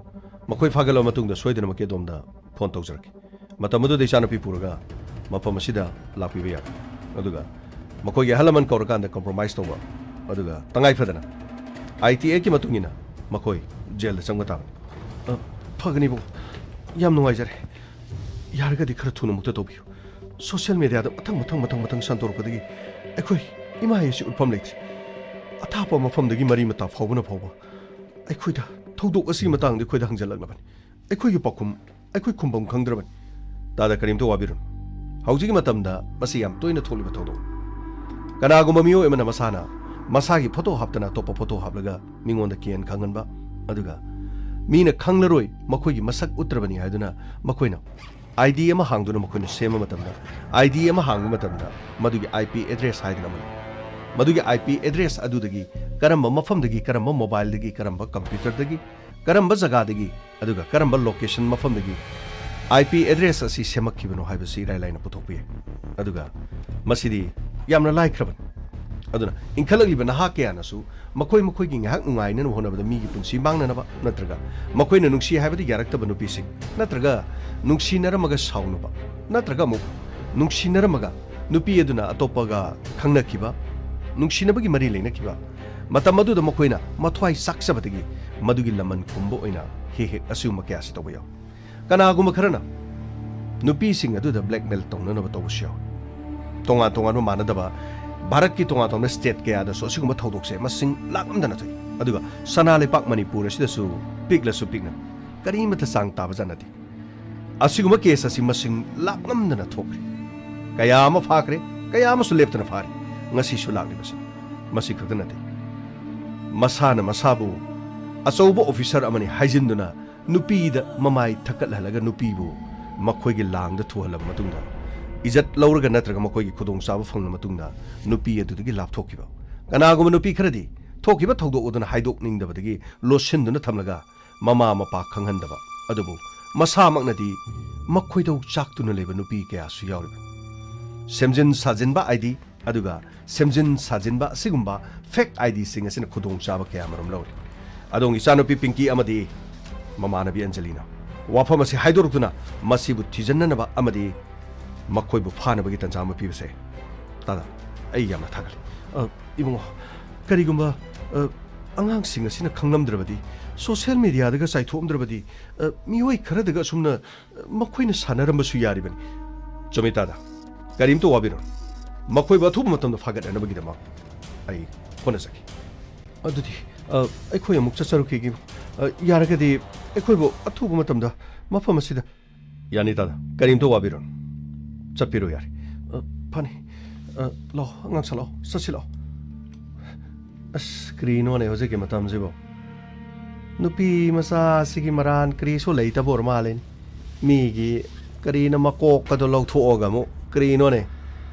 ꯃꯈꯣꯏ ꯐꯥꯒꯠꯂꯕ ꯃꯇꯨꯡꯗ ꯁꯣꯏꯗꯅꯃꯛꯀꯤ ꯑꯗꯣꯝꯗ ꯐꯣꯟ ꯇꯧꯖꯔꯛꯀꯦ꯫ ꯃꯇꯝ ꯑꯗꯨꯗ ꯏꯆꯥꯅꯨꯄꯤ ꯄꯨꯔꯒ ꯃꯐꯝ ꯑꯁꯤꯗ ꯂꯥꯛꯄꯤꯕ ꯌꯥꯒꯅꯤ꯫ ꯑꯗꯨꯒ ꯃꯈꯣꯏꯒꯤ ꯑꯍꯜ ꯂꯃꯟ ꯀꯧꯔꯀꯥꯟꯗ ꯀꯝꯄ꯭ꯔꯣꯃꯥꯏꯁ ꯇꯧꯕ, ꯑꯗꯨꯒ ꯇꯉꯥꯏ ꯐꯗꯅ ꯑꯥꯏ ꯇꯤ ꯑꯦꯛꯀꯤ ꯃꯇꯨꯡ ꯏꯟꯅ ꯃꯈꯣꯏ ꯖꯦꯜꯗ ꯆꯪꯕ ꯇꯥꯕꯅꯤ꯫ ꯑ, ꯐꯒꯅꯤ ꯏꯕꯨꯡꯉꯣ, ꯌꯥꯝ ꯅꯨꯡꯉꯥꯏꯖꯔꯦ꯫ ꯌꯥꯔꯒꯗꯤ ꯈꯔ ꯊꯨꯅ ꯑꯃꯨꯛꯇ ꯇꯧꯕꯤꯌꯨ꯫ ꯁꯣꯁꯤꯌꯦꯜ ꯃꯦꯗꯤꯌꯥꯗ ꯃꯊꯪ ꯃꯊꯪ ꯃꯊꯪ ꯃꯊꯪ ꯁꯟꯗꯣꯔꯛꯄꯗꯒꯤ ꯑꯩꯈꯣꯏ ꯏꯃꯥ ꯑꯁꯤ ꯎꯠꯐꯝ ꯂꯩꯇ꯭ꯔꯦ꯫ ꯑꯊꯥꯞꯄ ꯃꯐꯝꯗꯒꯤ ꯃꯔꯤ ꯃꯇꯥ ꯐꯥꯎꯕꯅ ꯐꯥꯎꯕ ꯑꯩꯈꯣꯏꯗ ꯊꯧꯗꯣꯛ ꯑꯁꯤꯒꯤ ꯃꯇꯥꯡꯗ ꯑꯩꯈꯣꯏꯗ ꯍꯪꯖꯜꯂꯛꯂꯕꯅꯤ꯫ ꯑꯩꯈꯣꯏꯒꯤ ꯄꯥꯎꯈꯨꯝ, ꯑꯩꯈꯣꯏ ꯈꯨꯝꯐꯝ ꯈꯪꯗ꯭ꯔꯕꯅꯤ꯫ ꯇꯥꯗ, ꯀꯔꯤꯝꯇ ꯋꯥꯕꯤꯔꯨꯅꯨ꯫ ꯍꯧꯖꯤꯛꯀꯤ ꯃꯇꯝꯗ ꯃꯁꯤ ꯌꯥꯝ ꯇꯣꯏꯅ ꯊꯣꯛꯂꯤꯕ ꯊꯧꯗꯣꯛ꯫ ꯀꯅꯥꯒꯨꯝꯕ ꯃꯤꯑꯣꯏ ꯑꯃꯅ ꯃꯁꯥꯅ ꯃꯁꯥꯒꯤ ꯐꯣꯇꯣ ꯍꯥꯞꯇꯅ ꯑꯇꯣꯞꯄ ꯐꯣꯇꯣ ꯍꯥꯞꯂꯒ ꯃꯤꯉꯣꯟꯗ ꯀꯤꯍꯟ ꯈꯪꯍꯟꯕ, ꯑꯗꯨꯒ ꯃꯤꯅ ꯈꯪꯂꯔꯣꯏ ꯃꯈꯣꯏꯒꯤ ꯃꯁꯛ ꯎꯠꯇ꯭ꯔꯕꯅꯤ ꯍꯥꯏꯗꯨꯅ ꯃꯈꯣꯏꯅ ꯑꯥꯏ ꯗꯤ ꯑꯃ ꯍꯥꯡꯗꯨꯅ ꯃꯈꯣꯏꯅ ꯁꯦꯝꯕ ꯃꯇꯝꯗ, ꯑꯥꯏ ꯗꯤ ꯑꯃ ꯍꯥꯡꯕ ꯃꯇꯝꯗ ꯃꯗꯨꯒꯤ ꯑꯥꯏ ꯄꯤ ꯑꯦꯗ꯭ꯔꯦꯁ ꯍꯥꯏꯗꯅ ꯑꯃ ꯂꯩ꯫ ꯃꯗꯨꯒꯤ ꯑꯥꯏ ꯄꯤ ꯑꯦꯗ꯭ꯔꯦꯁ ꯑꯗꯨꯗꯒꯤ ꯀꯔꯝꯕ ꯃꯐꯝꯗꯒꯤ, ꯀꯔꯝꯕ ꯃꯣꯕꯥꯏꯜꯗꯒꯤ, ꯀꯔꯝꯕ ꯀꯝꯄ꯭ꯌꯨꯇꯔꯗꯒꯤ, ꯀꯔꯝꯕ ꯖꯒꯥꯗꯒꯤ, ꯑꯗꯨꯒ ꯀꯔꯝꯕ ꯂꯣꯀꯦꯁꯟ ꯃꯐꯝꯗꯒꯤ ꯑꯥꯏ ꯄꯤ ꯑꯦꯗ꯭ꯔꯦꯁ ꯑꯁꯤ ꯁꯦꯝꯃꯛꯈꯤꯕꯅꯣ ꯍꯥꯏꯕꯁꯤ ꯏꯔꯥꯏ ꯂꯥꯏꯅ ꯄꯨꯊꯣꯛꯄ ꯌꯥꯏ꯫ ꯑꯗꯨꯒ ꯃꯁꯤꯗꯤ ꯌꯥꯝꯅ ꯂꯥꯏꯈ꯭ꯔꯕꯅꯤ꯫ ꯑꯗꯨꯅ ꯏꯟꯈꯠꯂꯛꯂꯤꯕ ꯅꯍꯥ ꯀꯌꯥꯅꯁꯨ ꯃꯈꯣꯏ ꯃꯈꯣꯏꯒꯤ ꯉꯥꯏꯍꯥꯛ ꯅꯨꯡꯉꯥꯏꯅꯅꯕ ꯍꯣꯠꯅꯕꯗ ꯃꯤꯒꯤ ꯄꯨꯟꯁꯤ ꯃꯥꯡꯅꯅꯕ, ꯅꯠꯇ꯭ꯔꯒ ꯃꯈꯣꯏꯅ ꯅꯨꯡꯁꯤ ꯍꯥꯏꯕꯗ ꯌꯥꯔꯛꯇꯕ ꯅꯨꯄꯤꯁꯤꯡ, ꯅꯠꯇ꯭ꯔꯒ ꯅꯨꯡꯁꯤꯅꯔꯝꯃꯒ ꯁꯥꯎꯅꯕ, ꯅꯠꯇ꯭ꯔꯒ ꯑꯃꯨꯛ ꯅꯨꯡꯁꯤꯅꯔꯝꯃꯒ ꯅꯨꯄꯤ ꯑꯗꯨꯅ ꯑꯇꯣꯞꯄꯒ ꯈꯪꯅꯈꯤꯕ, ꯅꯨꯡꯁꯤꯅꯕꯒꯤ ꯃꯔꯤ ꯂꯩꯅꯈꯤꯕ, ꯃꯇꯝ ꯑꯗꯨꯗ ꯃꯈꯣꯏꯅ ꯃꯊ꯭ꯋꯥꯏ ꯆꯥꯛꯆꯕꯗꯒꯤ ꯃꯗꯨꯒꯤ ꯂꯃꯟ ꯈꯨꯝꯕ ꯑꯣꯏꯅ ꯍꯦꯛ ꯍꯦꯛ ꯑꯁꯤꯒꯨꯝꯕ ꯀꯌꯥꯁꯤ ꯇꯧꯕ ꯌꯥꯎꯏ꯫ ꯀꯅꯥꯒꯨꯝꯕ ꯈꯔꯅ ꯅꯨꯄꯤꯁꯤꯡ ꯑꯗꯨꯗ ꯕ꯭ꯂꯦꯛꯃꯦꯜ ꯇꯧꯅꯅꯕ ꯇꯧꯕꯁꯨ ꯌꯥꯎꯏ꯫ ꯇꯣꯉꯥꯟ ꯇꯣꯉꯥꯟꯕ ꯃꯥꯟꯅꯗꯕ ꯚꯥꯔꯠꯀꯤ ꯇꯣꯉꯥꯟ ꯇꯣꯉꯥꯟꯕ ꯁ꯭ꯇꯦꯠ ꯀꯌꯥꯗꯁꯨ ꯑꯁꯤꯒꯨꯝꯕ ꯊꯧꯗꯣꯛꯁꯦ ꯃꯁꯤꯡ ꯂꯥꯛ ꯑꯃꯗꯅ ꯊꯣꯛꯏ꯫ ꯑꯗꯨꯒ ꯁꯅꯥ ꯂꯩꯄꯥꯛ ꯃꯅꯤꯄꯨꯔ ꯑꯁꯤꯗꯁꯨ ꯄꯤꯛꯂꯁꯨ ꯄꯤꯛꯅ ꯀꯔꯤꯃꯠꯇ ꯆꯥꯡ ꯇꯥꯕ ꯖꯥꯠ ꯅꯠꯇꯦ꯫ ꯑꯁꯤꯒꯨꯝꯕ ꯀꯦꯁ ꯑꯁꯤ ꯃꯁꯤꯡ ꯂꯥꯛ ꯑꯃꯗꯅ ꯊꯣꯛꯈ꯭ꯔꯦ꯫ ꯀꯌꯥ ꯑꯃ ꯐꯥꯈ꯭ꯔꯦ, ꯀꯌꯥ ꯑꯃꯁꯨ ꯂꯦꯞꯇꯅ ꯐꯥꯔꯤ꯫ ꯉꯁꯤꯁꯨ ꯂꯥꯛꯂꯤꯕꯁꯤ ꯃꯁꯤ ꯈꯛꯇ ꯅꯠꯇꯦ꯫ ꯃꯁꯥꯅ ꯃꯁꯥꯕꯨ ꯑꯆꯧꯕ ꯑꯣꯐꯤꯁꯔ ꯑꯃꯅꯤ ꯍꯥꯏꯖꯤꯟꯗꯨꯅ ꯅꯨꯄꯤꯗ ꯃꯃꯥꯏ ꯊꯛꯀꯠꯍꯜꯂꯒ ꯅꯨꯄꯤꯕꯨ ꯃꯈꯣꯏꯒꯤ ꯂꯥꯡꯗ ꯊꯨꯍꯜꯂꯕ ꯃꯇꯨꯡꯗ, ꯏꯖꯠ ꯂꯧꯔꯒ ꯅꯠꯇ꯭ꯔꯒ ꯃꯈꯣꯏꯒꯤ ꯈꯨꯗꯣꯡꯆꯥꯕ ꯐꯪꯂ ꯃꯇꯨꯡꯗ ꯅꯨꯄꯤ ꯑꯗꯨꯗꯒꯤ ꯂꯥꯞꯊꯣꯛꯈꯤꯕ꯫ ꯀꯅꯥꯒꯨꯝꯕ ꯅꯨꯄꯤ ꯈꯔꯗꯤ ꯊꯣꯛꯈꯤꯕ ꯊꯧꯗꯣꯛ ꯑꯗꯨꯅ ꯍꯥꯏꯗꯣꯛꯅꯤꯡꯗꯕꯗꯒꯤ ꯂꯣꯠꯁꯤꯟꯗꯨꯅ ꯊꯝꯂꯒ ꯃꯃꯥ ꯃꯄꯥ ꯈꯪꯍꯟꯗꯕ꯫ ꯑꯗꯨꯕꯨ ꯃꯁꯥꯃꯛꯅꯗꯤ ꯃꯈꯣꯏꯗꯧ ꯆꯥꯛꯇꯨꯅ ꯂꯩꯕ ꯅꯨꯄꯤ ꯀꯌꯥꯁꯨ ꯌꯥꯎꯔꯤꯕ꯫ ꯁꯦꯝꯖꯤꯟ ꯁꯥꯖꯤꯟꯕ ꯑꯥꯏ ꯗꯤ ꯑꯗꯨꯒ ꯁꯦꯝꯖꯤꯟ ꯁꯥꯖꯤꯟꯕ ꯑꯁꯤꯒꯨꯝꯕ ꯐꯦꯛ ꯑꯥꯏ ꯗꯤꯁꯤꯡ ꯑꯁꯤꯅ ꯈꯨꯗꯣꯡꯆꯥꯕ ꯀꯌꯥ ꯑꯃꯔꯣꯝ ꯂꯧꯔꯤ꯫ ꯑꯗꯣꯝꯒꯤ ꯏꯆꯥꯅꯨꯄꯤ ꯄꯤꯡꯀꯤ ꯑꯃꯗꯤ ꯃꯃꯥꯟꯅꯕꯤ ꯑꯟꯖꯂꯤꯅ ꯋꯥꯐꯝ ꯑꯁꯤ ꯍꯥꯏꯗꯣꯔꯛꯇꯨꯅ ꯃꯁꯤꯕꯨ ꯊꯤꯖꯤꯟꯅꯅꯕ ꯑꯃꯗꯤ ꯃꯈꯣꯏꯕꯨ ꯐꯥꯅꯕꯒꯤ ꯇꯟꯖꯥ ꯑꯃ ꯄꯤꯕꯁꯦ, ꯇꯥꯗ, ꯑꯩ ꯌꯥꯝꯅ ꯊꯥꯒꯠꯂꯤ꯫ ꯑ, ꯏꯕꯨꯡꯉꯣ, ꯀꯔꯤꯒꯨꯝꯕ, ꯑ, ꯑꯉꯥꯡꯁꯤꯡ ꯑꯁꯤꯅ ꯈꯪꯂꯝꯗ꯭ꯔꯕꯗꯤ, ꯁꯣꯁꯤꯌꯦꯜ ꯃꯦꯗꯤꯌꯥꯗꯒ ꯆꯥꯏꯊꯣꯛꯑꯝꯗ꯭ꯔꯕꯗꯤ, ꯑ, ꯃꯤꯑꯣꯏ ꯈꯔꯗꯒ ꯑꯁꯨꯝꯅ, ꯑ, ꯃꯈꯣꯏꯅ ꯁꯥꯟꯅꯔꯝꯕꯁꯨ ꯌꯥꯔꯤꯕꯅꯤ꯫ ꯆꯨꯝꯃꯤ, ꯇꯥꯗ꯫ ꯀꯔꯤꯝꯇ ꯋꯥꯕꯤꯔꯨꯅꯨ꯫ ꯃꯈꯣꯏꯕꯨ ꯑꯊꯨꯕ ꯃꯇꯝꯗ ꯐꯥꯒꯠꯅꯅꯕꯒꯤꯗꯃꯛ ꯑꯩ ꯍꯣꯠꯅꯖꯒꯦ꯫ ꯑꯗꯨꯗꯤ, ꯑ, ꯑꯩꯈꯣꯏ ꯑꯃꯨꯛ ꯆꯠꯆꯔꯨꯈꯤꯒꯦ꯫ ꯑ, ꯌꯥꯔꯒꯗꯤ ꯑꯩꯈꯣꯏꯕꯨ ꯑꯊꯨꯕ ꯃꯇꯝꯗ ꯃꯐꯝ ꯑꯁꯤꯗ ꯌꯥꯅꯤ, ꯇꯥꯗ꯫ ꯀꯔꯤꯝꯇ ꯋꯥꯕꯤꯔꯨꯅꯨ꯫ ꯆꯠꯄꯤꯔꯣ ꯌꯥꯔꯦ꯫ ꯑ, ꯐꯅꯤ꯫ ꯑ, ꯂꯥꯛꯑꯣ, ꯑꯉꯥꯡ ꯁꯥ ꯂꯥꯛꯑꯣ꯫ ꯆꯠꯁꯤ ꯂꯥꯛꯑꯣ꯫ ꯑꯁ, ꯀꯔꯤꯅꯣꯅꯦ ꯍꯧꯖꯤꯛꯀꯤ ꯃꯇꯝꯁꯤꯕꯣ? ꯅꯨꯄꯤ ꯃꯆꯥ ꯑꯁꯤꯒꯤ ꯃꯔꯥꯟ ꯀꯔꯤꯁꯨ ꯂꯩꯇꯕ ꯑꯣꯏꯔ ꯃꯥꯜꯂꯦꯅꯦ꯫ ꯃꯤꯒꯤ ꯀꯔꯤꯅꯣ ꯃꯀꯣꯛꯀꯗꯣ ꯂꯧꯊꯣꯛꯑꯒ ꯑꯃꯨꯛ, ꯀꯔꯤꯅꯣꯅꯦ?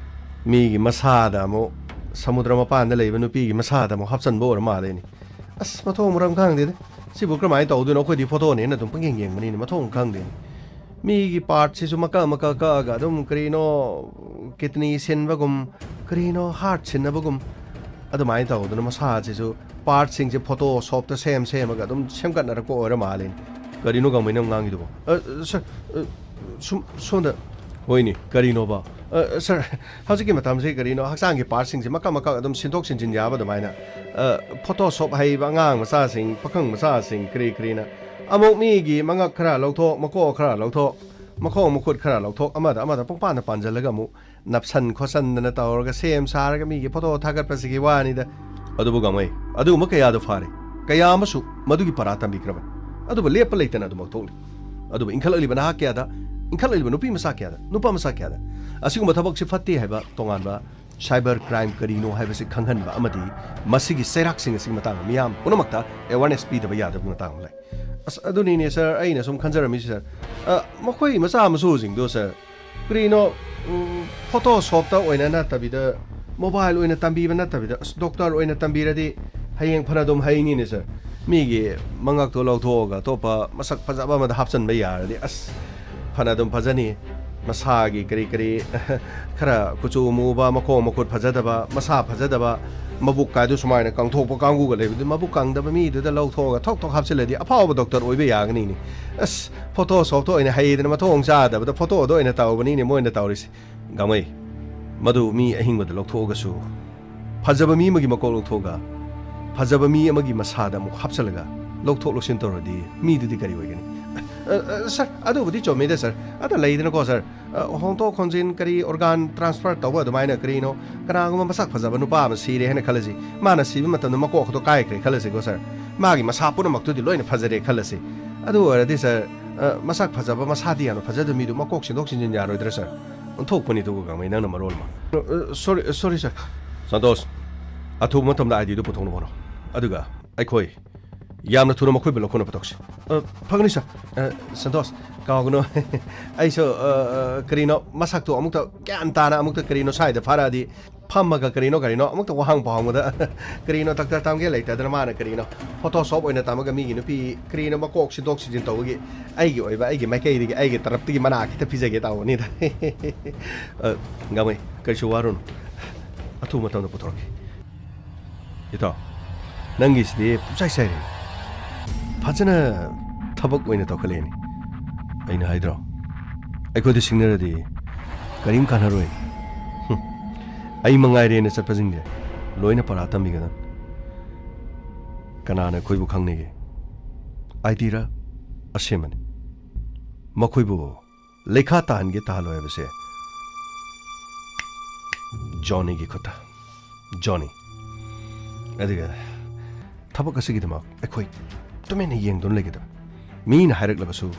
ꯃꯤꯒꯤ ꯃꯁꯥꯗ ꯑꯃꯨꯛ, ꯁꯃꯨꯗ꯭ꯔ ꯃꯄꯥꯟꯗ ꯂꯩꯕ ꯅꯨꯄꯤꯒꯤ ꯃꯁꯥꯗ ꯑꯃꯨꯛ ꯍꯥꯞꯆꯟꯕ ꯑꯣꯏꯔ ꯃꯥꯜꯂꯦꯅꯦ꯫ ꯑꯁ, ꯃꯊꯣꯡ ꯃꯔꯝ ꯈꯪꯗꯦꯗ꯫ ꯁꯤꯕꯨ ꯀꯔꯝꯍꯥꯏꯅ ꯇꯧꯗꯣꯏꯅꯣ? ꯑꯩꯈꯣꯏꯗꯤ ꯐꯣꯇꯣꯅꯦꯅ ꯑꯗꯨꯝ ꯄꯪꯌꯦꯡ ꯌꯦꯡꯕꯅꯤꯅꯦ, ꯃꯊꯣꯡ ꯈꯪꯗꯦꯅꯦ꯫ ꯃꯤꯒꯤ ꯄꯥꯔꯠꯁꯤꯁꯨ ꯃꯀꯛ ꯃꯀꯛ ꯀꯛꯑꯒ ꯑꯗꯨꯝ ꯀꯔꯤꯅꯣ ꯀꯤꯗꯅꯤ ꯁꯤꯟꯕꯒꯨꯝ, ꯀꯔꯤꯅꯣ ꯍꯥꯔꯠ ꯁꯤꯟꯅꯕꯒꯨꯝ, ꯑꯗꯨꯃꯥꯏꯅ ꯇꯧꯗꯅ ꯃꯁꯥꯁꯤꯁꯨ ꯄꯥꯔꯠꯁꯤꯡꯁꯦ ꯐꯣꯇꯣ ꯁꯣꯞꯇ ꯁꯦꯝ ꯁꯦꯝꯃꯒ ꯑꯗꯨꯝ ꯁꯦꯝꯒꯠꯅꯔꯛꯄ ꯑꯣꯏꯔ ꯃꯥꯜꯂꯦꯅꯦ꯫ ꯀꯔꯤꯅꯣ ꯒꯥꯡꯃꯩꯅ ꯉꯥꯡꯉꯤꯗꯨꯕꯣ? ꯑ, ꯁꯥꯔ, ꯑ, ꯁꯨꯝ, ꯁꯣꯝꯗ꯫ ꯍꯣꯏꯅꯦ, ꯀꯔꯤꯅꯣꯕ? ꯑ, ꯁꯥꯔ, ꯍꯧꯖꯤꯛꯀꯤ ꯃꯇꯝꯁꯤ ꯀꯔꯤꯅꯣ ꯍꯛꯆꯥꯡꯒꯤ ꯄꯥꯔꯠꯁꯤꯡꯁꯦ ꯃꯀꯛ ꯃꯀꯛ ꯑꯗꯨꯝ ꯁꯤꯟꯗꯣꯛ ꯁꯤꯟꯖꯤꯟ ꯌꯥꯕ ꯑꯗꯨꯃꯥꯏꯅ, ꯑ, ꯐꯣꯇꯣ ꯁꯣꯞ ꯍꯩꯕ ꯑꯉꯥꯡ ꯃꯆꯥꯁꯤꯡ, ꯄꯥꯈꯪ ꯃꯆꯥꯁꯤꯡ, ꯀꯔꯤ ꯀꯔꯤꯅ ꯑꯃꯨꯛ ꯃꯤꯒꯤ ꯃꯉꯛ ꯈꯔ ꯂꯧꯊꯣꯛ, ꯃꯀꯣꯛ ꯈꯔ ꯂꯧꯊꯣꯛ, ꯃꯈꯣꯡ ꯃꯈꯨꯠ ꯈꯔ ꯂꯧꯊꯣꯛ, ꯑꯃꯗ ꯑꯃꯗ ꯄꯪꯄꯥꯟꯗ ꯄꯥꯟꯁꯤꯜꯂꯒ ꯑꯃꯨꯛ ꯅꯞꯁꯟ ꯈꯣꯠꯆꯟꯗꯅ ꯇꯧꯔꯒ ꯁꯦꯝ ꯁꯥꯔꯒ ꯃꯤꯒꯤ ꯐꯣꯇꯣ ꯊꯥꯒꯠꯄꯁꯤꯒꯤ ꯋꯥꯅꯤꯗ꯫ ꯑꯗꯨꯕꯨ ꯒꯥꯡꯃꯩ, ꯑꯗꯨꯒꯨꯝꯕ ꯀꯌꯥꯗꯣ ꯐꯥꯔꯦ꯫ ꯀꯌꯥ ꯑꯃꯁꯨ ꯃꯗꯨꯒꯤ ꯄꯔꯥ ꯇꯝꯕꯤꯈ꯭ꯔꯕꯅꯤ꯫ ꯑꯗꯨꯕꯨ ꯂꯦꯞꯄ ꯂꯩꯇꯅ ꯑꯗꯨꯃꯛ ꯊꯣꯛꯂꯤ꯫ ꯑꯗꯨꯕꯨ ꯏꯟꯈꯠꯂꯛꯂꯤꯕ ꯅꯍꯥ ꯀꯌꯥꯗ, ꯏꯟꯈꯠꯂꯛꯂꯤꯕ ꯅꯨꯄꯤ ꯃꯆꯥ ꯀꯌꯥꯗ, ꯅꯨꯄꯥ ꯃꯆꯥ ꯀꯌꯥꯗ ꯑꯁꯤꯒꯨꯝꯕ ꯊꯕꯛꯁꯤ ꯐꯠꯇꯦ ꯍꯥꯏꯕ ꯇꯣꯉꯥꯟꯕ ꯁꯥꯏꯕꯔ ꯀ꯭ꯔꯥꯏꯝ ꯀꯔꯤꯅꯣ ꯍꯥꯏꯕꯁꯤ ꯈꯪꯍꯟꯕ ꯑꯃꯗꯤ ꯃꯁꯤꯒꯤ ꯆꯩꯔꯥꯛꯁꯤꯡ ꯑꯁꯤꯒꯤ ꯃꯇꯥꯡꯗ ꯃꯤꯌꯥꯝ ꯄꯨꯝꯅꯃꯛꯇ ꯑꯦꯋꯥꯔꯅꯦꯁ ꯄꯤꯗꯕ ꯌꯥꯗꯕꯒꯤ ꯃꯇꯥꯡ ꯑꯃ ꯂꯩ꯫ ꯑꯁ, ꯑꯗꯨꯅꯤꯅꯦ ꯁꯥꯔ, ꯑꯩꯅ ꯁꯨꯝ ꯈꯟꯖꯔꯝꯃꯤꯁꯤ ꯁꯥꯔ꯫ ꯑ, ꯃꯈꯣꯏ ꯃꯆꯥ ꯃꯁꯨꯁꯤꯡꯗꯣ ꯁꯥꯔ, ꯀꯔꯤꯅꯣ, ꯎꯝ, Photoshopꯇ ꯑꯣꯏꯅ ꯅꯠꯇꯕꯤꯗ, mobile ꯑꯣꯏꯅ ꯇꯝꯕꯤꯕ ꯅꯠꯇꯕꯤꯗ, ꯑꯁ, doctor ꯑꯣꯏꯅ ꯇꯝꯕꯤꯔꯗꯤ ꯍꯌꯦꯡ ꯐꯅ ꯑꯗꯨꯝ ꯍꯩꯅꯤꯅꯦ, sir꯫ ꯃꯤꯒꯤ ꯃꯉꯛꯇꯣ ꯂꯧꯊꯣꯛꯑꯒ ꯑꯇꯣꯞꯄ ꯃꯁꯛ ꯐꯖꯕ ꯑꯃꯗ ꯍꯥꯞꯆꯤꯟꯕ ꯌꯥꯔꯗꯤ, ꯑꯁ, ꯐꯅ ꯑꯗꯨꯝ ꯐꯖꯅꯤ꯫ ꯃꯁꯥꯒꯤ ꯀꯔꯤ ꯀꯔꯤ, ꯈꯔ ꯀꯨꯆꯨ ꯃꯨꯕ, ꯃꯈꯣꯡ ꯃꯈꯨꯠ ꯐꯖꯗꯕ, ꯃꯁꯥ ꯐꯖꯗꯕ, ꯃꯕꯨꯛ ꯀꯥꯏꯗꯨ ꯁꯨꯃꯥꯏꯅ ꯀꯪꯊꯣꯛꯄ ꯀꯥꯡꯕꯨꯒ ꯂꯩꯕꯗꯨ, ꯃꯕꯨꯛ ꯀꯪꯗꯕ ꯃꯤꯗꯨꯗ ꯂꯧꯊꯣꯛꯑꯒ ꯊꯣꯛ ꯊꯣꯛ ꯍꯥꯞꯆꯤꯜꯂꯗꯤ ꯑꯐꯥꯎꯕ doctor ꯑꯣꯏꯕ ꯌꯥꯒꯅꯤꯅꯦ꯫ ꯑꯁ, Photoshopꯇ ꯑꯣꯏꯅ ꯍꯩꯗꯅ ꯃꯊꯣꯡ ꯆꯥꯗꯕꯗ photoꯗ ꯑꯣꯏꯅ ꯇꯧꯕꯅꯤꯅꯦ ꯃꯣꯏꯅ ꯇꯧꯔꯤꯁꯦ꯫ ꯒꯥꯡꯃꯩ, ꯃꯗꯨ ꯃꯤ ꯑꯍꯤꯡꯕꯗ ꯂꯧꯊꯣꯛꯑꯒꯁꯨ, ꯐꯖꯕ ꯃꯤ ꯑꯃꯒꯤ ꯃꯀꯣꯛ ꯂꯧꯊꯣꯛꯑꯒ ꯐꯖꯕ ꯃꯤ ꯑꯃꯒꯤ ꯃꯁꯥꯗ ꯑꯃꯨꯛ ꯍꯥꯞꯆꯤꯜꯂꯒ ꯂꯧꯊꯣꯛ ꯂꯧꯁꯤꯟ ꯇꯧꯔꯗꯤ ꯃꯤꯗꯨꯗꯤ ꯀꯔꯤ ꯑꯣꯏꯒꯅꯤ? ꯑ, ꯑ, sir, ꯑꯗꯨꯕꯨꯗꯤ ꯆꯨꯝꯃꯤꯗ, sir꯫ ꯑꯗ ꯂꯩꯗꯅꯀꯣ, sir, ꯑ, ꯍꯣꯡꯗꯣꯛ ꯍꯣꯟꯖꯤꯟ, ꯀꯔꯤ organ transfer ꯇꯧꯕ ꯑꯗꯨꯃꯥꯏꯅ, ꯀꯔꯤꯅꯣ, ꯀꯅꯥꯒꯨꯝꯕ ꯃꯁꯛ ꯐꯖꯕ ꯅꯨꯄꯥ ꯑꯃ ꯁꯤꯔꯦ ꯍꯥꯏꯅ ꯈꯜꯂꯁꯤ, ꯃꯥꯅ ꯁꯤꯕ ꯃꯇꯝꯗ ꯃꯀꯣꯛ ꯑꯗꯣ ꯀꯥꯏꯈ꯭ꯔꯦ ꯈꯜꯂꯁꯤꯀꯣ, sir꯫ ꯃꯥꯒꯤ ꯃꯁꯥ ꯄꯨꯝꯅꯃꯛꯇꯨꯗꯤ ꯂꯣꯏꯅ ꯐꯖꯔꯦ ꯈꯜꯂꯁꯤ꯫ ꯑꯗꯨ ꯑꯣꯏꯔꯗꯤ, sir, ꯑ, ꯃꯁꯛ ꯐꯖꯕ, ꯃꯁꯥꯗꯤ ꯌꯥꯝꯅ ꯐꯖꯗꯕ ꯃꯤꯗꯨ ꯃꯀꯣꯛ ꯁꯤꯟꯗꯣꯛ ꯁꯤꯟꯖꯤꯟ ꯌꯥꯔꯣꯏꯗ꯭ꯔꯥ, sir? ꯑꯣꯟꯊꯣꯛꯄꯅꯤ ꯑꯗꯨꯒ ꯒꯥꯡꯃꯩ, ꯅꯪꯅ ꯃꯔꯣꯜ ꯑꯃ꯫ ꯑ, ꯑ, sorry, sorry, sir꯫ ꯁꯟꯇꯣꯁ, ꯑꯊꯨꯕ ꯃꯇꯝꯗ IDꯗꯨ ꯄꯨꯊꯣꯛꯅꯕ ꯍꯣꯠꯅꯧ꯫ ꯑꯗꯨꯒ ꯑꯩꯈꯣꯏ ꯌꯥꯝꯅ ꯊꯨꯅ ꯃꯈꯣꯏꯕꯨ ꯂꯧꯈꯠꯅꯕ ꯇꯧꯁꯤ꯫ ꯑ, ꯐꯒꯅꯤ, sir꯫ ꯑ, ꯁꯟꯇꯣꯁ, ꯀꯥꯎꯒꯅꯨ꯫ ꯑꯩꯁꯨ, ꯑ, ꯑ, ꯀꯔꯤꯅꯣ, ꯃꯁꯛꯇꯣ ꯑꯃꯨꯛꯇ ꯒ꯭ꯌꯥꯟ ꯇꯥꯅ ꯑꯃꯨꯛꯇ ꯀꯔꯤꯅꯣ ꯁ꯭ꯋꯥꯏꯗ ꯐꯥꯔꯛꯑꯗꯤ ꯐꯝꯃꯒ ꯀꯔꯤꯅꯣ ꯀꯔꯤꯅꯣ ꯑꯃꯨꯛꯇ ꯋꯥꯍꯪ ꯄꯥꯎꯍꯪꯕꯗ ꯀꯔꯤꯅꯣ doctor ꯇꯝꯒꯦ ꯂꯩꯇꯗꯅ ꯃꯥꯅ ꯀꯔꯤꯅꯣ Photoshop ꯑꯣꯏꯅ ꯇꯝꯃꯒ ꯃꯤꯒꯤ ꯅꯨꯄꯤ ꯀꯔꯤꯅꯣ ꯃꯀꯣꯛ ꯁꯤꯟꯗꯣꯛ ꯁꯤꯟꯖꯤꯟ ꯇꯧꯕꯒꯤ ꯑꯩꯒꯤ ꯑꯣꯏꯕ, ꯑꯩꯒꯤ ꯃꯥꯏꯀꯩꯗꯒꯤ, ꯑꯩꯒꯤ ꯇꯔꯞꯇꯒꯤ ꯃꯅꯥ ꯈꯤꯇ ꯄꯤꯖꯒꯦ ꯇꯧꯕꯅꯤꯗ꯫ ꯑ, ꯒꯥꯡꯃꯩ, ꯀꯔꯤꯁꯨ ꯋꯥꯔꯨꯅꯨ꯫ ꯑꯊꯨꯕ ꯃꯇꯝꯗ ꯄꯨꯊꯣꯔꯛꯀꯦ꯫ ꯏꯇꯥꯎ, ꯅꯪꯒꯤꯁꯤꯗꯤ ꯄꯨꯡꯆꯥꯏ ꯆꯥꯏꯔꯦ꯫ ꯐꯖꯅ ꯊꯕꯛ ꯑꯣꯏꯅ ꯇꯧꯈꯠꯂꯛꯑꯦꯅꯦ꯫ ꯑꯩꯅ ꯍꯥꯏꯗ꯭ꯔꯣ? ꯑꯩꯈꯣꯏꯗ ꯁꯤꯡꯅꯔꯗꯤ ꯀꯔꯤꯝ ꯀꯥꯟꯅꯔꯣꯏ꯫ ꯍꯨꯝ꯫ ꯑꯩ ꯃꯉꯥꯏꯔꯦꯅ ꯆꯠꯄꯁꯤꯡꯁꯦ ꯂꯣꯏꯅ ꯄꯔꯥ ꯇꯝꯕꯤꯒꯗꯕꯅꯤ꯫ ꯀꯅꯥꯅ ꯑꯩꯈꯣꯏꯕꯨ ꯈꯪꯅꯒꯦ? IDꯔ ꯑꯁꯦꯝꯕꯅꯤ꯫ ꯃꯈꯣꯏꯕꯨ ꯂꯩꯈꯥ ꯇꯥꯍꯟꯒꯦ ꯇꯥꯍꯜꯂꯣꯏ ꯍꯥꯏꯕꯁꯦ ꯖꯣꯅꯤꯒꯤ ꯈꯨꯠꯇ꯫ ꯖꯣꯅꯤ꯫ ꯑꯗꯨꯒ ꯊꯕꯛ ꯑꯁꯤꯒꯤꯗꯃꯛ ꯑꯩꯈꯣꯏ ꯇꯨꯃꯤꯟꯅ ꯌꯦꯡꯗꯨꯅ ꯂꯩꯒꯗꯕ꯫ ꯃꯤꯅ ꯍꯥꯏꯔꯛꯂꯕꯁꯨ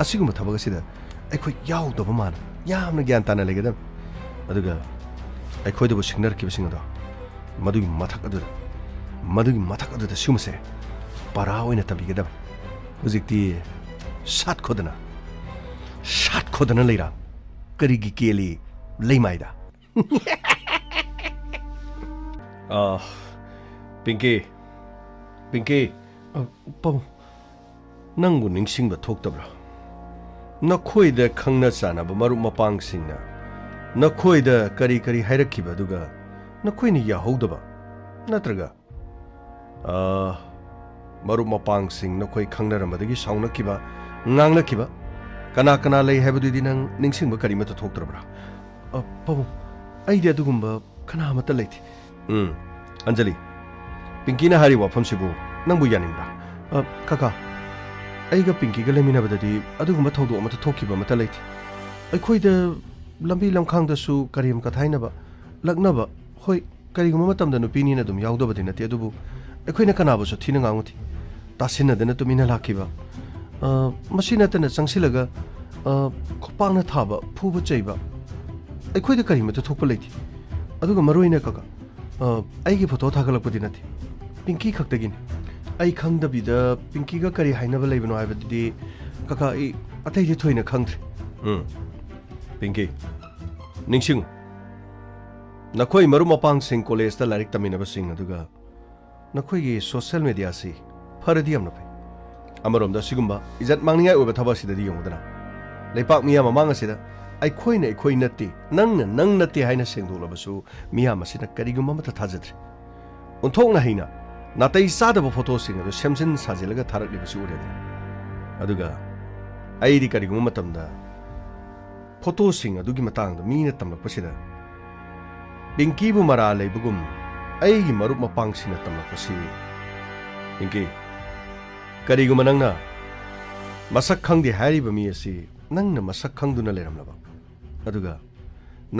ꯑꯁꯤꯒꯨꯝꯕ ꯊꯕꯛ ꯑꯁꯤꯗ ꯑꯩꯈꯣꯏ ꯌꯥꯎꯗꯕ ꯃꯥꯅ ꯌꯥꯝꯅ ꯒ꯭ꯌꯥꯟ ꯇꯥꯅ ꯂꯩꯒꯗꯕ꯫ ꯑꯗꯨꯒ ꯑꯩꯈꯣꯏꯗꯕꯨ ꯁꯤꯡꯅꯔꯛꯈꯤꯕꯁꯤꯡ ꯑꯗꯣ ꯃꯗꯨꯒꯤ ꯃꯊꯛ ꯑꯗꯨꯗ, ꯃꯗꯨꯒꯤ ꯃꯊꯛ ꯑꯗꯨꯗ ꯁꯤꯒꯨꯝꯕꯁꯦ ꯄꯔꯥ ꯑꯣꯏꯅ ꯇꯝꯕꯤꯒꯗꯕ꯫ ꯍꯧꯖꯤꯛꯇꯤ ꯁꯥꯠꯈꯣꯗꯅ, ꯁꯥꯠꯈꯣꯗꯅ ꯂꯩꯔ꯫ ꯀꯔꯤꯒꯤ ꯀꯦꯜꯂꯤ ꯂꯩꯃꯥꯏꯗ? ꯑꯥ, ꯄꯤꯡꯀꯤ, ꯄꯤꯡꯀꯤ꯫ ꯑ, ꯄꯥꯕꯨꯡ, ꯅꯪꯕꯨ ꯅꯤꯡꯁꯤꯡꯕ ꯊꯣꯛꯇꯕ꯭ꯔꯥ? ꯅꯈꯣꯏꯗ ꯈꯪꯅ ꯆꯥꯟꯅꯕ ꯃꯔꯨꯞ ꯃꯄꯥꯡꯁꯤꯡꯅ ꯅꯈꯣꯏꯗ ꯀꯔꯤ ꯀꯔꯤ ꯍꯥꯏꯔꯛꯈꯤꯕ ꯑꯗꯨꯒ ꯅꯈꯣꯏꯅ ꯌꯥꯍꯧꯗꯕ? ꯅꯠꯇ꯭ꯔꯒ, ꯑ, ꯃꯔꯨꯞ ꯃꯄꯥꯡꯁꯤꯡ ꯅꯈꯣꯏ ꯈꯪꯅꯔꯝꯕꯗꯒꯤ ꯁꯥꯎꯅꯈꯤꯕ, ꯉꯥꯡꯅꯈꯤꯕ, ꯀꯅꯥ ꯀꯅꯥ ꯂꯩ ꯍꯥꯏꯕꯗꯨꯗꯤ ꯅꯪ ꯅꯤꯡꯁꯤꯡꯕ ꯀꯔꯤꯃꯠꯇ ꯊꯣꯛꯇ꯭ꯔꯕ꯭ꯔꯥ? ꯑ, ꯄꯥꯕꯨꯡ, ꯑꯩꯗꯤ ꯑꯗꯨꯒꯨꯝꯕ ꯀꯅꯥ ꯑꯃꯠꯇ ꯂꯩꯇꯦ꯫ ꯎꯝ, ꯑꯟꯖꯂꯤ, ꯄꯤꯡꯀꯤꯅ ꯍꯥꯏꯔꯤꯕ ꯋꯥꯐꯝꯁꯤꯕꯨ ꯅꯪꯕꯨ ꯌꯥꯅꯤꯡꯕ꯭ꯔꯥ? ꯑ, ꯀꯀꯥ, ꯑꯩꯒ ꯄꯤꯡꯀꯤꯒ ꯂꯩꯃꯤꯟꯅꯕꯗꯗꯤ ꯑꯗꯨꯒꯨꯝꯕ ꯊꯧꯗꯣꯛ ꯑꯃꯠꯇ ꯊꯣꯛꯈꯤꯕ ꯑꯃꯠꯇ ꯂꯩꯇꯦ꯫ ꯑꯩꯈꯣꯏꯗ ꯂꯝꯕꯤ ꯂꯝꯈꯥꯡꯗꯁꯨ ꯀꯔꯦꯝ ꯀꯊꯥꯏꯅꯕ, ꯂꯛꯅꯕ, ꯍꯣꯏ, ꯀꯔꯤꯒꯨꯝꯕ ꯃꯇꯝꯗ ꯅꯨꯄꯤꯅꯤꯅ ꯑꯗꯨꯝ ꯌꯥꯎꯗꯕꯗꯤ ꯅꯠꯇꯦ, ꯑꯗꯨꯕꯨ ꯑꯩꯈꯣꯏꯅ ꯀꯅꯥꯕꯨꯁꯨ ꯊꯤꯅ ꯉꯥꯡꯉꯨꯗꯦ꯫ ꯇꯥꯁꯤꯟꯅꯗꯅ ꯇꯨꯃꯤꯟꯅ ꯂꯥꯛꯈꯤꯕ, ꯑ, ꯃꯁꯤ ꯅꯠꯇꯅ ꯆꯪꯁꯤꯜꯂꯒ, ꯑ, ꯈꯨꯄꯥꯛꯅ ꯊꯥꯕ, ꯐꯨꯕ ꯆꯩꯕ, ꯑꯩꯈꯣꯏꯗ ꯀꯔꯤꯃꯠꯇ ꯊꯣꯛꯄ ꯂꯩꯇꯦ꯫ ꯑꯗꯨꯒ ꯃꯔꯨ ꯑꯣꯏꯅ ꯀꯀꯥ, ꯑ, ꯑꯩꯒꯤ ꯐꯣꯇꯣ ꯊꯥꯒꯠꯂꯛꯄꯗꯤ ꯅꯠꯇꯦ, ꯄꯤꯡꯀꯤ ꯈꯛꯇꯒꯤꯅꯤ꯫ ꯑꯩ ꯈꯪꯗꯕꯤꯗ ꯄꯤꯡꯀꯤꯒ ꯀꯔꯤ ꯍꯥꯏꯅꯕ ꯂꯩꯕꯅꯣ ꯍꯥꯏꯕꯗꯨꯗꯤ, ꯀꯀꯥ, ꯑꯩ ꯑꯇꯩꯗꯤ ꯊꯣꯏꯅ ꯈꯪꯗ꯭ꯔꯦ꯫ ꯎꯝ, ꯄꯤꯡꯀꯤ, ꯅꯤꯡꯁꯤꯡꯉꯨ, ꯅꯈꯣꯏ ꯃꯔꯨꯞ ꯃꯄꯥꯡꯁꯤꯡ ꯀꯣꯂꯦꯖꯇ ꯂꯥꯏꯔꯤꯛ ꯇꯝꯃꯤꯟꯅꯕꯁꯤꯡ ꯑꯗꯨꯒ ꯅꯈꯣꯏꯒꯤ ꯁꯣꯁꯤꯌꯦꯜ ꯃꯦꯗꯤꯌꯥꯁꯤ ꯐꯔꯗꯤ ꯌꯥꯝꯅ ꯐꯩ꯫ ꯑꯃꯔꯣꯝꯗ ꯑꯁꯤꯒꯨꯝꯕ ꯏꯖꯠ ꯃꯥꯡꯅꯤꯡꯉꯥꯏ ꯑꯣꯏꯕ ꯊꯕꯛ ꯑꯁꯤꯗꯗꯤ ꯌꯦꯡꯉꯨꯗꯅ, ꯂꯩꯄꯥꯛ ꯃꯤꯌꯥꯝ ꯃꯃꯥꯡ ꯑꯁꯤꯗ ꯑꯩꯈꯣꯏꯅ ꯑꯩꯈꯣꯏ ꯅꯠꯇꯦ, ꯅꯪꯅ ꯅꯪ ꯅꯠꯇꯦ ꯍꯥꯏꯅ ꯁꯦꯡꯗꯣꯛꯂꯕꯁꯨ ꯃꯤꯌꯥꯝ ꯑꯁꯤꯅ ꯀꯔꯤꯒꯨꯝꯕ ꯑꯃꯠꯇ ꯊꯥꯖꯗ꯭ꯔꯦ꯫ ꯑꯣꯟꯊꯣꯛꯅ ꯍꯩꯅ ꯅꯥꯇꯩ ꯆꯥꯗꯕ ꯐꯣꯇꯣꯁꯤꯡ ꯑꯗꯨ ꯁꯦꯝꯖꯤꯟ ꯁꯥꯖꯤꯜꯂꯒ ꯊꯥꯔꯛꯂꯤꯕꯁꯤ ꯎꯔꯦꯗꯅ꯫ ꯑꯗꯨꯒ ꯑꯩꯗꯤ ꯀꯔꯤꯒꯨꯝꯕ ꯃꯇꯝꯗ ꯐꯣꯇꯣꯁꯤꯡ ꯑꯗꯨꯒꯤ ꯃꯇꯥꯡꯗ ꯃꯤꯅ ꯇꯝꯂꯛꯄꯁꯤꯗ ꯄꯤꯡꯀꯤꯕꯨ ꯃꯔꯥ ꯂꯩꯕꯒꯨꯝ ꯑꯩꯒꯤ ꯃꯔꯨꯞ ꯃꯄꯥꯡꯁꯤꯡꯅ ꯇꯝꯂꯛꯄꯁꯤ, ꯄꯤꯡꯀꯤ, ꯀꯔꯤꯒꯨꯝꯕ ꯅꯪꯅ ꯃꯁꯛ ꯈꯪꯗꯦ ꯍꯥꯏꯔꯤꯕ ꯃꯤ ꯑꯁꯤ ꯅꯪꯅ ꯃꯁꯛ ꯈꯪꯗꯨꯅ ꯂꯩꯔꯝꯂꯕ, ꯑꯗꯨꯒ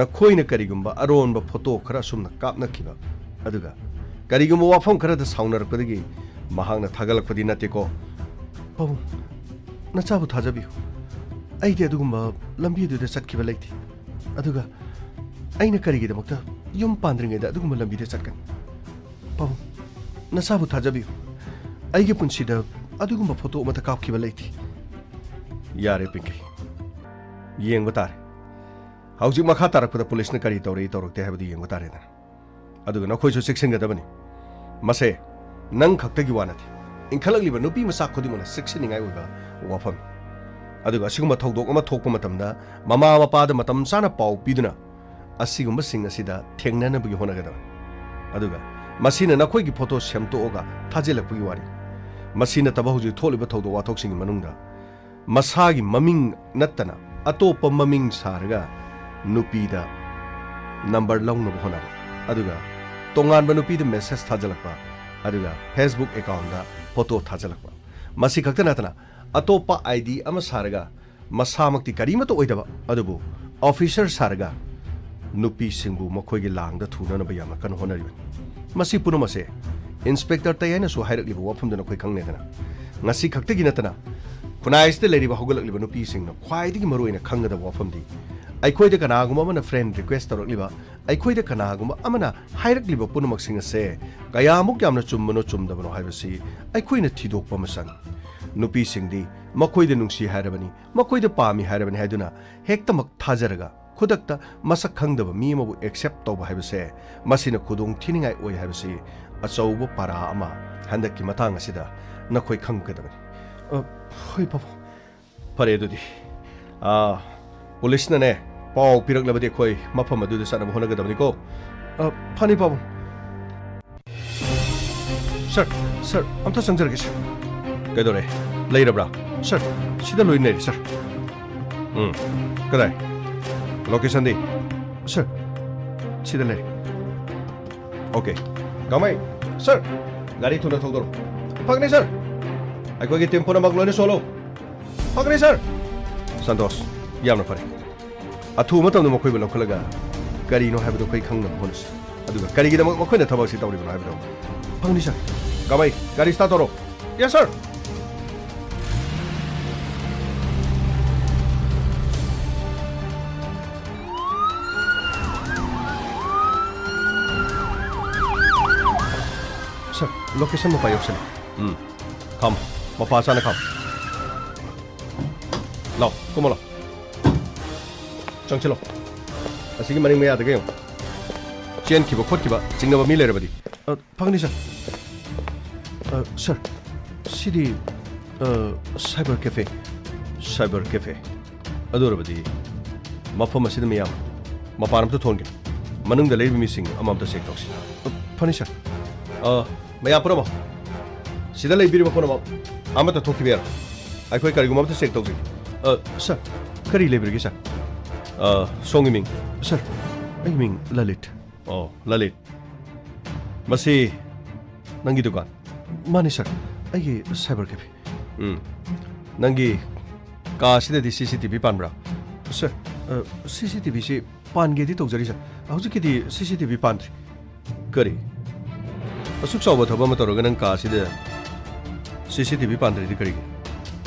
ꯅꯈꯣꯏꯅ ꯀꯔꯤꯒꯨꯝꯕ ꯑꯔꯣꯟꯕ ꯐꯣꯇꯣ ꯈꯔ ꯑꯁꯨꯝꯅ ꯀꯥꯞꯅꯈꯤꯕ, ꯑꯗꯨꯒ ꯀꯔꯤꯒꯨꯝꯕ ꯋꯥꯐꯝ ꯈꯔꯗ ꯁꯥꯎꯅꯔꯛꯄꯗꯒꯤ ꯃꯍꯥꯛꯅ ꯊꯥꯒꯠꯂꯛꯄꯗꯤ ꯅꯠꯇꯦꯀꯣ? ꯄꯥꯕꯨꯡ, ꯅꯆꯥꯕꯨ ꯊꯥꯖꯕꯤꯌꯨ꯫ ꯑꯩꯗꯤ ꯑꯗꯨꯒꯨꯝꯕ ꯂꯝꯕꯤꯗꯨꯗ ꯆꯠꯈꯤꯕ ꯂꯩꯇꯦ꯫ ꯑꯗꯨꯒ ꯑꯩꯅ ꯀꯔꯤꯒꯤꯗꯃꯛꯇ ꯌꯨꯝ ꯄꯥꯟꯗ꯭ꯔꯤꯉꯩꯗ ꯑꯗꯨꯒꯨꯝꯕ ꯂꯝꯕꯤꯗ ꯆꯠꯀꯅꯤ? ꯄꯥꯕꯨꯡ, ꯅꯆꯥꯕꯨ ꯊꯥꯖꯕꯤꯌꯨ꯫ ꯑꯩꯒꯤ ꯄꯨꯟꯁꯤꯗ ꯑꯗꯨꯒꯨꯝꯕ ꯐꯣꯇꯣ ꯑꯃꯠꯇ ꯀꯥꯞꯈꯤꯕ ꯂꯩꯇꯦ꯫ ꯌꯥꯔꯦ ꯄꯤꯡꯀꯤ, ꯌꯦꯡꯕ ꯇꯥꯔꯦ꯫ ꯍꯧꯖꯤꯛ ꯃꯈꯥ ꯇꯥꯔꯛꯄꯗ ꯄꯨꯂꯤꯁꯅ ꯀꯔꯤ ꯇꯧꯔꯛꯏ ꯇꯧꯔꯛꯇꯦ ꯍꯥꯏꯕꯗꯨ ꯌꯦꯡꯕ ꯇꯥꯔꯦꯗꯅ꯫ ꯑꯗꯨꯒ ꯅꯈꯣꯏꯁꯨ ꯆꯦꯛꯁꯤꯟꯒꯗꯕꯅꯤ꯫ ꯃꯁꯦ ꯅꯪ ꯈꯛꯇꯒꯤ ꯋꯥ ꯅꯠꯇꯦ, ꯏꯟꯈꯠꯂꯛꯂꯤꯕ ꯅꯨꯄꯤ ꯃꯆꯥ ꯈꯨꯗꯤꯡꯃꯛꯅ ꯆꯦꯛꯁꯤꯟꯅꯤꯡꯉꯥꯏ ꯑꯣꯏꯕ ꯋꯥꯐꯝꯅꯤ꯫ ꯑꯗꯨꯒ ꯑꯁꯤꯒꯨꯝꯕ ꯊꯧꯗꯣꯛ ꯑꯃ ꯊꯣꯛꯄ ꯃꯇꯝꯗ ꯃꯃꯥ ꯃꯄꯥꯗ ꯃꯇꯝ ꯆꯥꯅ ꯄꯥꯎ ꯄꯤꯗꯨꯅ ꯑꯁꯤꯒꯨꯝꯕꯁꯤꯡ ꯑꯁꯤꯗ ꯊꯦꯡꯅꯅꯕꯒꯤ ꯍꯣꯠꯅꯒꯗꯕꯅꯤ꯫ ꯑꯗꯨꯒ ꯃꯁꯤꯅ ꯅꯈꯣꯏꯒꯤ ꯐꯣꯇꯣ ꯁꯦꯝꯗꯣꯛꯑꯒ ꯊꯥꯖꯤꯜꯂꯛꯄꯒꯤ ꯋꯥꯔꯤ꯫ ꯃꯁꯤ ꯅꯠꯇꯕ ꯍꯧꯖꯤꯛ ꯊꯣꯛꯂꯤꯕ ꯊꯧꯗꯣꯛ ꯋꯥꯊꯣꯛꯁꯤꯡꯒꯤ ꯃꯅꯨꯡꯗ ꯃꯁꯥꯒꯤ ꯃꯃꯤꯡ ꯅꯠꯇꯅ ꯑꯇꯣꯞꯄ ꯃꯃꯤꯡ ꯁꯥꯔꯒ ꯅꯨꯄꯤꯗ ꯅꯝꯕꯔ ꯂꯧꯅꯕ ꯍꯣꯠꯅꯕ, ꯑꯗꯨꯒ ꯇꯣꯉꯥꯟꯕ ꯅꯨꯄꯤꯗ ꯃꯦꯁꯦꯖ ꯊꯥꯖꯤꯜꯂꯛꯄ, ꯑꯗꯨꯒ Facebook ꯑꯦꯀꯥꯎꯟꯗ ꯐꯣꯇꯣ ꯊꯥꯖꯤꯜꯂꯛꯄ꯫ ꯃꯁꯤ ꯈꯛꯇ ꯅꯠꯇꯅ ꯑꯇꯣꯞꯄ ID ꯑꯃ ꯁꯥꯔꯒ ꯃꯁꯥꯃꯛꯇꯤ ꯀꯔꯤꯃꯠꯇ ꯑꯣꯏꯗꯕ ꯑꯗꯨꯕꯨ ꯑꯣꯐꯤꯁꯔ ꯁꯥꯔꯒ ꯅꯨꯄꯤꯁꯤꯡꯕꯨ ꯃꯈꯣꯏꯒꯤ ꯂꯥꯡꯗ ꯊꯨꯅꯅꯕ ꯌꯥꯝꯅ ꯀꯟꯅ ꯍꯣꯠꯅꯔꯤꯕꯅꯤ꯫ ꯃꯁꯤ ꯄꯨꯝꯅꯃꯛ ꯑꯁꯦ ꯏꯟꯁꯄꯦꯛꯇꯔ ꯇꯌꯥꯏꯅꯁꯨ ꯍꯥꯏꯔꯛꯂꯤꯕ ꯋꯥꯐꯝꯗꯨ ꯅꯈꯣꯏ ꯈꯪꯂꯦꯗꯅ꯫ ꯉꯁꯤ ꯈꯛꯇꯒꯤ ꯅꯠꯇꯅ ꯈꯨꯟꯅꯥꯏ ꯑꯁꯤꯗ ꯂꯩꯔꯤꯕ ꯍꯧꯒꯠꯂꯛꯂꯤꯕ ꯅꯨꯄꯤꯁꯤꯡꯅ ꯈ꯭ꯋꯥꯏꯗꯒꯤ ꯃꯔꯨꯑꯣꯏꯅ ꯈꯪꯒꯗꯕ ꯋꯥꯐꯝꯗꯤ ꯑꯩꯈꯣꯏꯗ ꯀꯅꯥꯒꯨꯝꯕ ꯑꯃꯅ ꯐ꯭ꯔꯦꯟ ꯔꯤꯀ꯭ꯋꯦꯁ ꯇꯧꯔꯛꯂꯤꯕ, ꯑꯩꯈꯣꯏꯗ ꯀꯅꯥꯒꯨꯝꯕ ꯑꯃꯅ ꯍꯥꯏꯔꯛꯂꯤꯕ ꯄꯨꯝꯅꯃꯛꯁꯤꯡ ꯑꯁꯦ ꯀꯌꯥꯃꯨꯛ ꯌꯥꯝꯅ ꯆꯨꯝꯕꯅꯣ ꯆꯨꯝꯗꯕꯅꯣ ꯍꯥꯏꯕꯁꯤ ꯑꯩꯈꯣꯏꯅ ꯊꯤꯗꯣꯛꯄ ꯑꯃ ꯆꯪꯏ꯫ ꯅꯨꯄꯤꯁꯤꯡꯗꯤ ꯃꯈꯣꯏꯗ ꯅꯨꯡꯁꯤ ꯍꯥꯏꯔꯕꯅꯤ, ꯃꯈꯣꯏꯗ ꯄꯥꯝꯃꯤ ꯍꯥꯏꯔꯕꯅꯤ ꯍꯥꯏꯗꯨꯅ ꯍꯦꯛꯇꯃꯛ ꯊꯥꯖꯔꯒ ꯈꯨꯗꯛꯇ ꯃꯁꯛ ꯈꯪꯗꯕ ꯃꯤ ꯑꯃꯕꯨ ꯑꯦꯛꯁꯦꯞ ꯇꯧꯕ ꯍꯥꯏꯕꯁꯦ ꯃꯁꯤꯅ ꯈꯨꯗꯣꯡ ꯊꯤꯅꯤꯡꯉꯥꯏ ꯑꯣꯏ ꯍꯥꯏꯕꯁꯤ ꯑꯆꯧꯕ ꯄꯥꯔꯥ ꯑꯃ ꯍꯟꯗꯛꯀꯤ ꯃꯇꯥꯡ ꯑꯁꯤꯗ ꯅꯈꯣꯏ ꯈꯪꯒꯗꯕꯅꯤ꯫ ꯑ, ꯍꯣꯏ ꯄꯥꯕꯨꯡ꯫ ꯐꯔꯦ ꯑꯗꯨꯗꯤ꯫ ꯑ, ꯄꯨꯂꯤꯁꯅꯅꯦ ꯄꯥꯎ ꯄꯤꯔꯛꯂꯕꯗꯤ ꯑꯩꯈꯣꯏ ꯃꯐꯝ ꯑꯗꯨꯗ ꯆꯠꯅꯕ ꯍꯣꯠꯅꯒꯗꯕꯅꯤꯀꯣ꯫ ꯑ, ꯐꯅꯤ ꯄꯥꯕꯨꯡ꯫ ꯁꯔ, ꯁꯔ, ꯑꯝꯇ ꯆꯪꯖꯔꯒꯦ ꯁꯔ꯫ ꯀꯩꯗꯧꯔꯦ? ꯂꯩꯔꯕ꯭ꯔꯥ? ꯁꯔ, ꯁꯤꯗ ꯂꯣꯏ ꯂꯩꯔꯦ ꯁꯔ꯫ ꯎꯝ, ꯀꯗꯥꯏ? ꯂꯣꯀꯦꯁꯟꯗꯤ? ꯁꯔ, ꯁꯤꯗ ꯂꯩꯔꯦ꯫ ꯑꯣꯀꯦ꯫ ꯀꯥꯃꯩ, ꯁꯔ, ꯒꯥꯔꯤ ꯊꯨꯅ ꯊꯧꯗꯣꯔꯛꯎ꯫ ꯐꯒꯅꯤ ꯁꯔ꯫ ꯑꯩꯈꯣꯏꯒꯤ ꯇꯤꯝ ꯄꯨꯝꯅꯃꯛ ꯂꯣꯏꯅ ꯁꯣꯜꯂꯨ꯫ ꯐꯒꯅꯤ ꯁꯔ꯫ ꯁꯟꯇꯣꯁ, ꯌꯥꯝꯅ ꯐꯔꯦ꯫ ꯑꯊꯨꯕ ꯃꯇꯝꯗ ꯃꯈꯣꯏꯕꯨ ꯂꯧꯈꯠꯂꯒ ꯀꯔꯤꯅꯣ ꯍꯥꯏꯕꯗꯨ ꯑꯩꯈꯣꯏ ꯈꯪꯅꯕ ꯍꯣꯠꯅꯁꯤ꯫ ꯑꯗꯨꯒ ꯀꯔꯤꯒꯤꯗꯃꯛ ꯃꯈꯣꯏꯅ ꯊꯕꯛ ꯑꯁꯤ ꯇꯧꯔꯤꯕꯅꯣ ꯍꯥꯏꯕꯗꯨ꯫ ꯐꯪꯅꯤ ꯁꯔ꯫ ꯀꯥꯃꯩ, ꯒꯥꯔꯤ ꯁ꯭ꯇꯥꯔꯠ ꯇꯧꯔꯣ꯫ Yes sir. ꯁꯔ, ꯂꯣꯀꯦꯁꯟ ꯃꯄꯥ ꯌꯧꯁꯜꯂꯦ꯫ ꯎꯝ꯫ ꯈꯥꯝꯃꯣ꯫ ꯃꯄꯥ ꯆꯥꯅ ꯈꯥꯝꯃꯣ꯫ ꯂꯥꯎ, ꯀꯨꯝꯃꯣ ꯂꯥꯎ꯫ ꯆꯪꯁꯤꯜꯂꯣ꯫ ꯑꯁꯤꯒꯤ ꯃꯅꯤꯡ ꯃꯌꯥꯗꯒ ꯌꯦꯡꯉꯨ꯫ ꯆꯦꯟꯈꯤꯕ ꯈꯣꯠꯈꯤꯕ ꯆꯤꯡꯅꯕ ꯃꯤ ꯂꯩꯔꯕꯗꯤ꯫ ꯑ, ꯐꯪꯅꯤ, ꯁꯥꯔ꯫ ꯑ, ꯁꯥꯔ, ꯁꯤꯗꯤ, ꯑ, cyber cafe꯫ Cyber cafe꯫ ꯑꯗꯨ ꯑꯣꯏꯔꯕꯗꯤ ꯃꯐꯝ ꯑꯁꯤꯗ ꯃꯤꯌꯥꯝ ꯃꯄꯥꯟ ꯑꯝꯇ ꯊꯣꯛꯍꯟꯒꯅꯨ꯫ ꯃꯅꯨꯡꯗ ꯂꯩꯔꯤꯕ ꯃꯤꯁꯤꯡ ꯑꯃꯃꯝꯇ check ꯇꯧꯁꯤ꯫ ꯑ, ꯐꯅꯤ, ꯁꯥꯔ꯫ ꯑ, ꯃꯌꯥꯝ ꯄꯨꯝꯅꯃꯛ, ꯁꯤꯗ ꯂꯩꯕꯤꯔꯤꯕ ꯄꯨꯝꯅꯃꯛ ꯑꯃꯠꯇ ꯊꯣꯛꯈꯤꯕ ꯌꯥꯔꯣꯏ꯫ ꯑꯩꯈꯣꯏ ꯀꯔꯤꯒꯨꯝꯕ ꯑꯃꯠꯇ check ꯇꯧꯖꯒꯦ꯫ ꯑ, ꯁꯥꯔ, ꯀꯔꯤ ꯂꯩꯕꯤꯔꯒꯦ, ꯁꯥꯔ? ꯑ, ꯁꯣꯝꯒꯤ ꯃꯤꯡ? ꯁꯥꯔ, ꯑꯩꯒꯤ ꯃꯤꯡ ꯂꯂꯤꯠ꯫ ꯑꯣ, ꯂꯂꯤꯠ꯫ ꯃꯁꯤ ꯅꯪꯒꯤ ꯗꯨꯀꯥꯟ? ꯃꯥꯅꯤ, ꯁꯥꯔ꯫ ꯑꯩꯒꯤ cyber cafe꯫ ꯎꯝ꯫ ꯅꯪꯒꯤ ꯀꯥ ꯑꯁꯤꯗꯗꯤ CCTV ꯄꯥꯟꯕ꯭ꯔꯥ? ꯁꯥꯔ, ꯑ, CCTVꯁꯤ ꯄꯥꯟꯒꯦꯗꯤ ꯇꯧꯖꯔꯤ, ꯁꯥꯔ꯫ ꯍꯧꯖꯤꯛꯀꯤꯗꯤ CCTV ꯄꯥꯟꯗ꯭ꯔꯤ꯫ ꯀꯔꯤ? ꯑꯁꯨꯛ ꯆꯥꯎꯕ ꯊꯕꯛ ꯑꯃ ꯇꯧꯔꯒ ꯅꯪ ꯀꯥ ꯑꯁꯤꯗ CCTV ꯄꯥꯟꯗ꯭ꯔꯤꯗꯤ ꯀꯔꯤꯒꯤ?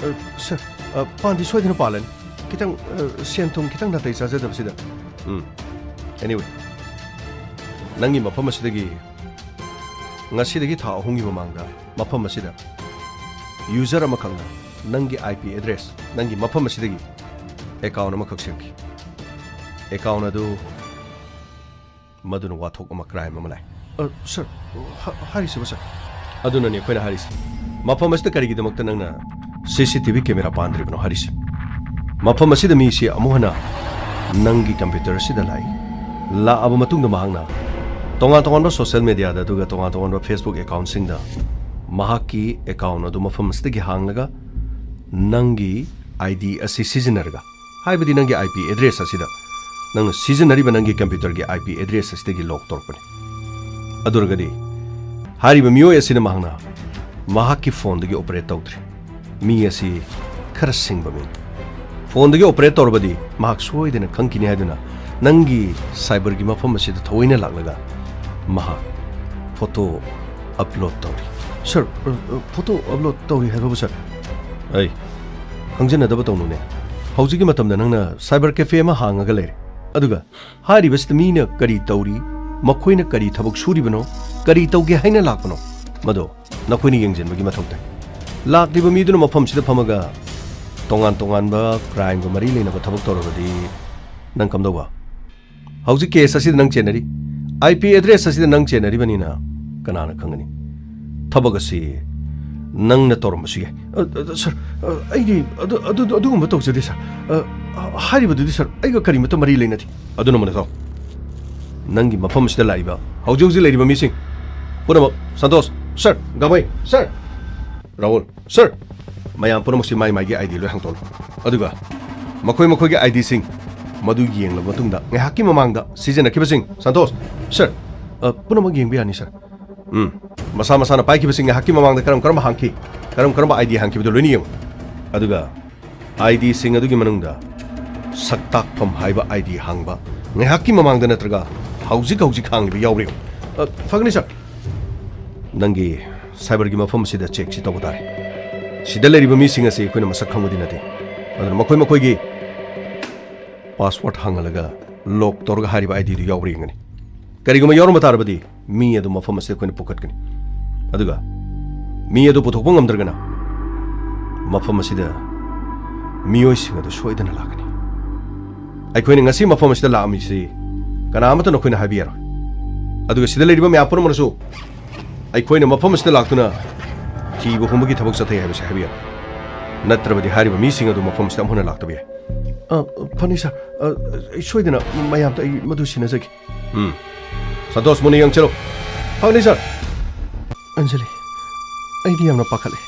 ꯑ, ꯁꯥꯔ, ꯑ, ꯄꯥꯟꯗꯤ ꯁꯣꯏꯗꯅ ꯄꯥꯜꯂꯅꯤ꯫ ꯈꯤꯇꯪ, ꯑ, ꯁꯦꯟ ꯊꯨꯝ ꯈꯤꯇꯪ ꯅꯥꯇꯩ ꯆꯥꯖꯗꯕꯁꯤꯗ꯫ ꯎꯝ꯫ Anyway, ꯅꯪꯒꯤ ꯃꯐꯝ ꯑꯁꯤꯗꯒꯤ ꯉꯁꯤꯗꯒꯤ ꯊꯥ ꯑꯍꯨꯝꯒꯤ ꯃꯃꯥꯡꯗ ꯃꯐꯝ ꯑꯁꯤꯗ user ꯑꯃꯈꯛꯅ ꯅꯪꯒꯤ IP address, ꯅꯪꯒꯤ ꯃꯐꯝ ꯑꯁꯤꯗꯒꯤ account ꯑꯃꯈꯛ ꯁꯦꯝꯈꯤ꯫ Account ꯑꯗꯨ ꯃꯗꯨꯅ ꯋꯥꯊꯣꯛ ꯑꯃ, crime ꯑꯃ ꯂꯥꯛꯏ꯫ ꯑ, ꯁꯥꯔ, ꯍꯥ-, ꯍꯥꯏꯔꯤꯁꯤꯕꯨ, ꯁꯥꯔ? ꯑꯗꯨꯅꯅꯤ ꯑꯩꯈꯣꯏꯅ ꯍꯥꯏꯔꯤꯁꯤ꯫ ꯃꯐꯝ ꯑꯁꯤꯗ ꯀꯔꯤꯒꯤꯗꯃꯛꯇ ꯅꯪꯅ CCTV camera ꯄꯥꯟꯗ꯭ꯔꯤꯕꯅꯣ ꯍꯥꯏꯔꯤꯁꯤ? ꯃꯐꯝ ꯑꯁꯤꯗ ꯃꯤꯁꯤ ꯑꯃꯨꯛ ꯍꯟꯅ ꯅꯪꯒꯤ computer ꯑꯁꯤꯗ ꯂꯥꯛꯏ꯫ ꯂꯥꯛꯑꯕ ꯃꯇꯨꯡꯗ ꯃꯍꯥꯛꯅ ꯇꯣꯉꯥꯟ ꯇꯣꯉꯥꯟꯕ social mediaꯗ ꯑꯗꯨꯒ ꯇꯣꯉꯥꯟ ꯇꯣꯉꯥꯟꯕ Facebook accountꯁꯤꯡꯗ ꯃꯍꯥꯛꯀꯤ account ꯑꯗꯨ ꯃꯐꯝ ꯑꯁꯤꯗꯒꯤ ꯍꯥꯡꯂꯒ ꯅꯪꯒꯤ ID ꯑꯁꯤ ꯁꯤꯖꯤꯟꯅꯔꯒ, ꯍꯥꯏꯕꯗꯤ ꯅꯪꯒꯤ IP address ꯑꯁꯤꯗ, ꯅꯪꯅ ꯁꯤꯖꯤꯟꯅꯔꯤꯕ ꯅꯪꯒꯤ computerꯒꯤ IP address ꯑꯁꯤꯗꯒꯤ log ꯇꯧꯔꯛꯄꯅꯤ꯫ ꯑꯗꯨ ꯑꯣꯏꯔꯒꯗꯤ ꯍꯥꯏꯔꯤꯕ ꯃꯤꯑꯣꯏ ꯑꯁꯤꯅ ꯃꯍꯥꯛꯅ ꯃꯍꯥꯛꯀꯤ phoneꯗꯒꯤ operate ꯇꯧꯗ꯭ꯔꯤ꯫ ꯃꯤ ꯑꯁꯤ ꯈꯔ ꯁꯤꯡꯕ ꯃꯤꯅꯤ꯫ Phoneꯗꯒꯤ operate ꯇꯧꯔꯕꯗꯤ ꯃꯍꯥꯛ ꯁꯣꯏꯗꯅ ꯈꯪꯈꯤꯅꯤ ꯍꯥꯏꯗꯨꯅ ꯅꯪꯒꯤ cyberꯒꯤ ꯃꯐꯝ ꯑꯁꯤꯗ ꯊꯑꯣꯏꯅ ꯂꯥꯛꯂꯒ ꯃꯍꯥꯛ photo upload ꯇꯧꯔꯤ꯫ ꯁꯥꯔ, ꯑ, ꯑ, photo upload ꯇꯧꯔꯤ ꯍꯥꯏꯕꯕꯨ, ꯁꯥꯔ? ꯑꯩ ꯈꯪꯖꯟꯅꯗꯕ ꯇꯧꯅꯨꯅꯦ꯫ ꯍꯧꯖꯤꯛꯀꯤ ꯃꯇꯝꯗ ꯅꯪꯅ cyber cafe ꯑꯃ ꯍꯥꯡꯉꯒ ꯂꯩꯔꯦ꯫ ꯑꯗꯨꯒ ꯍꯥꯏꯔꯤꯕꯁꯤꯗ ꯃꯤꯅ ꯀꯔꯤ ꯇꯧꯔꯤ, ꯃꯈꯣꯏꯅ ꯀꯔꯤ ꯊꯕꯛ ꯁꯨꯔꯤꯕꯅꯣ, ꯀꯔꯤ ꯇꯧꯒꯦ ꯍꯥꯏꯅ ꯂꯥꯛꯄꯅꯣ, ꯃꯗꯣ ꯅꯈꯣꯏꯅ ꯌꯦꯡꯁꯤꯟꯕꯒꯤ ꯃꯊꯧ ꯇꯥꯏ꯫ ꯂꯥꯛꯂꯤꯕ ꯃꯤꯗꯨꯅ ꯃꯐꯝꯁꯤꯗ ꯐꯝꯃꯒ ꯇꯣꯉꯥꯟ ꯇꯣꯉꯥꯟꯕ crimeꯒ ꯃꯔꯤ ꯂꯩꯅꯕ ꯊꯕꯛ ꯇꯧꯔꯕꯗꯤ ꯅꯪ ꯀꯝꯗꯧꯕ? ꯍꯧꯖꯤꯛ ꯀꯦꯁ ꯑꯁꯤꯗ ꯅꯪ ꯆꯦꯟꯅꯔꯤ, ꯑꯥꯏ ꯄꯤ ꯑꯦꯗ꯭ꯔꯦꯁ ꯑꯁꯤꯗ ꯅꯪ ꯆꯦꯟꯅꯔꯤꯕꯅꯤꯅ ꯀꯅꯥꯅ ꯈꯪꯒꯅꯤ? ꯊꯕꯛ ꯑꯁꯤ ꯅꯪꯅ ꯇꯧꯔꯝꯕꯁꯨ ꯌꯥꯏ꯫ ꯑ, ꯑ, ꯁꯥꯔ, ꯑ, ꯑꯩꯗꯤ ꯑꯗꯨ, ꯑꯗꯨ, ꯑꯗꯨꯒꯨꯝꯕ ꯇꯧꯖꯗꯦ, ꯁꯥꯔ꯫ ꯑ, ꯑ, ꯍꯥꯏꯔꯤꯕꯗꯨꯗꯤ, ꯁꯥꯔ, ꯑꯩꯒ ꯀꯔꯤꯃꯠꯇ ꯃꯔꯤ ꯂꯩꯅꯗꯦ꯫ ꯑꯗꯨꯅ ꯃꯨꯟꯅ ꯇꯥꯎ꯫ ꯅꯪꯒꯤ ꯃꯐꯝ ꯑꯁꯤꯗ ꯂꯥꯛꯏꯕ, ꯍꯧꯖꯤꯛ ꯍꯧꯖꯤꯛ ꯂꯩꯔꯤꯕ ꯃꯤꯁꯤꯡ ꯄꯨꯝꯅꯃꯛ, ꯁꯟꯇꯣꯁ, ꯁꯥꯔ, ꯒꯥꯃꯩ, ꯁꯥꯔ, ꯔꯥꯍꯨꯜ, ꯁꯥꯔ, ꯃꯌꯥꯝ ꯄꯨꯝꯅꯃꯛꯁꯤ ꯃꯥꯏ ꯃꯥꯏꯒꯤ ꯑꯥꯏ ꯗꯤ ꯂꯣꯏ ꯍꯥꯡꯗꯣꯛꯂꯣ꯫ ꯑꯗꯨꯒ ꯃꯈꯣꯏ ꯃꯈꯣꯏꯒꯤ ꯑꯥꯏ ꯗꯤꯁꯤꯡ ꯃꯗꯨ ꯌꯦꯡꯂꯕ ꯃꯇꯨꯡꯗ ꯉꯥꯏꯍꯥꯛꯀꯤ ꯃꯃꯥꯡꯗ ꯁꯤꯖꯤꯟꯅꯈꯤꯕꯁꯤꯡ, ꯁꯟꯇꯣꯁ, ꯁꯥꯔ, ꯑ, ꯄꯨꯝꯅꯃꯛ ꯌꯦꯡꯕ ꯌꯥꯅꯤ, ꯁꯥꯔ꯫ ꯎꯝ, ꯃꯁꯥ ꯃꯁꯥꯅ ꯄꯥꯏꯈꯤꯕꯁꯤꯡ ꯉꯥꯏꯍꯥꯛꯀꯤ ꯃꯃꯥꯡꯗ ꯀꯔꯝ ꯀꯔꯝꯕ ꯍꯥꯡꯈꯤ, ꯀꯔꯝ ꯀꯔꯝꯕ ꯑꯥꯏ ꯗꯤ ꯍꯥꯡꯈꯤꯕꯗꯨ ꯂꯣꯏꯅ ꯌꯦꯡꯉꯨ꯫ ꯑꯗꯨꯒ ꯑꯥꯏ ꯗꯤꯁꯤꯡ ꯑꯗꯨꯒꯤ ꯃꯅꯨꯡꯗ ꯁꯛꯇꯥꯛꯐꯝ ꯍꯥꯏꯕ ꯑꯥꯏ ꯗꯤ ꯍꯥꯡꯕ ꯉꯥꯏꯍꯥꯛꯀꯤ ꯃꯃꯥꯡꯗ ꯅꯠꯇ꯭ꯔꯒ ꯍꯧꯖꯤꯛ ꯍꯧꯖꯤꯛ ꯍꯥꯡꯂꯤꯕ ꯌꯥꯎꯕ꯭ꯔꯥ ꯌꯦꯡꯉꯨ꯫ ꯑ, ꯐꯒꯅꯤ, ꯁꯥꯔ꯫ ꯅꯪꯒꯤ ꯁꯥꯏꯕꯔꯒꯤ ꯃꯐꯝ ꯑꯁꯤꯗ ꯆꯦꯛꯁꯤ ꯇꯧꯕ ꯇꯥꯔꯦ꯫ ꯁꯤꯗ ꯂꯩꯔꯤꯕ ꯃꯤꯁꯤꯡ ꯑꯁꯤ ꯑꯩꯈꯣꯏꯅ ꯃꯁꯛ ꯈꯪꯕꯗꯤ ꯅꯠꯇꯦ, ꯑꯗꯨꯅ ꯃꯈꯣꯏ ꯃꯈꯣꯏꯒꯤ ꯄꯥꯁꯋꯥꯔꯗ ꯍꯥꯡꯍꯜꯂꯒ ꯂꯣꯛ ꯇꯧꯔꯒ ꯍꯥꯏꯔꯤꯕ ꯑꯥꯏ ꯗꯤꯗꯨ ꯌꯥꯎꯕ꯭ꯔꯥ ꯌꯦꯡꯒꯅꯤ꯫ ꯀꯔꯤꯒꯨꯝꯕ ꯌꯥꯎꯔꯝꯕ ꯇꯥꯔꯕꯗꯤ ꯃꯤ ꯑꯗꯨ ꯃꯐꯝ ꯑꯁꯤꯗ ꯑꯩꯈꯣꯏꯅ ꯄꯨꯈꯠꯀꯅꯤ꯫ ꯑꯗꯨꯒ ꯃꯤ ꯑꯗꯨ ꯄꯨꯊꯣꯛꯄ ꯉꯝꯗ꯭ꯔꯒꯅ ꯃꯐꯝ ꯑꯁꯤꯗ ꯃꯤꯑꯣꯏꯁꯤꯡ ꯑꯗꯨ ꯁꯣꯏꯗꯅ ꯂꯥꯛꯀꯅꯤ꯫ ꯑꯩꯈꯣꯏꯅ ꯉꯁꯤ ꯃꯐꯝ ꯑꯁꯤꯗ ꯂꯥꯛꯑꯝꯃꯤꯁꯤ ꯀꯅꯥ ꯑꯃꯠꯇꯅ ꯑꯩꯈꯣꯏꯅ ꯍꯥꯏꯕ ꯌꯥꯔꯣꯏ꯫ ꯑꯗꯨꯒ ꯁꯤꯗ ꯂꯩꯔꯤꯕ ꯃꯌꯥꯝ ꯄꯨꯝꯅꯃꯛꯅꯁꯨ ꯑꯩꯈꯣꯏꯅ ꯃꯐꯝ ꯑꯁꯤꯗ ꯂꯥꯛꯇꯨꯅ ꯊꯤꯕ ꯍꯨꯝꯕꯒꯤ ꯊꯕꯛ ꯆꯠꯊꯩ ꯍꯥꯏꯕꯁꯤ ꯍꯥꯏꯕ ꯌꯥꯔꯣꯏ꯫ ꯅꯠꯇ꯭ꯔꯕꯗꯤ ꯍꯥꯏꯔꯤꯕ ꯃꯤꯁꯤꯡ ꯑꯗꯨ ꯃꯐꯝ ꯑꯁꯤꯗ ꯑꯃꯨꯛ ꯍꯟꯅ ꯂꯥꯛꯇꯕ ꯌꯥꯏ꯫ ꯑ, ꯐꯅꯤ, ꯁꯥꯔ꯫ ꯑ, ꯑꯩ ꯁꯣꯏꯗꯅ ꯃꯌꯥꯝꯗ ꯑꯩ ꯃꯗꯨ ꯁꯤꯟꯅꯖꯒꯦ꯫ ꯎꯝ꯫ ꯁꯟꯇꯣꯁ, ꯃꯨꯟꯅ ꯌꯦꯡꯁꯤꯜꯂꯨ꯫ ꯐꯒꯅꯤ, ꯁꯥꯔ꯫ ꯑꯟꯖꯂꯤ, ꯑꯩꯗꯤ ꯌꯥꯝꯅ ꯄꯥꯈꯠꯂꯦ꯫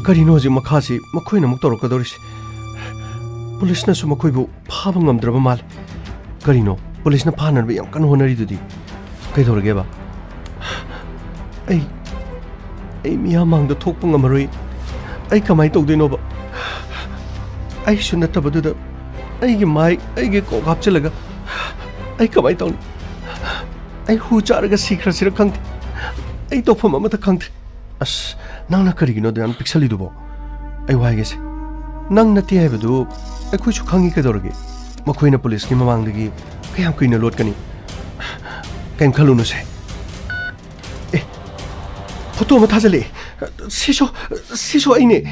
ꯀꯔꯤꯅꯣ ꯍꯧꯖꯤꯛ ꯃꯈꯥꯁꯤ ꯃꯈꯣꯏꯅ ꯑꯃꯨꯛ ꯇꯧꯔꯛꯀꯗꯧꯔꯤꯁꯦ? ꯄꯨꯂꯤꯁꯅꯁꯨ ꯃꯈꯣꯏꯕꯨ ꯐꯥꯕ ꯉꯝꯗ꯭ꯔꯕ ꯃꯥꯜꯂꯦ꯫ ꯀꯔꯤꯅꯣ? ꯄꯨꯂꯤꯁꯅ ꯐꯥꯅꯅꯕ ꯌꯥꯝ ꯀꯟꯅ ꯍꯣꯠꯅꯔꯤꯗꯨꯗꯤ꯫ ꯀꯩꯗꯧꯔꯒꯦꯕ? ꯑꯩ, ꯑꯩ ꯃꯤꯌꯥꯝ ꯃꯥꯡꯗ ꯊꯣꯛꯄ ꯉꯝꯃꯔꯣꯏ꯫ ꯑꯩ ꯀꯃꯥꯏꯅ ꯇꯧꯗꯣꯏꯅꯣꯕ? ꯑꯩꯁꯨ ꯅꯠꯇꯕꯗꯨꯗ ꯑꯩꯒꯤ ꯃꯥꯏ, ꯑꯩꯒꯤ ꯀꯣꯛ ꯍꯥꯞꯆꯤꯜꯂꯒ ꯑꯩ ꯀꯃꯥꯏꯅ ꯇꯧꯅꯤ? ꯑꯩ ꯍꯨ ꯆꯥꯔꯒ ꯁꯤꯈ꯭ꯔꯁꯤꯔ ꯈꯪꯗꯦ꯫ ꯑꯩ ꯇꯧꯐꯝ ꯑꯃꯠꯇ ꯈꯪꯗ꯭ꯔꯦ꯫ ꯑꯁ, ꯅꯪꯅ ꯀꯔꯤꯒꯤꯅꯣ ꯑꯗꯨ ꯌꯥꯝ ꯄꯤꯛꯁꯜꯂꯤꯗꯨꯕꯣ? ꯑꯩ ꯋꯥ ꯍꯥꯏꯒꯦꯁꯦ꯫ ꯅꯪ ꯅꯠꯇꯦ ꯍꯥꯏꯕꯗꯨ ꯑꯩꯈꯣꯏꯁꯨ ꯈꯪꯉꯤ, ꯀꯩꯗꯧꯔꯒꯦ? ꯃꯈꯣꯏꯅ ꯄꯨꯂꯤꯁꯀꯤ ꯃꯃꯥꯡꯗꯒꯤ ꯀꯌꯥꯝ ꯀꯨꯏꯅ ꯂꯣꯠꯀꯅꯤ? ꯀꯩꯝ ꯈꯜꯂꯨꯅꯨꯁꯦ꯫ ꯑꯦ, ꯐꯣꯇꯣ ꯑꯃ ꯊꯥꯖꯤꯜꯂꯛꯑꯦ꯫ ꯁꯤꯁꯨ, ꯁꯤꯁꯨ ꯑꯩꯅꯦ꯫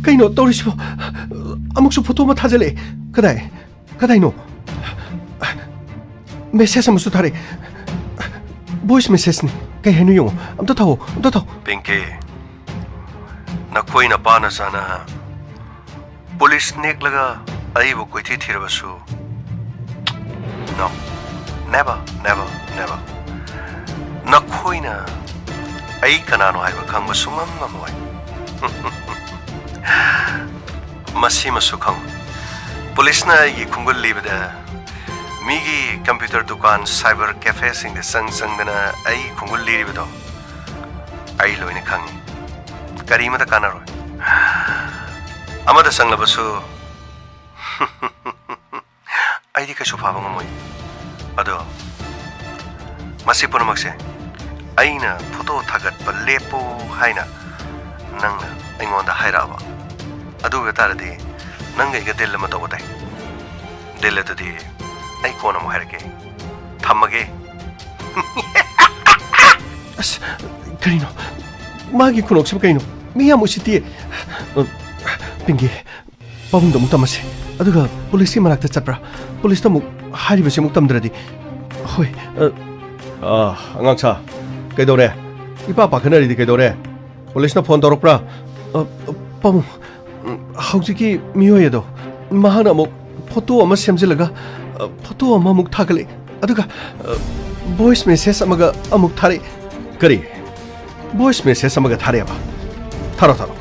ꯀꯩꯅꯣ ꯇꯧꯔꯤꯁꯤꯕꯣ? ꯑꯃꯨꯛꯁꯨ ꯐꯣꯇꯣ ꯑꯃ ꯊꯥꯖꯤꯜꯂꯛꯑꯦ꯫ ꯀꯗꯥꯏ? ꯀꯗꯥꯏꯅꯣ? ꯃꯦꯁꯦꯖ ꯑꯃꯁꯨ ꯊꯥꯔꯛꯑꯦ꯫ ꯚꯣꯏꯁ ꯃꯦꯁꯦꯖꯅꯤ꯫ ꯀꯩ ꯍꯥꯏꯅꯣ ꯌꯦꯡꯉꯣ꯫ ꯑꯝꯇ ꯊꯥꯎꯑꯣ, ꯑꯝꯇ ꯊꯥꯎ꯫ ꯄꯤꯡꯀꯤ, ꯅꯈꯣꯏ ꯅꯄꯥ ꯅꯆꯥꯅ ꯄꯨꯂꯤꯁ ꯅꯦꯛꯂꯒ ꯑꯩꯕꯨ ꯀꯣꯏꯊꯤ ꯊꯤꯔꯕꯁꯨ, no, never, never, never. ꯅꯈꯣꯏꯅ ꯑꯩ ꯀꯅꯥꯅꯣ ꯍꯥꯏꯕ ꯈꯪꯕ ꯁꯨꯡꯉꯝ ꯉꯝꯃꯣꯏ꯫ ꯃꯁꯤꯃꯁꯨ ꯈꯪꯉꯨ, ꯄꯨꯂꯤꯁꯅ ꯑꯩꯒꯤ ꯈꯣꯡꯒꯨꯜ ꯂꯤꯕꯗ, ꯃꯤꯒꯤ ꯀꯝꯄ꯭ꯌꯨꯇꯔ ꯗꯨꯀꯥꯟ, ꯁꯥꯏꯕꯔ ꯀꯦꯐꯦꯁꯤꯡꯗ ꯆꯪ ꯆꯪꯗꯅ ꯑꯩ ꯈꯣꯡꯒꯨꯜ ꯂꯤꯔꯤꯕꯗꯣ ꯑꯩ ꯂꯣꯏꯅ ꯈꯪꯉꯤ꯫ ꯀꯔꯤꯃꯇ ꯀꯥꯟꯅꯔꯣꯏ꯫ ꯑꯃꯗ ꯆꯪꯂꯕꯁꯨ ꯑꯩꯗꯤ ꯀꯩꯁꯨ ꯐꯥꯕ ꯉꯝꯃꯣꯏ꯫ ꯑꯗꯣ ꯃꯁꯤ ꯄꯨꯝꯅꯃꯛꯁꯦ ꯑꯩꯅ ꯐꯣꯇꯣ ꯊꯥꯒꯠꯄ ꯂꯦꯞꯄꯣ ꯍꯥꯏꯅ ꯅꯪꯅ ꯑꯩꯉꯣꯟꯗ ꯍꯥꯏꯔꯛꯑꯕ꯫ ꯑꯗꯨ ꯑꯣꯏꯕ ꯇꯥꯔꯗꯤ ꯅꯪꯒ ꯑꯩꯒ ꯗꯤꯜ ꯑꯃ ꯇꯧꯕ ꯇꯥꯏ꯫ ꯗꯤꯜ ꯑꯗꯨꯗꯤ ꯑꯩ ꯀꯣꯟꯅ ꯑꯃꯨꯛ ꯍꯥꯏꯔꯛꯀꯦ꯫ ꯊꯝꯃꯒꯦ꯫ ꯑꯁ, ꯀꯔꯤꯅꯣ? ꯃꯥꯒꯤ ꯈꯨꯅꯣꯛꯁꯤꯕꯨ ꯀꯩꯅꯣ? ꯃꯤ ꯌꯥꯝ ꯎꯁꯤꯠꯇꯤꯌꯦ꯫ ꯑ, ꯄꯤꯡꯀꯤ, ꯄꯥꯕꯨꯡꯗ ꯑꯃꯨꯛ ꯇꯝꯃꯁꯤ꯫ ꯑꯗꯨꯒ ꯄꯨꯂꯤꯁꯀꯤ ꯃꯅꯥꯛꯇ ꯆꯠꯄ꯭ꯔꯥ? ꯄꯨꯂꯤꯁꯇ ꯑꯃꯨꯛ ꯍꯥꯏꯔꯤꯕꯁꯤ ꯑꯃꯨꯛ ꯇꯝꯗ꯭ꯔꯗꯤ꯫ ꯍꯣꯏ, ꯑ, ꯑ, ꯑꯉꯥꯡꯁꯥ, ꯀꯩꯗꯧꯔꯦ? ꯏꯄꯥ ꯄꯥꯈꯠꯅꯔꯤꯗꯤ ꯀꯩꯗꯧꯔꯦ? ꯄꯨꯂꯤꯁꯅ ꯐꯣꯟ ꯇꯧꯔꯛꯄ꯭ꯔꯥ? ꯑ, ꯑ, ꯄꯥꯕꯨꯡ, ꯎꯝ, ꯍꯧꯖꯤꯛꯀꯤ ꯃꯤꯑꯣꯏ ꯑꯗꯣ, ꯃꯍꯥꯛꯅ ꯑꯃꯨꯛ ꯐꯣꯇꯣ ꯑꯃ ꯁꯦꯝꯖꯤꯜꯂꯒ, ꯑ, ꯐꯣꯇꯣ ꯑꯃꯃꯨꯛ ꯊꯥꯒꯠꯂꯛꯏ꯫ ꯑꯗꯨꯒ, ꯑ, ꯚꯣꯏꯁ ꯃꯦꯁꯦꯖ ꯑꯃꯒ ꯑꯃꯨꯛ ꯊꯥꯔꯛꯏ꯫ ꯀꯔꯤ? ꯚꯣꯏꯁ ꯃꯦꯁꯦꯖ ꯑꯃꯒ ꯊꯥꯔꯛꯑꯦꯕ? ꯊꯥꯔꯣ, ꯊꯥꯔꯣ꯫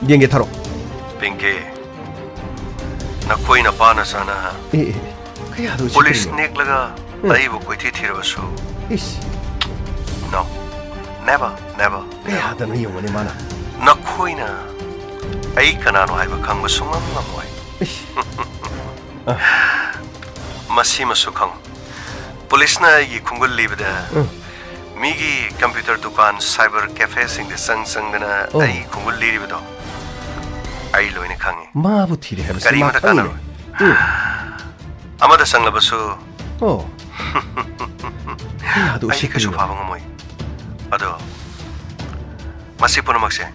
ꯌꯦꯡꯒꯦ, ꯊꯥꯔꯣ꯫ ꯄꯤꯡꯀꯤ, ꯅꯈꯣꯏ ꯅꯄꯥ ꯅꯆꯥꯅ ꯑꯦ, ꯑꯦ, ꯑꯦ꯫ ꯀꯌꯥꯗ ꯎꯁꯤꯠꯇ꯭ꯔꯤꯅꯣ? ꯄꯨꯂꯤꯁ ꯅꯦꯛꯂꯒ ꯎꯝ꯫ ꯑꯩꯕꯨ ꯀꯣꯏꯊꯤ ꯊꯤꯔꯕꯁꯨ, ꯏꯁ꯫ No, never, never, never. ꯀꯌꯥꯗꯅꯣ ꯌꯦꯡꯉꯨꯅꯦ ꯃꯥꯅ꯫ ꯅꯈꯣꯏꯅ ꯑꯩ ꯀꯅꯥꯅꯣ ꯍꯥꯏꯕ ꯈꯪꯕ ꯁꯨꯡꯉꯝ ꯉꯝꯃꯣꯏ꯫ ꯏꯁ꯫ ꯃꯁꯤꯃꯁꯨ ꯈꯪꯉꯨ, ꯄꯨꯂꯤꯁꯅ ꯑꯩꯒꯤ ꯈꯣꯡꯒꯨꯜ ꯂꯤꯕꯗ, ꯎꯝ꯫ ꯃꯤꯒꯤ ꯀꯝꯄ꯭ꯌꯨꯇꯔ ꯗꯨꯀꯥꯟ, ꯁꯥꯏꯕꯔ ꯀꯦꯐꯦꯁꯤꯡꯗ ꯆꯪ ꯆꯪꯗꯅ ꯑꯣ꯫ ꯑꯩ ꯈꯣꯡꯒꯨꯜ ꯂꯤꯔꯤꯕꯗꯣ ꯑꯩ ꯂꯣꯏꯅ ꯈꯪꯉꯤ꯫ ꯃꯥꯕꯨ ꯊꯤꯔꯦ ꯍꯥꯏꯕꯁꯤ ꯀꯔꯤꯃꯇ ꯃꯥ ꯈꯪꯉꯤꯅꯦ꯫ ꯀꯥꯟꯅꯔꯣꯏ꯫ ꯎꯝ꯫ ꯑꯃꯗ ꯆꯪꯂꯕꯁꯨ ꯑꯣ꯫ ꯀꯌꯥꯗ ꯑꯩ ꯀꯩꯁꯨ ꯎꯁꯤꯠꯇ꯭ꯔꯤꯅꯣ? ꯐꯥꯕ ꯉꯝꯃꯣꯏ꯫ ꯑꯗꯣ ꯃꯁꯤ ꯄꯨꯝꯅꯃꯛꯁꯦ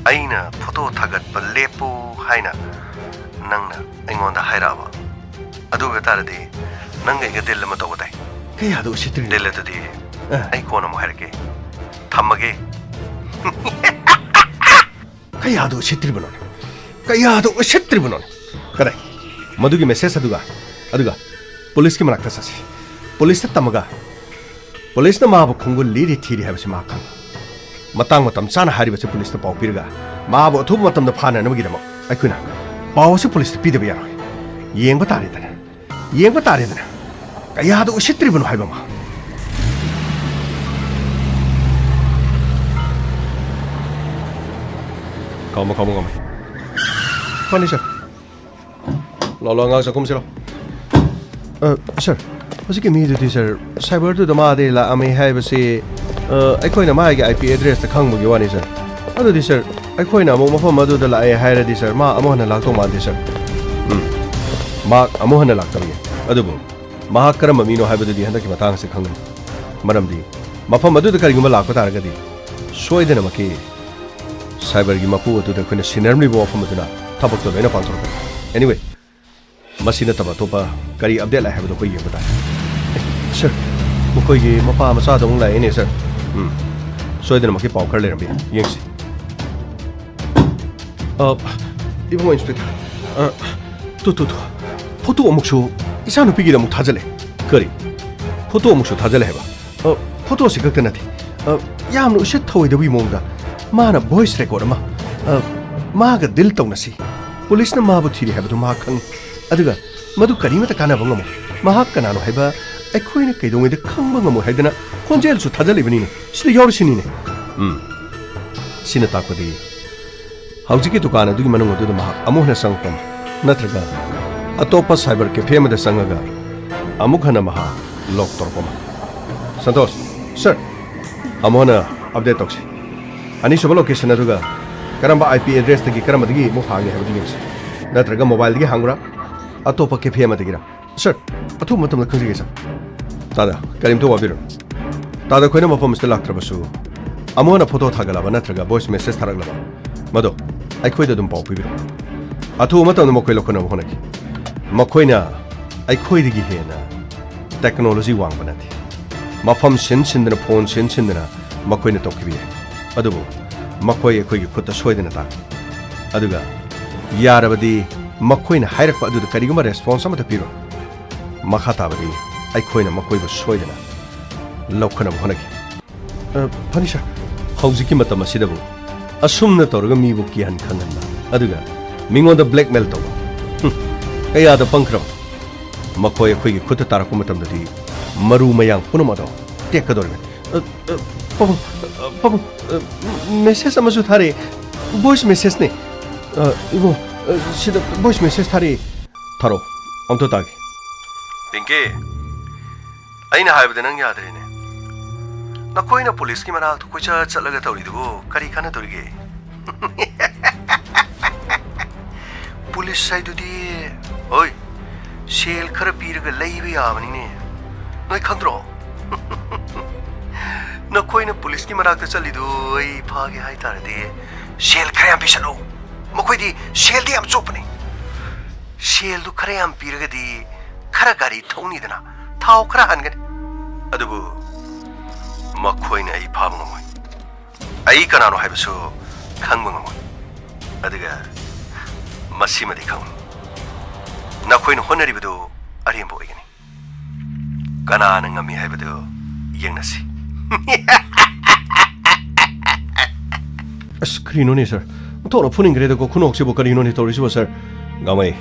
ꯑꯩꯅ ꯐꯣꯇꯣ ꯊꯥꯒꯠꯄ ꯂꯦꯞꯄꯨ ꯍꯥꯏꯅ ꯅꯪꯅ ꯑꯩꯉꯣꯟꯗ ꯍꯥꯏꯔꯛꯑꯕ꯫ ꯑꯗꯨ ꯑꯣꯏꯕ ꯇꯥꯔꯗꯤ ꯅꯪꯒ ꯑꯩꯒ ꯗꯤꯜ ꯑꯃ ꯇꯧꯕ ꯇꯥꯏ꯫ ꯀꯌꯥꯗ ꯎꯁꯤꯠꯇ꯭ꯔꯤꯅꯣ? ꯗꯤꯜ ꯑꯗꯨꯗꯤ ꯑ꯫ ꯑꯩ ꯀꯣꯟꯅ ꯑꯃꯨꯛ ꯍꯥꯏꯔꯛꯀꯦ꯫ ꯊꯝꯃꯒꯦ꯫ ꯀꯌꯥꯗ ꯎꯁꯤꯠꯇ꯭ꯔꯤꯕꯅꯣꯅꯦ? ꯀꯌꯥꯗ ꯎꯁꯤꯠꯇ꯭ꯔꯤꯕꯅꯣꯅꯦ? ꯀꯗꯥꯏ? ꯃꯗꯨꯒꯤ ꯃꯦꯁꯦꯖ ꯑꯗꯨꯒ, ꯑꯗꯨꯒ ꯄꯨꯂꯤꯁꯀꯤ ꯃꯅꯥꯛꯇ ꯆꯠꯁꯤ꯫ ꯄꯨꯂꯤꯁꯇ ꯇꯝꯃꯒ ꯄꯨꯂꯤꯁꯅ ꯃꯥꯕꯨ ꯈꯣꯡꯒꯨꯜ ꯂꯤꯔꯤ ꯊꯤꯔꯤ ꯍꯥꯏꯕꯁꯤ ꯃꯍꯥꯛ ꯈꯪꯏ꯫ ꯃꯇꯥꯡ ꯃꯇꯝ ꯆꯥꯅ ꯍꯥꯏꯔꯤꯕꯁꯤ ꯄꯨꯂꯤꯁꯇ ꯄꯥꯎ ꯄꯤꯔꯒ ꯃꯥꯕꯨ ꯑꯊꯨꯕ ꯃꯇꯝꯗ ꯐꯥꯅꯅꯕꯒꯤꯗꯃꯛ ꯑꯩꯈꯣꯏꯅ ꯄꯥꯎ ꯑꯁꯤ ꯄꯨꯂꯤꯁꯇ ꯄꯤꯗꯕ ꯌꯥꯔꯣꯏ꯫ ꯌꯦꯡꯕ ꯇꯥꯔꯦꯗꯅ꯫ ꯌꯦꯡꯕ ꯇꯥꯔꯦꯗꯅ꯫ ꯀꯌꯥꯗ ꯎꯁꯤꯠꯇ꯭ꯔꯤꯕꯅꯣ ꯍꯥꯏꯕ ꯑꯃ꯫ ꯈꯥꯝꯃꯣ, ꯈꯥꯝꯃꯣ, ꯈꯥꯝꯃꯣ꯫ ꯐꯅꯤ, ꯁꯥꯔ꯫ ꯂꯥꯛꯑꯣ, ꯂꯥꯛꯑꯣ, ꯑꯉꯥꯡ ꯆꯥꯛꯈꯨꯝꯁꯤꯔꯣ꯫ ꯑ, ꯁꯥꯔ, ꯍꯧꯖꯤꯛꯀꯤ ꯃꯤꯗꯨꯗꯤ, ꯁꯥꯔ, ꯁꯥꯏꯕꯔꯗꯨꯗ ꯃꯥꯗꯤ ꯂꯥꯛꯑꯝꯃꯦ ꯍꯥꯏꯕꯁꯤ, ꯑ, ꯑꯩꯈꯣꯏꯅ ꯃꯥꯒꯤ IP address ꯇ ꯈꯪꯕꯒꯤ ꯋꯥꯅꯤ, ꯁꯥꯔ꯫ ꯑꯗꯨꯗꯤ, ꯁꯥꯔ, ꯑꯩꯈꯣꯏꯅ ꯑꯃꯨꯛ ꯃꯐꯝ ꯑꯗꯨꯗ ꯂꯥꯛꯑꯦ ꯍꯥꯏꯔꯗꯤ, ꯁꯥꯔ, ꯃꯥ ꯑꯃꯨꯛ ꯍꯟꯅ ꯂꯥꯛꯇꯧ ꯃꯥꯟꯗꯦ, ꯁꯥꯔ꯫ ꯎꯝ, ꯃꯍꯥꯛ ꯑꯃꯨꯛ ꯍꯟꯅ ꯂꯥꯛꯇꯕ ꯌꯥꯏ꯫ ꯑꯗꯨꯕꯨ ꯃꯍꯥꯛ ꯀꯔꯝꯕ ꯃꯤꯅꯣ ꯍꯥꯏꯕꯗꯨꯗꯤ ꯍꯟꯗꯛꯀꯤ ꯃꯇꯥꯡ ꯑꯁꯤ ꯈꯪꯒꯅꯤ꯫ ꯃꯔꯝꯗꯤ ꯃꯐꯝ ꯑꯗꯨꯗ ꯀꯔꯤꯒꯨꯝꯕ ꯂꯥꯛꯄ ꯇꯥꯔꯒꯗꯤ, ꯁꯣꯏꯗꯅꯃꯛꯀꯤ ꯁꯥꯏꯕꯔꯒꯤ ꯃꯄꯨ ꯑꯗꯨꯗ ꯑꯩꯈꯣꯏꯅ ꯁꯤꯟꯅꯔꯝꯂꯤꯕ ꯋꯥꯐꯝ ꯑꯗꯨꯅ ꯊꯕꯛꯇꯣ ꯂꯣꯏꯅ ꯄꯥꯡꯊꯣꯔꯛꯀꯅꯤ꯫ Anyway, ꯃꯁꯤ ꯅꯠꯇꯕ ꯑꯇꯣꯞꯄ ꯀꯔꯤ update ꯂꯥꯛꯑꯦ ꯍꯥꯏꯕꯗꯣ ꯑꯩꯈꯣꯏ ꯌꯦꯡꯕ ꯇꯥꯔꯦ꯫ ꯑꯦ, ꯁꯥꯔ, ꯃꯈꯣꯏꯒꯤ ꯃꯄꯥ ꯃꯆꯥꯗꯣ ꯑꯃꯨꯛ ꯂꯥꯛꯑꯦꯅꯦ, ꯁꯥꯔ꯫ ꯎꯝ, ꯁꯣꯏꯗꯅꯃꯛꯀꯤ ꯄꯥꯎ ꯈꯔ ꯂꯩꯔꯝꯕ ꯌꯥꯏ꯫ ꯌꯦꯡꯁꯤ꯫ ꯑ, ꯏꯕꯨꯡꯉꯣ ꯏꯟꯁꯄꯦꯛꯇꯔ, ꯑ, ꯇꯨ, ꯇꯨ, ꯇꯨ, ꯐꯣꯇꯣ ꯑꯃꯨꯛꯁꯨ ꯏꯆꯥꯅꯨꯄꯤꯒꯤꯗ ꯑꯃꯨꯛ ꯊꯥꯖꯜꯂꯦ꯫ ꯀꯔꯤ? ꯐꯣꯇꯣ ꯑꯃꯨꯛꯁꯨ ꯊꯥꯖꯜꯂꯦ ꯍꯥꯏꯕ? ꯑ, ꯐꯣꯇꯣꯁꯤ ꯈꯛꯇ ꯅꯠꯇꯦ, ꯑ, ꯌꯥꯝꯅ ꯎꯁꯤꯠ ꯊꯧꯑꯣꯏꯗꯕꯒꯤ ꯃꯑꯣꯡꯗ ꯃꯥꯅ voice record ꯑꯃ, ꯑ, "ꯃꯥꯒ deal ꯇꯧꯅꯁꯤ, ꯄꯨꯂꯤꯁꯅ ꯃꯥꯕꯨ ꯊꯤꯔꯤ ꯍꯥꯏꯕꯗꯨ ꯃꯍꯥꯛ ꯈꯪꯏ, ꯑꯗꯨꯒ ꯃꯗꯨ ꯀꯔꯤꯃꯠꯇ ꯀꯥꯟꯅꯕ ꯉꯝꯃꯣꯏ, ꯃꯍꯥꯛ ꯀꯅꯥꯅꯣ ꯍꯥꯏꯕ ꯑꯩꯈꯣꯏꯅ ꯀꯩꯗꯧꯉꯩꯗ ꯈꯪꯕ ꯉꯝꯃꯣꯏ" ꯍꯥꯏꯗꯅ ꯈꯣꯟꯖꯦꯜꯁꯨ ꯊꯥꯖꯜꯂꯤꯕꯅꯤꯅꯦ꯫ ꯁꯤꯗ ꯌꯥꯎꯔꯤꯁꯤꯅꯤꯅꯦ꯫ ꯎꯝ, ꯁꯤꯅ ꯇꯥꯛꯄꯗꯤ ꯍꯧꯖꯤꯛꯀꯤ ꯗꯨꯀꯥꯟ ꯑꯗꯨꯒꯤ ꯃꯅꯨꯡ ꯑꯗꯨꯗ ꯃꯍꯥꯛ ꯑꯃꯨꯛ ꯍꯟꯅ ꯆꯪꯉꯛꯄ ꯑꯃ, ꯅꯠꯇ꯭ꯔꯒ ꯑꯇꯣꯞꯄ cyber cafe ꯑꯃꯗ ꯆꯪꯉꯒ ꯑꯃꯨꯛ ꯍꯟꯅ ꯃꯍꯥꯛ lock ꯇꯧꯔꯛꯄ ꯑꯃ꯫ ꯁꯟꯇꯣꯁ꯫ Sir꯫ ꯑꯃꯨꯛ ꯍꯟꯅ update ꯇꯧꯁꯤ꯫ ꯑꯅꯤꯁꯨꯕ location ꯑꯗꯨꯒ ꯀꯔꯝꯕ IP address ꯇꯒꯤ ꯀꯔꯝꯕꯗꯒꯤ ꯑꯃꯨꯛ ꯍꯥꯡꯉꯦ ꯍꯥꯏꯕꯗꯨ ꯌꯦꯡꯁꯤ꯫ ꯅꯠꯇ꯭ꯔꯒ mobile ꯗꯒꯤ ꯍꯥꯡꯕ꯭ꯔꯥ? ꯑꯇꯣꯞꯄ cafe ꯑꯃꯗꯒꯤꯔꯥ? Sir, ꯑꯊꯨꯕ ꯃꯇꯝꯗ ꯈꯪꯖꯒꯦ, sir꯫ ꯇꯥꯗ, ꯀꯔꯤꯝꯇ ꯋꯥꯕꯤꯔꯨꯅꯨ꯫ ꯇꯥꯗ, ꯑꯩꯈꯣꯏꯅ ꯃꯐꯝ ꯑꯁꯤꯗ ꯂꯥꯛꯇ꯭ꯔꯕꯁꯨ, ꯑꯃꯨꯛ ꯍꯟꯅ ꯐꯣꯇꯣ ꯊꯥꯒꯠꯂꯕ ꯅꯠꯇ꯭ꯔꯒ voice message ꯊꯥꯔꯛꯂꯕ, ꯃꯗꯣ ꯑꯩꯈꯣꯏꯗ ꯑꯗꯨꯝ ꯄꯥꯎ ꯄꯤꯕꯤꯔꯛꯎ꯫ ꯑꯊꯨꯕ ꯃꯇꯝꯗ ꯃꯈꯣꯏ ꯂꯧꯈꯠꯅꯕ ꯍꯣꯠꯅꯒꯦ꯫ ꯃꯈꯣꯏꯅ ꯑꯩꯈꯣꯏꯗꯒꯤ ꯍꯦꯟꯅ ꯇꯦꯛꯅꯣꯂꯣꯖꯤ ꯋꯥꯡꯕ ꯅꯠꯇꯦ꯫ ꯃꯐꯝ ꯁꯤꯟ ꯁꯤꯟꯗꯅ, ꯐꯣꯟ ꯁꯤꯟ ꯁꯤꯟꯗꯅ ꯃꯈꯣꯏꯅ ꯇꯧꯈꯤꯕ ꯌꯥꯏ꯫ ꯑꯗꯨꯕꯨ ꯃꯈꯣꯏ ꯑꯩꯈꯣꯏꯒꯤ ꯈꯨꯠꯇ ꯁꯣꯏꯗꯅ ꯇꯥꯏ꯫ ꯑꯗꯨꯒ ꯌꯥꯔꯕꯗꯤ ꯃꯈꯣꯏꯅ ꯍꯥꯏꯔꯛꯄ ꯑꯗꯨꯗ ꯀꯔꯤꯒꯨꯝꯕ ꯔꯦꯁꯄꯣꯟꯁ ꯑꯃꯠꯇ ꯄꯤꯔꯣꯏ꯫ ꯃꯈꯥ ꯇꯥꯕꯗꯤ ꯑꯩꯈꯣꯏꯅ ꯃꯈꯣꯏꯕꯨ ꯁꯣꯏꯗꯅ ꯂꯧꯈꯠꯅꯕ ꯍꯣꯠꯅꯒꯦ꯫ ꯑ, ꯐꯅꯤ ꯁꯥꯔ꯫ ꯍꯧꯖꯤꯛꯀꯤ ꯃꯇꯝ ꯑꯁꯤꯗꯕꯨ ꯑꯁꯨꯝꯅ ꯇꯧꯔꯒ ꯃꯤꯕꯨ ꯀꯤꯍꯟ ꯈꯪꯍꯟꯕ, ꯑꯗꯨꯒ ꯃꯤꯉꯣꯟꯗ ꯕ꯭ꯂꯦꯛꯃꯦꯜ ꯇꯧꯕ, ꯍꯨꯝ, ꯀꯌꯥꯗ ꯄꯪꯈ꯭ꯔꯕ! ꯃꯈꯣꯏ ꯑꯩꯈꯣꯏꯒꯤ ꯈꯨꯠꯇ ꯇꯥꯔꯛꯄ ꯃꯇꯝꯗꯗꯤ ꯃꯔꯨ ꯃꯌꯥꯡ ꯄꯨꯝꯅꯃꯛ ꯑꯗꯣ ꯇꯦꯛꯀꯗꯧꯔꯤꯕꯅꯤ꯫ ꯑ, ꯑ, ꯄꯥꯕꯨꯡ, ꯑ, ꯄꯥꯕꯨꯡ, ꯑ, ꯃꯦꯁꯦꯖ ꯑꯃꯁꯨ ꯊꯥꯔꯛꯑꯦ꯫ ꯚꯣꯏꯁ ꯃꯦꯁꯦꯖꯅꯦ꯫ ꯑ, ꯏꯕꯨꯡ, ꯑ, ꯁꯤꯗ ꯚꯣꯏꯁ ꯃꯦꯁꯦꯖ ꯊꯥꯔꯛꯑꯦ꯫ ꯊꯥꯔꯛꯑꯣ, ꯑꯝꯇ ꯇꯥꯒꯦ꯫ ꯄꯤꯡꯀꯤ, ꯑꯩꯅ ꯍꯥꯏꯕꯗ ꯅꯪ ꯌꯥꯗ꯭ꯔꯦꯅꯦ꯫ ꯅꯈꯣꯏꯅ ꯄꯨꯂꯤꯁꯀꯤ ꯃꯅꯥꯛꯇ ꯀꯣꯏꯆꯠ ꯆꯠꯂꯒ ꯇꯧꯔꯤꯗꯨꯕꯨ ꯀꯔꯤ ꯀꯥꯟꯅꯗꯧꯔꯤꯒꯦ? ꯄꯨꯂꯤꯁ ꯍꯥꯏꯗꯨꯗꯤ, ꯍꯣꯏ, ꯁꯦꯜ ꯈꯔ ꯄꯤꯔꯒ ꯂꯩꯕ ꯌꯥꯕꯅꯤꯅꯦ꯫ ꯅꯣꯏ ꯈꯪꯗ꯭ꯔꯣ? ꯅꯈꯣꯏꯅ ꯄꯨꯂꯤꯁꯀꯤ ꯃꯅꯥꯛꯇ ꯆꯠꯂꯤꯗꯨ ꯑꯩ ꯐꯥꯒꯦ ꯍꯥꯏ ꯇꯥꯔꯗꯤ ꯁꯦꯜ ꯈꯔ ꯌꯥꯝ ꯄꯤꯁꯜꯂꯨ꯫ ꯃꯈꯣꯏꯗꯤ ꯁꯦꯜꯗꯤ ꯌꯥꯝ ꯆꯣꯞꯄꯅꯤ꯫ ꯁꯦꯜꯗꯨ ꯈꯔ ꯌꯥꯝ ꯄꯤꯔꯒꯗꯤ ꯈꯔ ꯒꯥꯔꯤ ꯊꯧꯅꯤꯗꯅ, ꯊꯥꯎ ꯈꯔ ꯍꯥꯟꯒꯅꯤ꯫ ꯑꯗꯨꯕꯨ ꯃꯈꯣꯏꯅ ꯑꯩ ꯐꯥꯕ ꯉꯝꯃꯣꯏ꯫ ꯑꯩ ꯀꯅꯥꯅꯣ ꯍꯥꯏꯕꯁꯨ ꯈꯪꯕ ꯉꯝꯃꯣꯏ꯫ ꯑꯗꯨꯒ ꯃꯁꯤꯃꯗꯤ ꯈꯪꯉꯨ, ꯅꯈꯣꯏꯅ ꯍꯣꯠꯅꯔꯤꯕꯗꯨ ꯑꯔꯦꯝꯕ ꯑꯣꯏꯒꯅꯤ꯫ ꯀꯅꯥꯅ ꯉꯝꯃꯤ ꯍꯥꯏꯕꯗꯨ ꯌꯦꯡꯅꯁꯤ꯫ ꯑꯁ, ꯀꯔꯤꯅꯣꯅꯦ, ꯁꯥꯔ? ꯑꯣꯟꯊꯣꯛꯅ ꯐꯨꯅꯤꯡꯈ꯭ꯔꯦꯗꯀꯣ, ꯈꯨꯅꯣꯛꯁꯤꯕꯨ ꯀꯔꯤꯅꯣꯅꯦ ꯇꯧꯔꯤꯁꯤꯕꯣ, ꯁꯥꯔ? ꯒꯥꯃꯩ,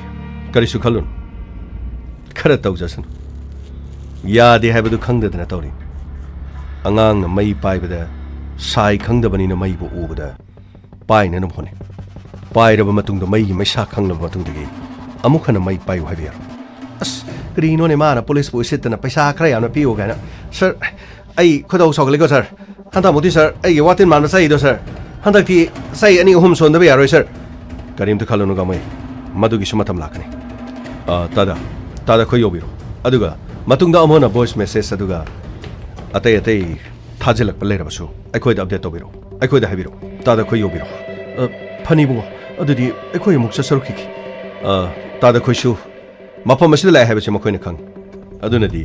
ꯀꯔꯤꯁꯨ ꯈꯜꯂꯨꯅꯨ꯫ ꯈꯔ ꯇꯧꯖꯁꯅꯨ꯫ ꯌꯥꯗꯦ ꯍꯥꯏꯕꯗꯨ ꯈꯪꯗꯗꯅ ꯇꯧꯔꯤ꯫ ꯑꯉꯥꯡꯅ ꯃꯩ ꯄꯥꯏꯕꯗ ꯁꯥꯏ ꯈꯪꯗꯕꯅꯤꯅ ꯃꯩꯕꯨ ꯎꯕꯗ ꯄꯥꯏꯅꯅꯕ ꯍꯣꯠꯅꯩ꯫ ꯄꯥꯏꯔꯕ ꯃꯇꯨꯡꯗ ꯃꯩꯒꯤ ꯃꯩꯁꯥ ꯈꯪꯂꯕ ꯃꯇꯨꯡꯗꯒꯤ ꯑꯃꯨꯛ ꯍꯟꯅ ꯃꯩ ꯄꯥꯏꯌꯨ ꯍꯥꯏꯕ ꯌꯥꯔꯣꯏ꯫ ꯑꯁ, ꯀꯔꯤꯅꯣꯅꯦ ꯃꯥꯅ ꯄꯨꯂꯤꯁꯄꯨ ꯎꯁꯤꯠꯇꯅ ꯄꯩꯁꯥ ꯈꯔ ꯌꯥꯝꯅ ꯄꯤꯌꯨ ꯀꯥꯏꯅ꯫ ꯁꯥꯔ, ꯑꯩ ꯈꯣꯏꯗꯧ ꯁꯥꯎꯒꯠꯂꯦꯀꯣ, ꯁꯥꯔ꯫ ꯍꯟꯗꯛꯃꯨꯛꯇꯤ, ꯁꯥꯔ, ꯑꯩꯒꯤ ꯋꯥꯇꯤꯟ ꯃꯥꯟꯕ ꯆꯩꯗꯣ, ꯁꯥꯔ, ꯍꯟꯗꯛꯇꯤ ꯆꯩ ꯑꯅꯤ ꯑꯍꯨꯝ ꯁꯣꯟꯗꯕ ꯌꯥꯔꯣꯏ, ꯁꯥꯔ꯫ ꯀꯔꯤꯝꯇ ꯈꯜꯂꯨꯅꯨ, ꯒꯥꯃꯩ꯫ ꯃꯗꯨꯒꯤꯁꯨ ꯃꯇꯝ ꯂꯥꯛꯀꯅꯤ꯫ ꯑ, ꯇꯥꯗ, ꯇꯥꯗ, ꯈꯣꯏ ꯌꯧꯕꯤꯔꯣ꯫ ꯑꯗꯨꯒ ꯃꯇꯨꯡꯗ ꯑꯃꯨꯛ ꯍꯟꯅ ꯚꯣꯏꯁ ꯃꯦꯁꯦꯖ ꯑꯗꯨꯒ ꯑꯇꯩ ꯑꯇꯩ ꯊꯥꯖꯤꯜꯂꯛꯄ ꯂꯩꯔꯕꯁꯨ ꯑꯩꯈꯣꯏꯗ ꯑꯞꯗꯦꯠ ꯇꯧꯕꯤꯔꯛꯎ꯫ ꯑꯩꯈꯣꯏꯗ ꯍꯥꯏꯕꯤꯔꯛꯎ꯫ ꯇꯥꯗ, ꯈꯣꯏ ꯌꯧꯕꯤꯔꯣ꯫ ꯑ, ꯐꯅꯤ ꯏꯕꯨꯡꯉꯣ꯫ ꯑꯗꯨꯗꯤ ꯑꯩꯈꯣꯏ ꯑꯃꯨꯛ ꯆꯠꯆꯔꯛꯈꯤꯒꯦ꯫ ꯑ, ꯇꯥꯗ, ꯈꯣꯏꯁꯨ ꯃꯐꯝ ꯑꯁꯤꯗ ꯂꯥꯛꯑꯦ ꯍꯥꯏꯕꯁꯤ ꯃꯈꯣꯏꯅ ꯈꯪꯉꯤ꯫ ꯑꯗꯨꯅꯗꯤ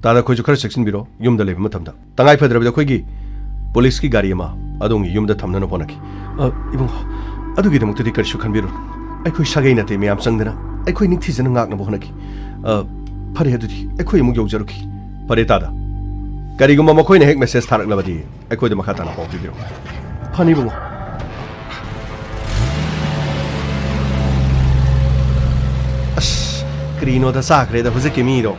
ꯇꯥꯗ, ꯑꯩꯈꯣꯏꯁꯨ ꯈꯔ ꯆꯦꯛꯁꯤꯟꯕꯤꯔꯣ꯫ ꯌꯨꯝꯗ ꯂꯩꯕ ꯃꯇꯝꯗ ꯇꯉꯥꯏ ꯐꯗ꯭ꯔꯕꯗꯤ ꯑꯩꯈꯣꯏꯒꯤ ꯄꯨꯂꯤꯁꯀꯤ ꯒꯥꯔꯤ ꯑꯃ ꯑꯗꯣꯝꯒꯤ ꯌꯨꯝꯗ ꯊꯝꯅꯅꯕ ꯍꯣꯠꯅꯈꯤ꯫ "ꯑ, ꯏꯕꯨꯡꯉꯣ, ꯑꯗꯨꯒꯤꯗꯃꯛꯇꯗꯤ ꯀꯔꯤꯁꯨ ꯈꯟꯕꯤꯔꯨꯅꯨ꯫ ꯑꯩꯈꯣꯏ ꯁꯥꯒꯩ ꯅꯥꯇꯩ ꯃꯌꯥꯝ ꯆꯪꯗꯅ ꯑꯩꯈꯣꯏ ꯅꯤꯡꯊꯤꯖꯅ ꯉꯥꯛꯅꯕ ꯍꯣꯠꯅꯈꯤ꯫ ꯑ, ꯐꯔꯦ, ꯑꯗꯨꯗꯤ ꯑꯩꯈꯣꯏ ꯑꯃꯨꯛ ꯌꯧꯖꯔꯨꯈꯤ꯫ ꯐꯔꯦ ꯇꯥꯗ, ꯀꯔꯤꯒꯨꯝꯕ ꯃꯈꯣꯏꯅ ꯍꯦꯛ ꯃꯦꯁꯦꯖ ꯊꯥꯔꯛꯂꯕꯗꯤ ꯑꯩꯈꯣꯏꯗ ꯃꯈꯥ ꯇꯥꯅ ꯄꯥꯎ ꯄꯤꯕꯤꯔꯛꯎ꯫ ꯐꯅꯤ ꯏꯕꯨꯡꯉꯣ꯫ ꯑꯁ, ꯀꯔꯤꯅꯣꯗ ꯆꯥꯈ꯭ꯔꯦꯗ ꯍꯧꯖꯤꯛꯀꯤ ꯃꯤꯗꯣ꯫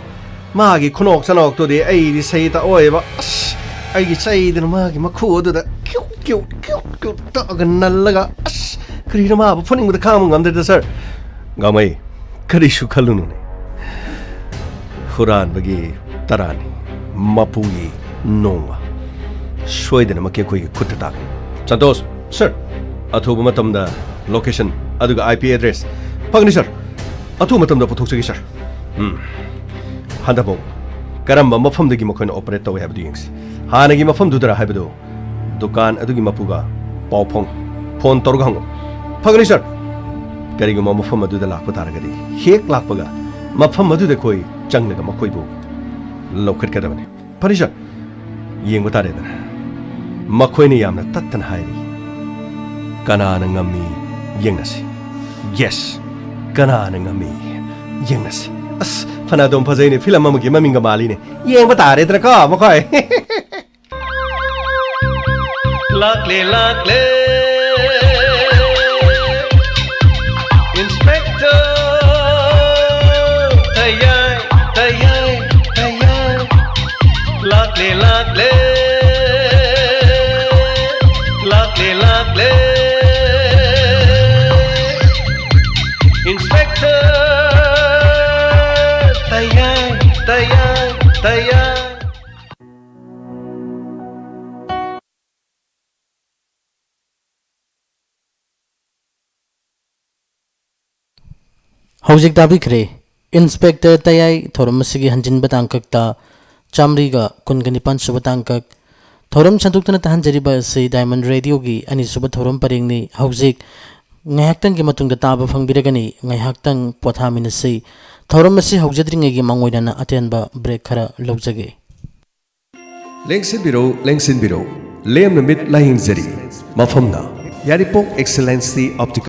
ꯃꯥꯒꯤ ꯈꯨꯅꯣꯛ ꯆꯅꯣꯛꯇꯨꯗꯤ ꯑꯩꯗꯤ ꯁꯩ ꯇꯛꯑꯣꯏꯕ꯫ ꯑꯁ, ꯑꯩꯒꯤ ꯆꯩꯗꯨꯅ ꯃꯥꯒꯤ ꯃꯈꯨ ꯑꯗꯨꯗ ꯀ꯭ꯌꯨꯛ, ꯀ꯭ꯌꯨꯛ, ꯀ꯭ꯌꯨꯛ, ꯀ꯭ꯌꯨꯛ ꯇꯛꯑꯒ ꯅꯜꯂꯒ, ꯑꯁ, ꯀꯔꯤꯅꯣ ꯃꯥꯕꯨ ꯐꯨꯅꯤꯡꯕꯗ ꯈꯥꯡꯕ ꯉꯝꯗ꯭ꯔꯦꯗ, ꯁꯥꯔ꯫ ꯒꯥꯃꯩ, ꯀꯔꯤꯁꯨ ꯈꯜꯂꯨꯅꯨꯅꯦ꯫ ꯍꯨꯔꯥꯟꯕꯒꯤ ꯇꯔꯥꯅꯤ, ꯃꯄꯨꯒꯤ ꯅꯣꯡꯃ꯫ ꯁꯣꯏꯗꯅꯃꯛꯀꯤ ꯑꯩꯈꯣꯏꯒꯤ ꯈꯨꯠꯇ ꯇꯥꯒꯅꯤ꯫ ꯁꯟꯇꯣꯁ꯫ ꯁꯥꯔ꯫ ꯑꯊꯨꯕ ꯃꯇꯝꯗ ꯂꯣꯀꯦꯁꯟ ꯑꯗꯨꯒ IP address꯫ ꯐꯒꯅꯤ, ꯁꯥꯔ꯫ ꯑꯊꯨꯕ ꯃꯇꯝꯗ ꯄꯨꯊꯣꯛꯆꯒꯦ, ꯁꯥꯔ꯫ ꯎꯝ꯫ ꯍꯟꯗꯛꯐꯥꯎ ꯀꯔꯝꯕ ꯃꯐꯝꯗꯒꯤ ꯃꯈꯣꯏꯅ ꯑꯣꯄꯔꯦꯠ ꯇꯧꯏ ꯍꯥꯏꯕꯗꯨ ꯌꯦꯡꯁꯤ꯫ ꯍꯥꯟꯅꯒꯤ ꯃꯐꯝꯗꯨꯗꯔ ꯍꯥꯏꯕꯗꯨ ꯗꯨꯀꯥꯟ ꯑꯗꯨꯒꯤ ꯃꯄꯨꯒ ꯄꯥꯎ ꯐꯥꯎ-, ꯐꯣꯟ ꯇꯧꯔꯒ ꯍꯪꯉꯨ꯫ ꯐꯒꯅꯤ, ꯁꯥꯔ꯫ ꯀꯔꯤꯒꯨꯝꯕ ꯃꯐꯝ ꯑꯗꯨꯗ ꯂꯥꯛꯄ ꯇꯥꯔꯒꯗꯤ, ꯍꯦꯛ ꯂꯥꯛꯄꯒ ꯃꯐꯝ ꯑꯗꯨꯗ ꯑꯩꯈꯣꯏ ꯆꯪꯂꯒ ꯃꯈꯣꯏꯕꯨ ꯂꯧꯈꯠꯀꯗꯕꯅꯤ꯫ ꯐꯅꯤ, ꯁꯥꯔ꯫ ꯌꯦꯡꯕ ꯇꯥꯔꯦꯗꯅ꯫ ꯃꯈꯣꯏꯅ ꯌꯥꯝꯅ ꯇꯠꯇꯅ ꯍꯥꯏꯔꯤ, "ꯀꯅꯥꯅ ꯉꯝꯃꯤ ꯌꯦꯡꯅꯁꯤ"꯫ ꯌꯦꯁ, ꯀꯅꯥꯅ ꯉꯝꯃꯤ ꯌꯦꯡꯅꯁꯤ꯫ ꯑꯁ, ꯐꯅꯗꯨꯝ ꯐꯖꯩꯅꯦ, ꯐꯤꯂꯝ ꯑꯃꯒꯤ ꯃꯃꯤꯡꯒ ꯃꯥꯜꯂꯤꯅꯦ꯫ ꯌꯦꯡꯕ ꯇꯥꯔꯦꯗꯅꯀꯣ ꯃꯈꯣꯏ꯫ ꯂꯥꯛꯂꯦ, ꯂꯥꯛꯂꯦ꯫ Inspector ꯇꯌꯥꯏ, ꯇꯌꯥꯏ, ꯇꯌꯥꯏ꯫ ꯂꯥꯛꯂꯦ, ꯂꯥꯛꯂꯦ꯫ ꯂꯥꯛꯂꯦ, ꯂꯥꯛꯂꯦ꯫ Inspector ꯇꯌꯥꯏ, ꯇꯌꯥꯏ, ꯇꯌꯥꯏ꯫ ꯍꯧꯖꯤꯛ ꯇꯥꯕꯤꯈ꯭ꯔꯦ ꯏꯟꯁꯄꯦꯛꯇꯔ ꯇꯌꯥꯏ ꯊꯧꯔꯝ ꯑꯁꯤꯒꯤ ꯍꯟꯖꯤꯟꯕ ꯇꯥꯡꯀꯛꯇ ꯆꯥꯃꯔꯤꯒ ꯀꯨꯟꯒ ꯅꯤꯄꯥꯟ ꯁꯨꯕ ꯇꯥꯡꯀꯛ꯫ ꯊꯧꯔꯝ ꯁꯟꯗꯣꯛꯇꯨꯅ ꯇꯥꯍꯟꯖꯔꯤꯕ ꯑꯁꯤ ꯗꯥꯏꯃꯟ ꯔꯦꯗꯤꯑꯣꯒꯤ ꯑꯅꯤꯁꯨꯕ ꯊꯧꯔꯝ ꯄꯔꯦꯡꯅꯤ꯫ ꯍꯧꯖꯤꯛ ꯉꯥꯏꯍꯥꯛꯇꯪꯒꯤ ꯃꯇꯨꯡꯗ ꯇꯥꯕ ꯐꯪꯕꯤꯔꯒꯅꯤ꯫ ꯉꯥꯏꯍꯥꯛꯇꯪ ꯄꯣꯊꯥꯃꯤꯟꯅꯁꯤ꯫ ꯊꯧꯔꯝ ꯑꯁꯤ ꯍꯧꯖꯗ꯭ꯔꯤꯉꯩꯒꯤ ꯃꯥꯡꯑꯣꯏꯅꯅ ꯑꯇꯦꯟꯕ ꯕ꯭ꯔꯦꯛ ꯈꯔ ꯂꯧꯖꯒꯦ꯫ ꯂꯦꯡꯁꯤꯟꯕꯤꯔꯧ, ꯂꯦꯡꯁꯤꯟꯕꯤꯔꯧ꯫ ꯂꯦꯝꯅ ꯃꯤꯠ ꯂꯥꯌꯦꯡꯖꯔꯤ꯫ ꯃꯐꯝꯅ ꯌꯥꯏꯔꯤꯄꯣꯛ ꯑꯦꯛꯁꯦꯂꯦꯟꯁꯤ ꯑꯣꯞꯇꯤꯀꯦꯜ꯫